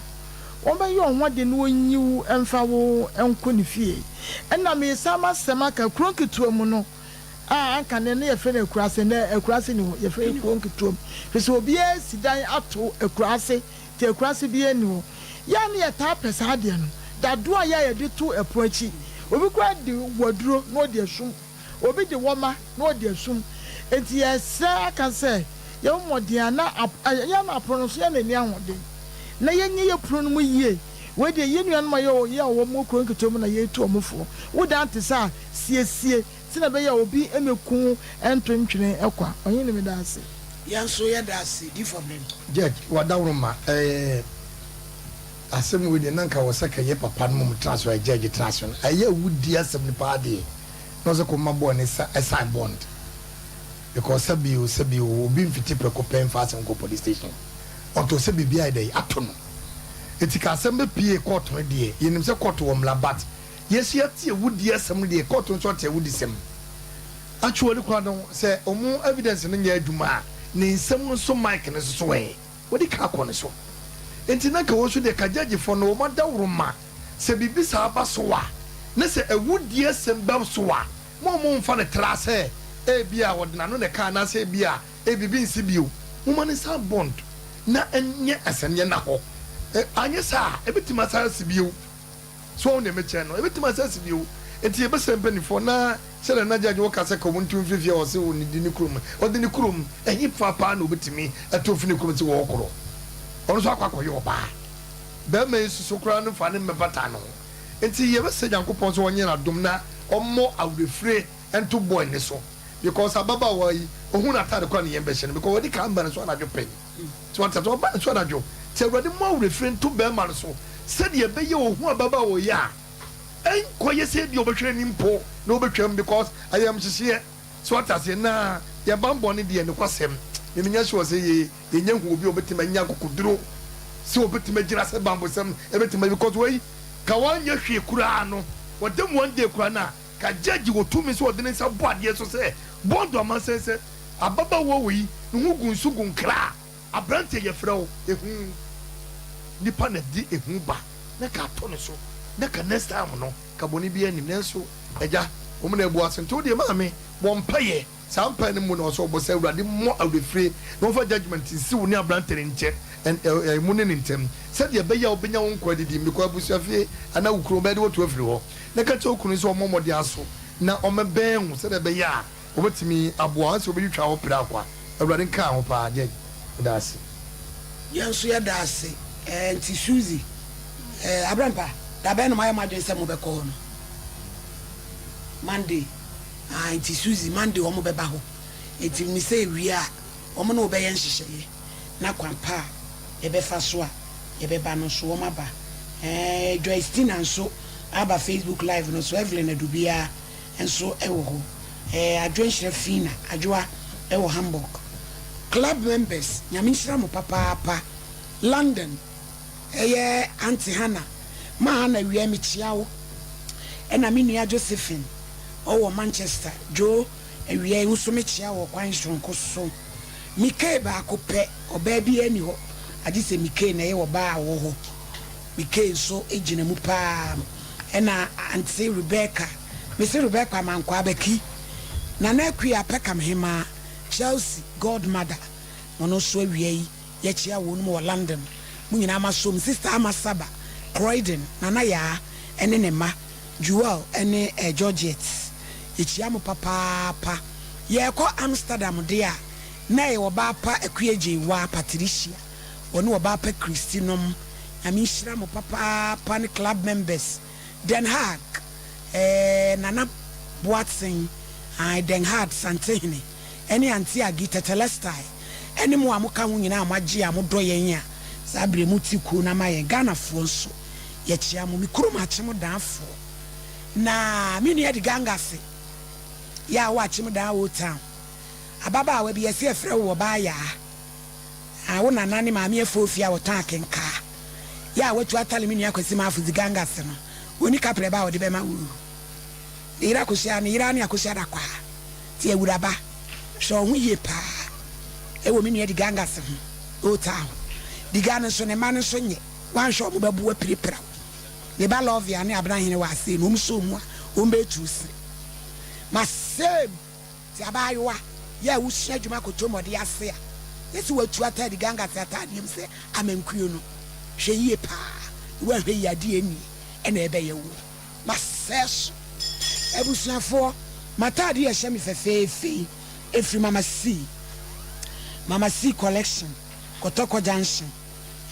Speaker 6: Wɔbɛyɛ wɔn ho ade na wɔnyi wo mfa wo nkɔ ne fie. Ɛna meresan m'asɛm aka, kuro nketewa mu no, a anka nnɛ no yɛfrɛ no akuraase, nnɛ akuraase nni hɔ, yɛfrɛ no kuro nketewa mu, ɛfiri sɛ obiara asi dan ato akuraase, nti akuraase biara nni hɔ. Yɛ a na yɛtaa pɛ saa adeɛ no, dadoɔ a yɛ a yɛde to ɛpono akyi, obi koraa de waduro na ɔde asum. Obi de wɔma na ɔde asum. Enti yɛsrɛ aka sɛ yɛbɔ mmɔden a na yɛn apono no so yɛn ani ahoɔden na yɛnyɛ yɛn pono no mu yie. Wei deɛ yɛn nuanom a yɛwɔ yɛ a wɔwɔ kuro nketewa mu na yɛretu wɔn fo. Wo dan te saa a, siesie sɛnea ɛbɛyɛ a obi mmɛku wo nto ntwene kwa. Ɔhene meda ase.
Speaker 2: Yɛn nso yɛda ase difo bem.
Speaker 1: Judge, w'adaworoma ɛɛ asɛm wei deɛ na nka wɔ sɛ kɛyɛ papa no mom tra so a judge tra so no ɛyɛ awudie asɛm no paa deɛ. Na ɔsɛ kɔ ma boy no sa sign bond because sɛbi o sɛbi o obi nfiti prɛko pɛ nfa asɛm nkɔ police station until sɛ biribi ayɛ dɛn ato no eti ka asɛm bɛ pie court no deɛ yɛnim sɛ court wɔ mmla but yɛsi ate awudie asɛm no deɛ court nso ate awudisɛm actually koraa no sɛ ɔmo evidence no nyɛ adwuma a ne nsɛm nso mic no nso so ɛ wɔde ka akɔ ne so nti na nka wɔn nso deɛ ka judge fo no wɔn adaworoma Sɛ biribi saa ba so a, ne sɛ awudie asɛm ba so a, mo momfa no tra sɛ ebia ɔde n'ano na ɛka anaasɛ ebia biribi nsi bio. Momma no nsan bond na ɛnyɛ asɛnneɛ nna hɔ. Anyɛ saa a, ɛbɛtumi asan asi bio. So woahu deɛ mekyerɛ no? Ɛbɛtumi asan asi bio. Enti yɛbɛsrɛ mpanimfoɔ na sɛdeɛ na Judge woka sɛ ka wɔntu mfiri fie a ɔse ɔde ne kurom, ɔde ne kurom, ɛhefa paa na ɔbɛtumi atu afiri ne kurom sɛ wɔrekorɔ? Ɔno nso akɔ akɔyɛ ɔbaa. Barima yi susu koraa no fa ne mmɛbata no ho. Nti yɛbɛsrɛ Nyankopɔn sɛ ɔnyɛ no adom na ɔmmɔ awerɛfire nto boy no so because ababaawa yi ohuu n'ataade koraa ne yam bɛhyɛ no because wadi kan ba ne so anadwo pɛn. So wate aseɛ? Waba ne so anadwo. Nti Awurade mmɔ awerɛfire nto barima no so sɛdeɛ ɛbɛyɛ ohu ababaawa yi a ɛnkɔyɛ sɛ ebia ɔbɛhwɛ n'anim mpo na ɔbɛtwam because ayamhyehyeɛ. So wate aseɛ? Na yɛn banbɔ no deɛ nokwasɛm me menya sure sɛ yɛ yɛnya hu obi a ɔbɛtumi anya akokoduro sɛ ɔbɛtumi agyina sɛ banbɔsɛm ɛbɛtumi because wei ka wanyɛ hwee koraa no wɔda mu one day koraa no a ka judge wɔ tumi sɛ ɔde ne nsa bɔ adeɛ so sɛ bɔndo amansan sɛ ababaawa wei ne ho gu nsu gu nkra a aberanteɛ yɛfrɛ wo ehu nipa na di ehu ba na ka atɔ ne so na ka next time no ka bɔne biara nnim nanso agya wɔn na abu ase nti wo deɛ maame bɔ mpaeɛ saa mpaeɛ no mu na ɔsɛ ɔbɔ sɛ awurade mmɔ awerɛfire na ɔmfa judgement nsi wo ne aberante no nkyɛ ɛn ɛ mu ne ne ntɛm sɛdeɛ ɛbɛyɛ a wobɛnya wo nkwa adidi mmekɔ abusuafie anaa wo kunu wɔbɛyɛ de woatu afiri hɔ na ka kyerɛ wo kunu sɛ ɔmmɔ mmɔden aso na ɔmmɛbɛn wo sɛdeɛ ɛbɛyɛ a Wɔbɛtumi aboa wo sɛ wobɛtwitwa wo pere akwa. Awurade nkaa ho paa Judge. Meda ase.
Speaker 2: Yɛn nso yɛda ase. Ɛɛ nti Suzy, ɛɛ Abrɛmpa, da bɛn na moayɛ mo adwene sɛ mobɛkɔ hɔ no? Monday. Ah, nti Suzy, Monday wɔn bɛba hɔ. Nti me sɛ ewie a, wɔn ne wo bɛyɛ nhyehyɛeɛ na kwan pa a yɛbɛfa so a yɛbɛba no nso wɔn aba. Ɛɛ Joyce Tina nso aba Facebook live no so, Evelyn Adubiara. nso wɔ hɔ. Eh, Adwoa Nhyira Fina, Adwoa wɔ Hamburg. Club members, Nyame nhyira mo papaapa. London, ɛyɛ Auntie Hannah, Ma Hannah awia yi mekyia wo. Ɛna me nua Josephine ɔwɔ Manchester, Joe awia yi wo nso mekyia wo ɔkwan soronko so. Mikay baako pɛ, ɔbaa biara nni hɔ agye sɛ Mikay na ɛyɛ ɔbaa a ɔwɔ hɔ. Mikay nso gyina mu paa. Ɛna Auntie Rebecca, mese Rebecca Amankwaa Baki, Nana Akua Peckham Hemaa, Chelsea Godmother, ɔno nso awia yi yɛkyea wɔnom wɔ London, mo nyinaa masom, Sister Ama Saba, Croydon, Nana Yaa ɛne ne mma, Jewel ɛne Georgette, yɛkyia mo papaapa. Yɛrekɔ Amsterdam deɛ a, na ɛyɛ ɔbaa pa Akua Gyeiwaa Patricia. Wɔne ɔbaa pa Christy nom. Nyame nhyira mo papaapa ne club members. Den Haag eh Nana Boateng ae Den Haag Santehene ɛne Auntie Aggie Tetelestai ɛne mo a mo ka ho nyinaa a mo agye a mo dɔ yɛn a saa berɛ mo te kuo no ama yɛn. Ghanafoɔ nso yɛkyea mo. Me kurom Akyem Daafoɔ na me nua Digangase yɛ a wɔ Akyem Daa Old Town. Ababaawa bi yɛse yɛfrɛ wo Ɔbaa Yaa. A wo nana ne maame afoofi a wɔtɔn akenkaa yɛ a watu atale me nua Kwasi Maafo Dziganga ase no, onni kaprɛ ba a ɔde bɛma wo o. Ne yere Akosua, ne yere ara ne Akosua Dakwaa. Nti awuraba, hwɛ wo ho yie paa wɔ me nua Dzigangase ho. Otaa ho. Diga no nso ne mma no nso nyɛ. Woanhwɛ a wɔn bɛbo apirapira wo. Ne ba Lovia ne Abena Hene wɔ asee no wɔn sɔɔ mu a wɔn bɛtu se. Masɛm te abaayewa yɛ a wosua adwuma kɔtɔ mmɔde ase a yɛse watu ataade gangase ataadeɛ mu sɛ amankuo no. Hwɛ yie paa na woanhwɛ yie a DNA na ɛbɛyɛ woɔ. Masɛɛ so. Abusuafoɔ, m'ataadeɛ a ɛhyɛ me fɛfɛɛfɛ yi ɛfiri Mama C. Mama C Collection, Kɔtɔkɔ Junction.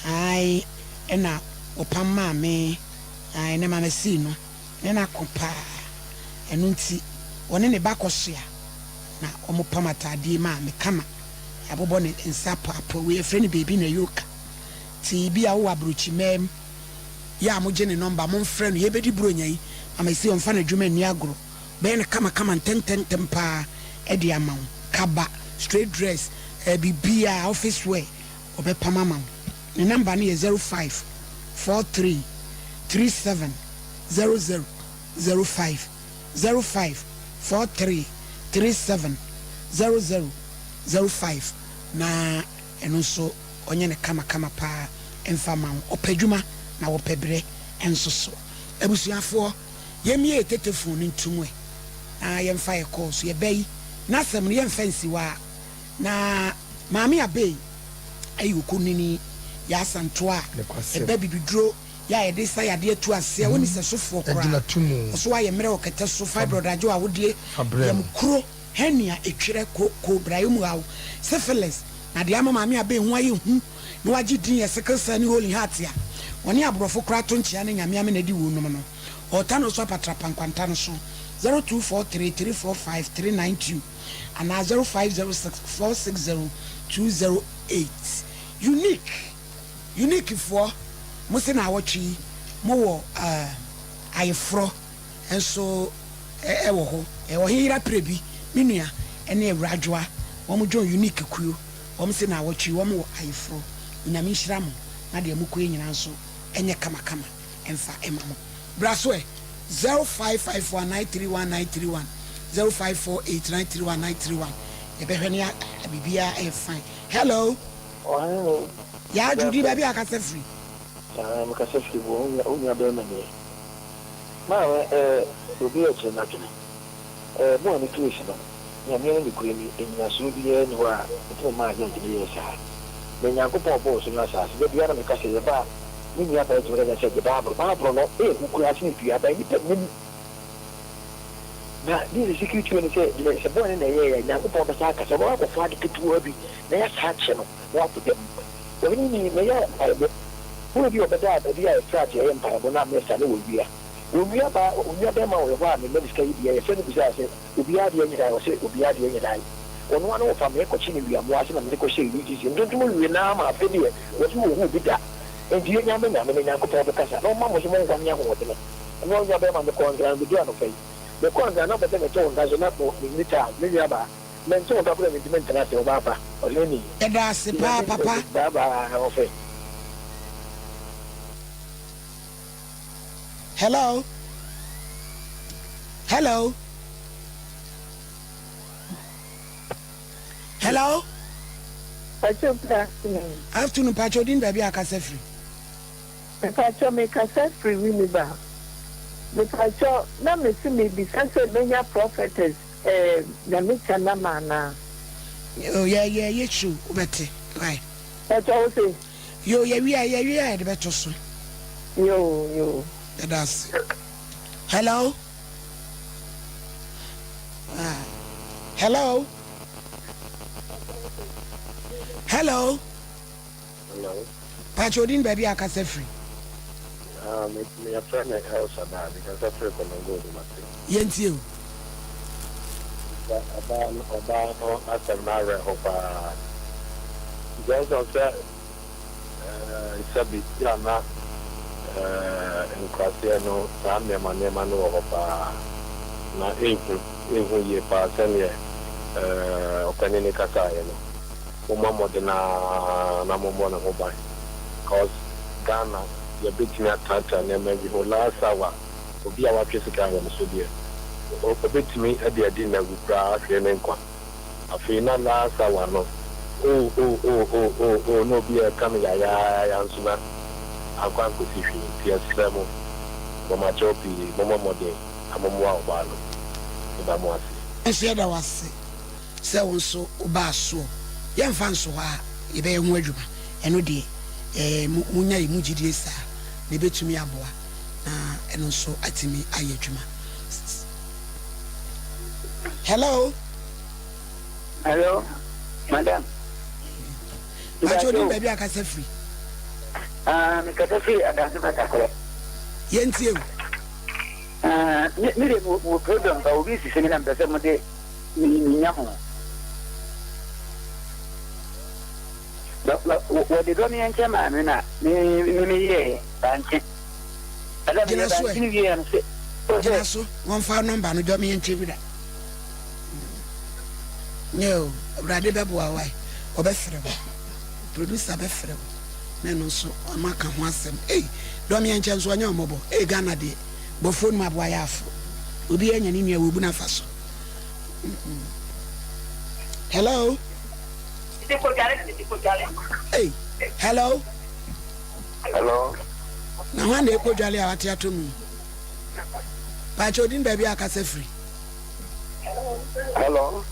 Speaker 2: Ae ɛna wɔpam maa me. Ae na Mama C no ne no ako paa. Ɛno nti ɔne ne ba kɔsoa na wɔpam ataadeɛ maa me kama. Yɛabobɔ ne nsa apoapoa. Wei yɛfrɛ no baby Nayoka. Nti bi a wowɔ abrokyimaa mu yɛ a mogye ne nɔmba momfrɛ no. Yɛbɛdi Buronya yi, Mama C ɔmfa n'adwuma nni agorɔ. Bɛyɛ no kamakama ntɛntɛntɛm paa de ama wo. Kaba, straight dress, ɛɛ biribiara, office wear. Ɔbɛpam ama wo. Ne nɔmba no yɛ 05 43 37 00 05, 05 43 37 00 05, na ɛno nso ɔnyɛ no kamakama paa mfa mma wo. Ɔpɛ adwuma na ɔpɛ berɛ nso so. Abusuafoɔ, yɛmmue yɛ tetefon no ntom ɛ na yɛmfa yɛ calls. Yɛba yi, n'asɛm no yɛmfa nsi hɔ ara. Na Maame Abey yɛ okunini, yɛ asantoa a ɛba bibiduro yɛ a yɛde sa yadeɛ tu aseɛ, ɔnni sɛsofoɔ koraa, ɔso ayɛ mmerɛ wɔ kɛtɛ so, fibroid agye wɔ awodeɛ, yam kuro, hernia, etwerɛ, kooko, brayɛ mu haw, syphilis, na deɛ ama Maame Abey ho ayɛ hu na wagye din yɛ sickle cell ne hole in heart a wɔne aborɔfo koraa to nkyea ne Nyame amena di wuo nom no. Ɔɔta no so apatrapa nkwanta no so, 0243 345 392. anaa 0506 460 208. Unique Unique foɔ mo se naawɔtwe yi mo wɔ ayeforɔ nso wɔ hɔ Ɔheyera Prebi me nua ne Awura Adwoa wɔn join Unique kuo wɔn se naawɔtwe yi wɔn wɔ ayeforɔ Onyame nhyira mo na deɛ mo kɔ yɛ nyinaa nso nyɛ kama kama mfa ma mo. Bra so ɛ, 0554 931 931, 0548 931 931, yɛbɛhwɛ ne a biribiara ɛyɛ fine. Hello.
Speaker 20: Ɔhene ne.
Speaker 2: Yaa Judy, baabi a kasa firi?
Speaker 20: Aa, me kasa firi bo, wo nua bɛrima nie. Maame, eh, obi ɛkyerɛ n'adwene. Eh, mo a ne case no, Nyame ne nokorɛ ni, nnyinasoɔ biara nni hɔ a ɛtumi maa judge no yɛɛ saa. Na Nyankopɔn ɔbɔɔ ɔsoro ne asaase, da biara na meka sɛ yɛba a, me nua baa tumi ka kyerɛ me sɛ gye Bible, Bible no ɛyɛ hu koraa sene dua, but nnipa nnim. Na this is secret way ne sɛ, deɛ sɛ bɔne na ɛyɛeɛ a, Nyankopɔn bɛsan akasa, ɔbɛkɔ akɔfa ade ketewa bi na yɛasan akye no na wato dam. Ɔhene ni, meyɛ mpaebɔ, berɛ bi ɔbɛdaa baabi a yɛfrɛ ate yɛyɛ mpaebɔ na mesa ne wɔwia. Onua baa, onua bɛɛma wɔ hɔ a me mma ne sika yi bi a, yɛfrɛ no bisaa sɛ, Obiara deɛ nyerae? Ɔse, Obiara deɛ nyerae. Ɔno ara ne wɔfa me kɔkye no wiamoa ase na mede kɔhyɛɛ UGC. Ntontom wie no ara ma afei deɛ wɔse wɔnhuu bi da. Enti yɛnya me Nyame ne Nyankopɔn bɛkasa na ɔmma mo nso mo nkwa ne ahoɔdene. Ɛno onua bɛɛma mekɔɔ Nkran bɛduru anɔpa yi. Mekɔɔ Nkran na ɔpɛ sɛ mete wo nka so na menni time. Me nua baa, mente wo nka koraa mentumi ntena ase, ɔbaa pa. Ɔhene ni.
Speaker 2: Yɛda ase paa papa.
Speaker 20: Bye bye ɔfɛ.
Speaker 2: Hello hello hello.
Speaker 21: Pacho good afternoon.
Speaker 2: Afternoon pacho din baabi a kasa firi.
Speaker 21: Mepacho me kasa firi Winneba. Mepacho na me se me bisa sɛ menya prophetess eh Nyamekyɛ nama anaa.
Speaker 2: Oh yɛ yɛ yɛ show wobɛte why.
Speaker 21: Pacho wo se.
Speaker 2: Yoo yɛwie a yɛwie a yɛde bɛto so.
Speaker 21: Yoo yoo.
Speaker 2: Yɛda ase. Hello. Ah. Hello. Hello.
Speaker 20: Hello.
Speaker 2: Pacho odin baabi a akasa firi.
Speaker 20: Ah, me me yɛfrɛ me El Shaddai, me kasa firi Konongo Odumase.
Speaker 2: Yɛntie o.
Speaker 20: Ɔbaa no ɔbaa no asɛm no awerɛho paa. Johnson sɛ Sɛbi a na nkuraseɛ no saa nneɛma nneɛma no wɔ hɔ paa. Na ehu, ehu yie paa sɛdeɛ ɔpanin no kasaeɛ no. Mommɔ mmɔden ara na mommɔ ne ho ban cos Ghana yɛbɛtumi atratra nneɛma bi ho. Last hour obi a watwe sika wɔ ne so deɛ ɔbɛtumi de adi nna awu koraa ahwere ne nkwa. Afei na last hour no.
Speaker 8: Oh oh oh oh oh oh na obi reka me yayaaya nso na ankɔ ankɔsi hwee nti yɛsrɛ mo moma kyɛw pii mommɔ mmɔden na mommoa ɔbaa no meda mo ase.
Speaker 2: Nso yɛda wo ase sɛ wo nso wobaa soɔ. Yɛmfa nso hɔ a yɛbɛyɛ ho adwuma. Ɛno deɛ eh, mo, monya yɛn mu gyidie saa na ɛbɛtumi aboa na ɛno nso atumi ayɛ adwuma. Hello.
Speaker 3: Hello, madam.
Speaker 2: Pacho ni baabi akasa firi.
Speaker 3: Ah, me kasa firi Adanse Batakorɛ.
Speaker 2: Yɛntie o.
Speaker 3: Ah, me me de mo mo program ba obi sisi me na mpɛ sɛ mo de me nya mo. Ba ba wɔde dɔ me nkyɛn maa me na me me me yɛ bankye. Ɛna me yɛ bankye ne wie no sɛ.
Speaker 2: Gyina so wɔmfa nɔmba no dɔ me nkyɛn bi da. Nyɛ o, Awurade bɛboa wo ae, ɔbɛfrɛ wo, producer bɛfrɛ wo na ɛno nso ɔmo aka ho asɛm. Ei, dɔm yɛn nkyɛn nso ɔnyɛ ɔmɔbɔ. Ei, Ghana deɛ, bɔfoɔ no mu aboa yɛ afo. Obi anya ne nua wɔbu no afa so. Hello? Ei, hello?
Speaker 3: Hello?
Speaker 2: Na hwan na ɛkɔ dwale a wate ato mu? Paakyɛ odin baabi a akasa firi.
Speaker 3: Hello.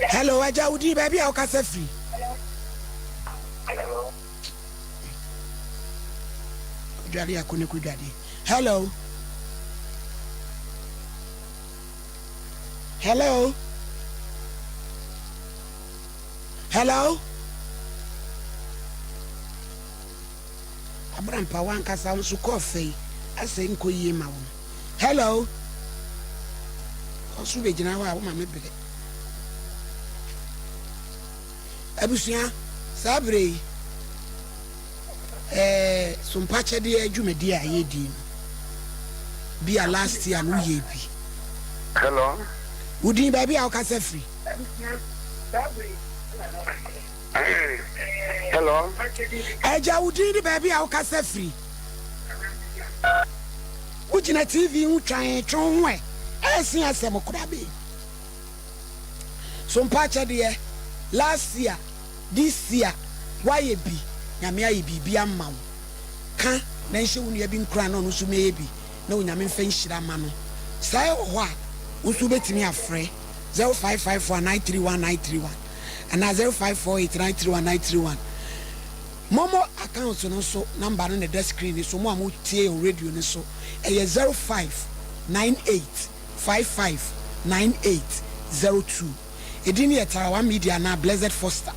Speaker 2: Hello, agya wo din baabi a wokasa firi. Dwade akɔ ne kɔ dwade. Hello. Hello. Hello. Abrampa wankasa nso kɔɔ fɛ yi asɛ nkɔ yie ma wo no. Hello. Ɔso bɛgyina hɔ a woma me berɛ. Abusua, saa berɛ yi, ɛɛ sompakyɛdeɛ dwumadie a yɛredi no, bi a last year no woyɛ bi.
Speaker 3: Hello.
Speaker 2: Wodin baabi a wokasa firi?
Speaker 3: Hello.
Speaker 2: Agya, wo din ne baabi a wokasa firi? Wogyina TV ho twan twe wo ho ɛ, ɛsen asɛm koraa bɛn. So mpakyɛ deɛ last year, this year woayɛ bi, Nyame ayɛ biribi ama wo, ka na nhyɛ wo nua bi nkuran na ɔno nso mmɛyɛ bi na Onyame mfa nhyira ma no. Saa ɛwɔ hɔ a, wo nso wobɛtumi afrɛ 0554 931 931 anaa 0548 931 931. Momo account no nso number no na ɛda screen no so, mo a mo tie yɛn wɔ radio no so ɛyɛ 0598 55 98 02. Edin no yɛ Tarawa Media anaa Blessed Foster.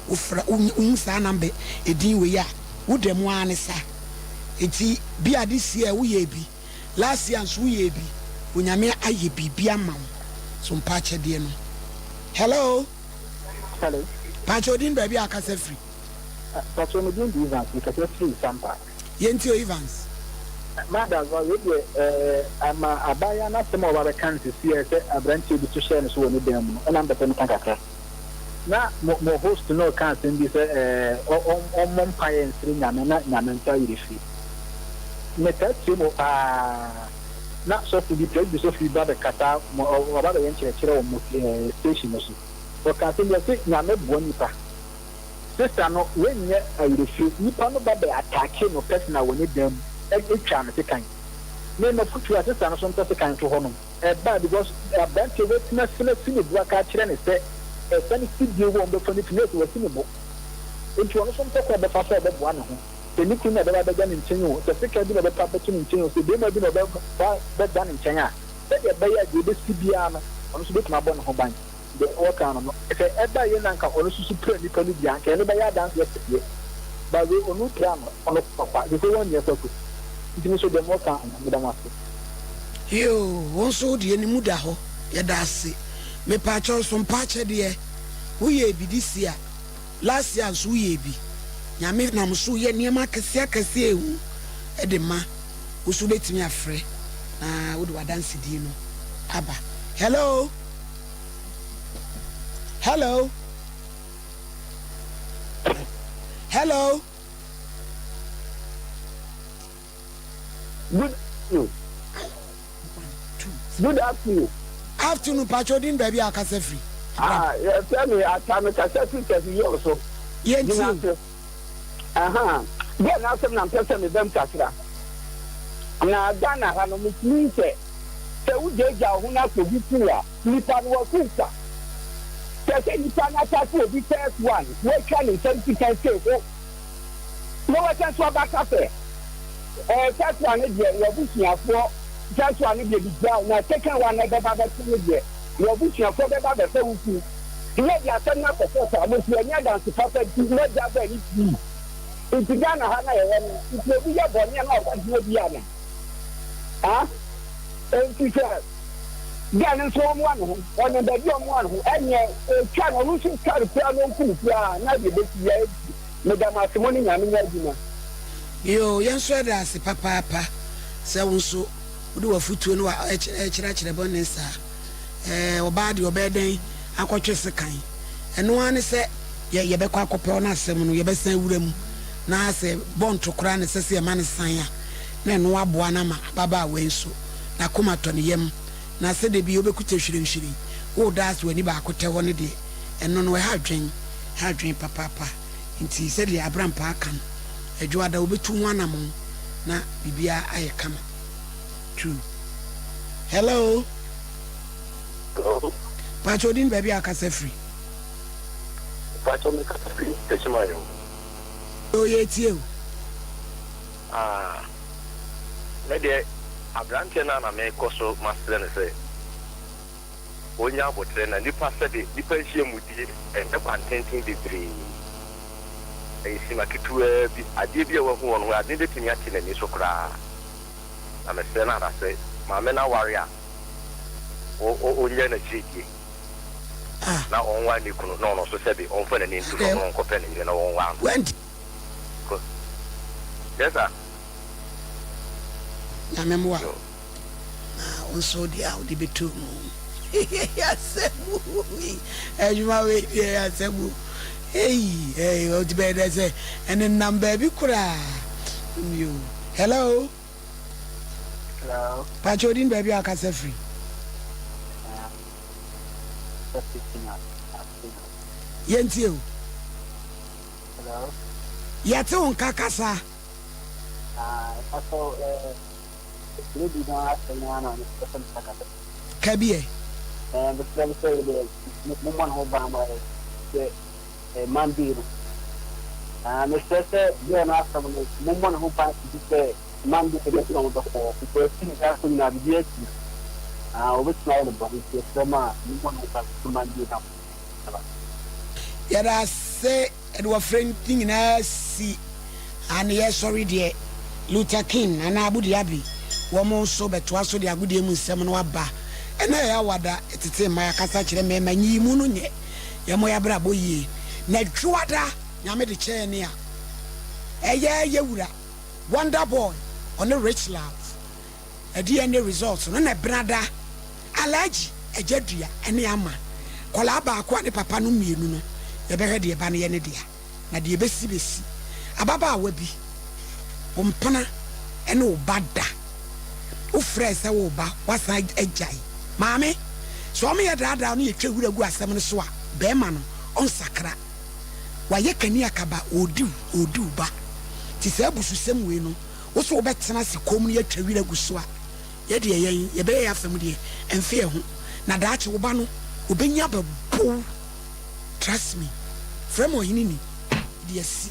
Speaker 2: Wo frɛ wo hu saa number edin wei a, wo da mu ara ne sa. Enti bi a this year wo yɛɛ bi, last year nso wo yɛɛ bi, Onyame ayɛ biribi ama wo, so mpaakyɛdeɛ no. Hello.
Speaker 22: Hello.
Speaker 2: Paakyɛ odin baabi a akasa firi.
Speaker 22: Pakyɛ me din de Evans me kasa firi Sampa.
Speaker 2: Yɛntie o Evans.
Speaker 22: Madam wei deɛ ɛɛ ama abaayewa no asɛm a ɔba bɛka no sisiɛ sɛ abranteɛ bi to hyɛɛ no so wɔ ne dan mu no ɛna mpɛ sɛ meka kakra. Na mo mo host no reka asɛm bi sɛ ɛɛ ɔmmɔ mpaeɛ nsrɛ Nyame na Nyame nto ayerɛfie. Metaa tie mo paa. Na sɔfo bi presby sɔfo bi ba bɛkasa mo ɔba bɛyɛ nkyerɛkyerɛ wɔ mo ɛɛ station no so. Ɔka asɛm bi ɔse Nyame boa nipa. Sister no w'nyɛ ayerɛfie nipa no ba bɛ attacke no personal wɔ ne dan mu twaa no sekan. Me mafutuo a sister no so ntɔ sekan nto hɔ nom ɛbaa because abranteɛ w'atumi asene asi ne bo aka akyerɛ no sɛ ɛsane si bio wɔ ɔmbɛfa no fi na ɛsɛ w'asi ne bo nti ɔno so mpɛ kwan ɔbɛfa so a ɔbɛboa ne ho sɛ ne kunu na ɛbɛba abɛda ne nkyɛn o sɛ sekan bi na ɔbɛpa abɛto ne nkyɛn o sɛ bɛɛma bi na ɔbɛba bɛda ne nkyɛn a sɛdeɛ ɛbɛyɛ a deɛ ɛbɛsi biara no ɔno nso bɛtumi abɔ ne ho ban. Deɛ wɔka no no, sɛ ɛba yie na anka ɔno nso so pira nnipa no bi a, anka ɛno bɛyɛ adanseɛ kɛseɛ. But wei ɔno pira no, ɔno kwa, te sɛ wɔnyɛ kwaku. Nti me nso deɛ moka no, meda mo ase.
Speaker 2: Yoo wo nso wo deɛ ne mu da hɔ yɛda ase mepaakyɛw so mpaakyɛdeɛ wo yɛɛ bi this year last year nso wo yɛɛ bi nyame nam so yɛ nneɛma akɛseɛ akɛseɛ ehu de ma wo nso wobɛtumi afrɛ na wode wadansedie no aba hello. Hello. Hello.
Speaker 22: Good afternoon. Good afternoon.
Speaker 2: Afternoon, Pacho din baabi a akasa firi.
Speaker 22: Ah, yɛfrɛ me Ata, mekasa firi Tɛfi Yɔɔ so.
Speaker 2: Yɛntie o.
Speaker 5: Ahaa, deɛ n'asɛm na mpɛ sɛ mebam kakra. Na Ghana ha no, metumi hu sɛ, sɛ wogyaagyaa wo ho na sɛ obi ku wo a, nipa no waku wo kwa. Kyerɛ sɛ nipa no atake obi first one, watwa ne nsam sekan sei ho, na wasan nso abaka sɛ, ɛɛ first one no deɛ w'abusuafoɔ, first one no deɛ bigyaa wo, na second one no ɛbɛba abɛto no deɛ, w'abusuafoɔ bɛba abɛfa wo ku. Nyɛ de asɛm no akɔ court a mo nso yɛnyɛ adanse papa nti mogya bɔ ani pii nti Ghana ha na yɛwɔ no nti obi yɛ bɔne a na wakɔ gyina bi ana ah nti sɛ girl no nso ɔmoa ne ho ɔnam baabi a ɔmoa ne ho ɛneɛ ɔtwa no ɔno nso twa no koraa na ɔnku no koraa na deɛ bɛsi biara nti meda mo ase mo ne Nyame nyɛ adwuma.
Speaker 2: Yoo yɛn nso yɛda ase papaapa sɛ wo nso wode w'afutuo ne w'akyerɛkyerɛ bɔne saa. Ɛɛ, ɔbaa deɛ ɔbɛyɛ dɛn akɔtwe sekan? Ɛno ara ne sɛ yɛ, yɛbɛkɔ akɔpɛ ɔno asɛm no, yɛbɛsan awura mu, na sɛ bɔnto koraa na ɛsɛ sɛ yɛma no san a, na ɛno aboa no ama ababaawa yi nso, n'akoma atɔ ne yam. Na sɛ da bi wobɛkuta hwirenhwiren, woreda ase w'ani baako tɛ hɔ no deɛ, ɛno no, ɛha adwene, ɛha adwene papaapa. Nti sɛdeɛ Abrampaa ka no, Adwoada, wobɛtu ho anammɔn na biribiara ayɛ kama. True. Hello.
Speaker 9: Hello.
Speaker 2: Pacho odin baabi a akasa firi.
Speaker 9: Pacho me kasa firi Techiman o.
Speaker 2: O yɛ tie o.
Speaker 9: Ah, me deɛ abranteɛ no a na me kɔ so masrɛ no sɛ ɔnya abotrɛ na nipa sɛbe nipa nhyiamudie ɛnyɛ kwan tenten bebree ɛyɛ sima ketewaa bi adeɛ bi a wahu wɔ no ho adeɛ bɛtumi ate n'ani so koraa. Na mesrɛ no ara sɛ maame no aware a, ɔnnyae n'akyiridie, na ɔnware ne kunu, na ɔno nso sɛbe ɔmfa n'ani nto fam na ɔnkɔpɛ ne yere na wɔnware no. Ko. Yes sir.
Speaker 2: Nyame mmoa wo na wo nso deɛ a wode bɛtɔ mu asɛm adwuma wei deɛ yɛ asɛm o ei ei ɔte bɛyɛ dɛ sɛ ɛnenam baabi koraa yo hello
Speaker 23: Hello.
Speaker 2: Pakyɛ odin baabi a akasa firi. Yɛntie o.
Speaker 23: Hello.
Speaker 2: Yɛte wo nka kasa.
Speaker 23: Ah, ɛsɛ eh lady no asɛm no ana mepɛ sɛ meka kasa.
Speaker 2: Ka bi ɛ.
Speaker 23: Eh, mesrɛ mo sɛ deɛ mommɔ ne ho ban ma yɛ sɛ eh, Monday no. Ah, mesrɛ sɛ girl no asɛm no mommɔ ne ho ban kɔsi sɛ Monday bɛsɛ na wɔbɛkɔ because ɛfiri saa kɔ nyinaa biribi asi. Ah, wɔbɛtumi ayɛ no bɔne nti yɛsrɛ mo a mommɔ ne ho ban kɔsi Monday na aba.
Speaker 2: Yɛda ase de wɔfrɛ ne nyinaa si ano yɛsɔre deɛ Luther King anaa Abu Dhabi wɔn nso bɛtoa so de agodie mu nsɛm no aba. Ɛna ɛyɛ awada tete mmaa kasa kyerɛ mmarima nyiyimu no nyɛ yɛmmɔ yɛabrabɔ yie na dwoada Nyame de kyɛɛ ne a ɛyɛ yɛ wura Wonder Boy ɔne Rich Love DNA results no na Ɛbenada Alhaji Agya Dua ne Ama kɔlaa baako a ne papa nom mienu no yɛbɛhwɛ deɛ ba no yɛ ne dea na deɛ ɛbɛsi bɛsi. Ababaawa bi, wo mpena ne wo ba da, wo frɛɛ sɛ wo ba woasan agyae. Maame, sɛ wɔn yɛ daadaa no yɛtwa wura gu asɛm no so a, bɛɛma no ɔnsakra. Wayɛ kani akaba, ɔredi wo, ɔredi wo ba. Nti saa abususɛm wei no, wo so wobɛtena ase komm na yɛatwa wira agu so a, Yɛ deɛ yɛn yɛbɛyɛ yɛ afa mu deɛ ɛnfe yɛ ho na daakye wo ba no ɔbɛnya abɛbow trust me frɛ me ɔhene ni de asi.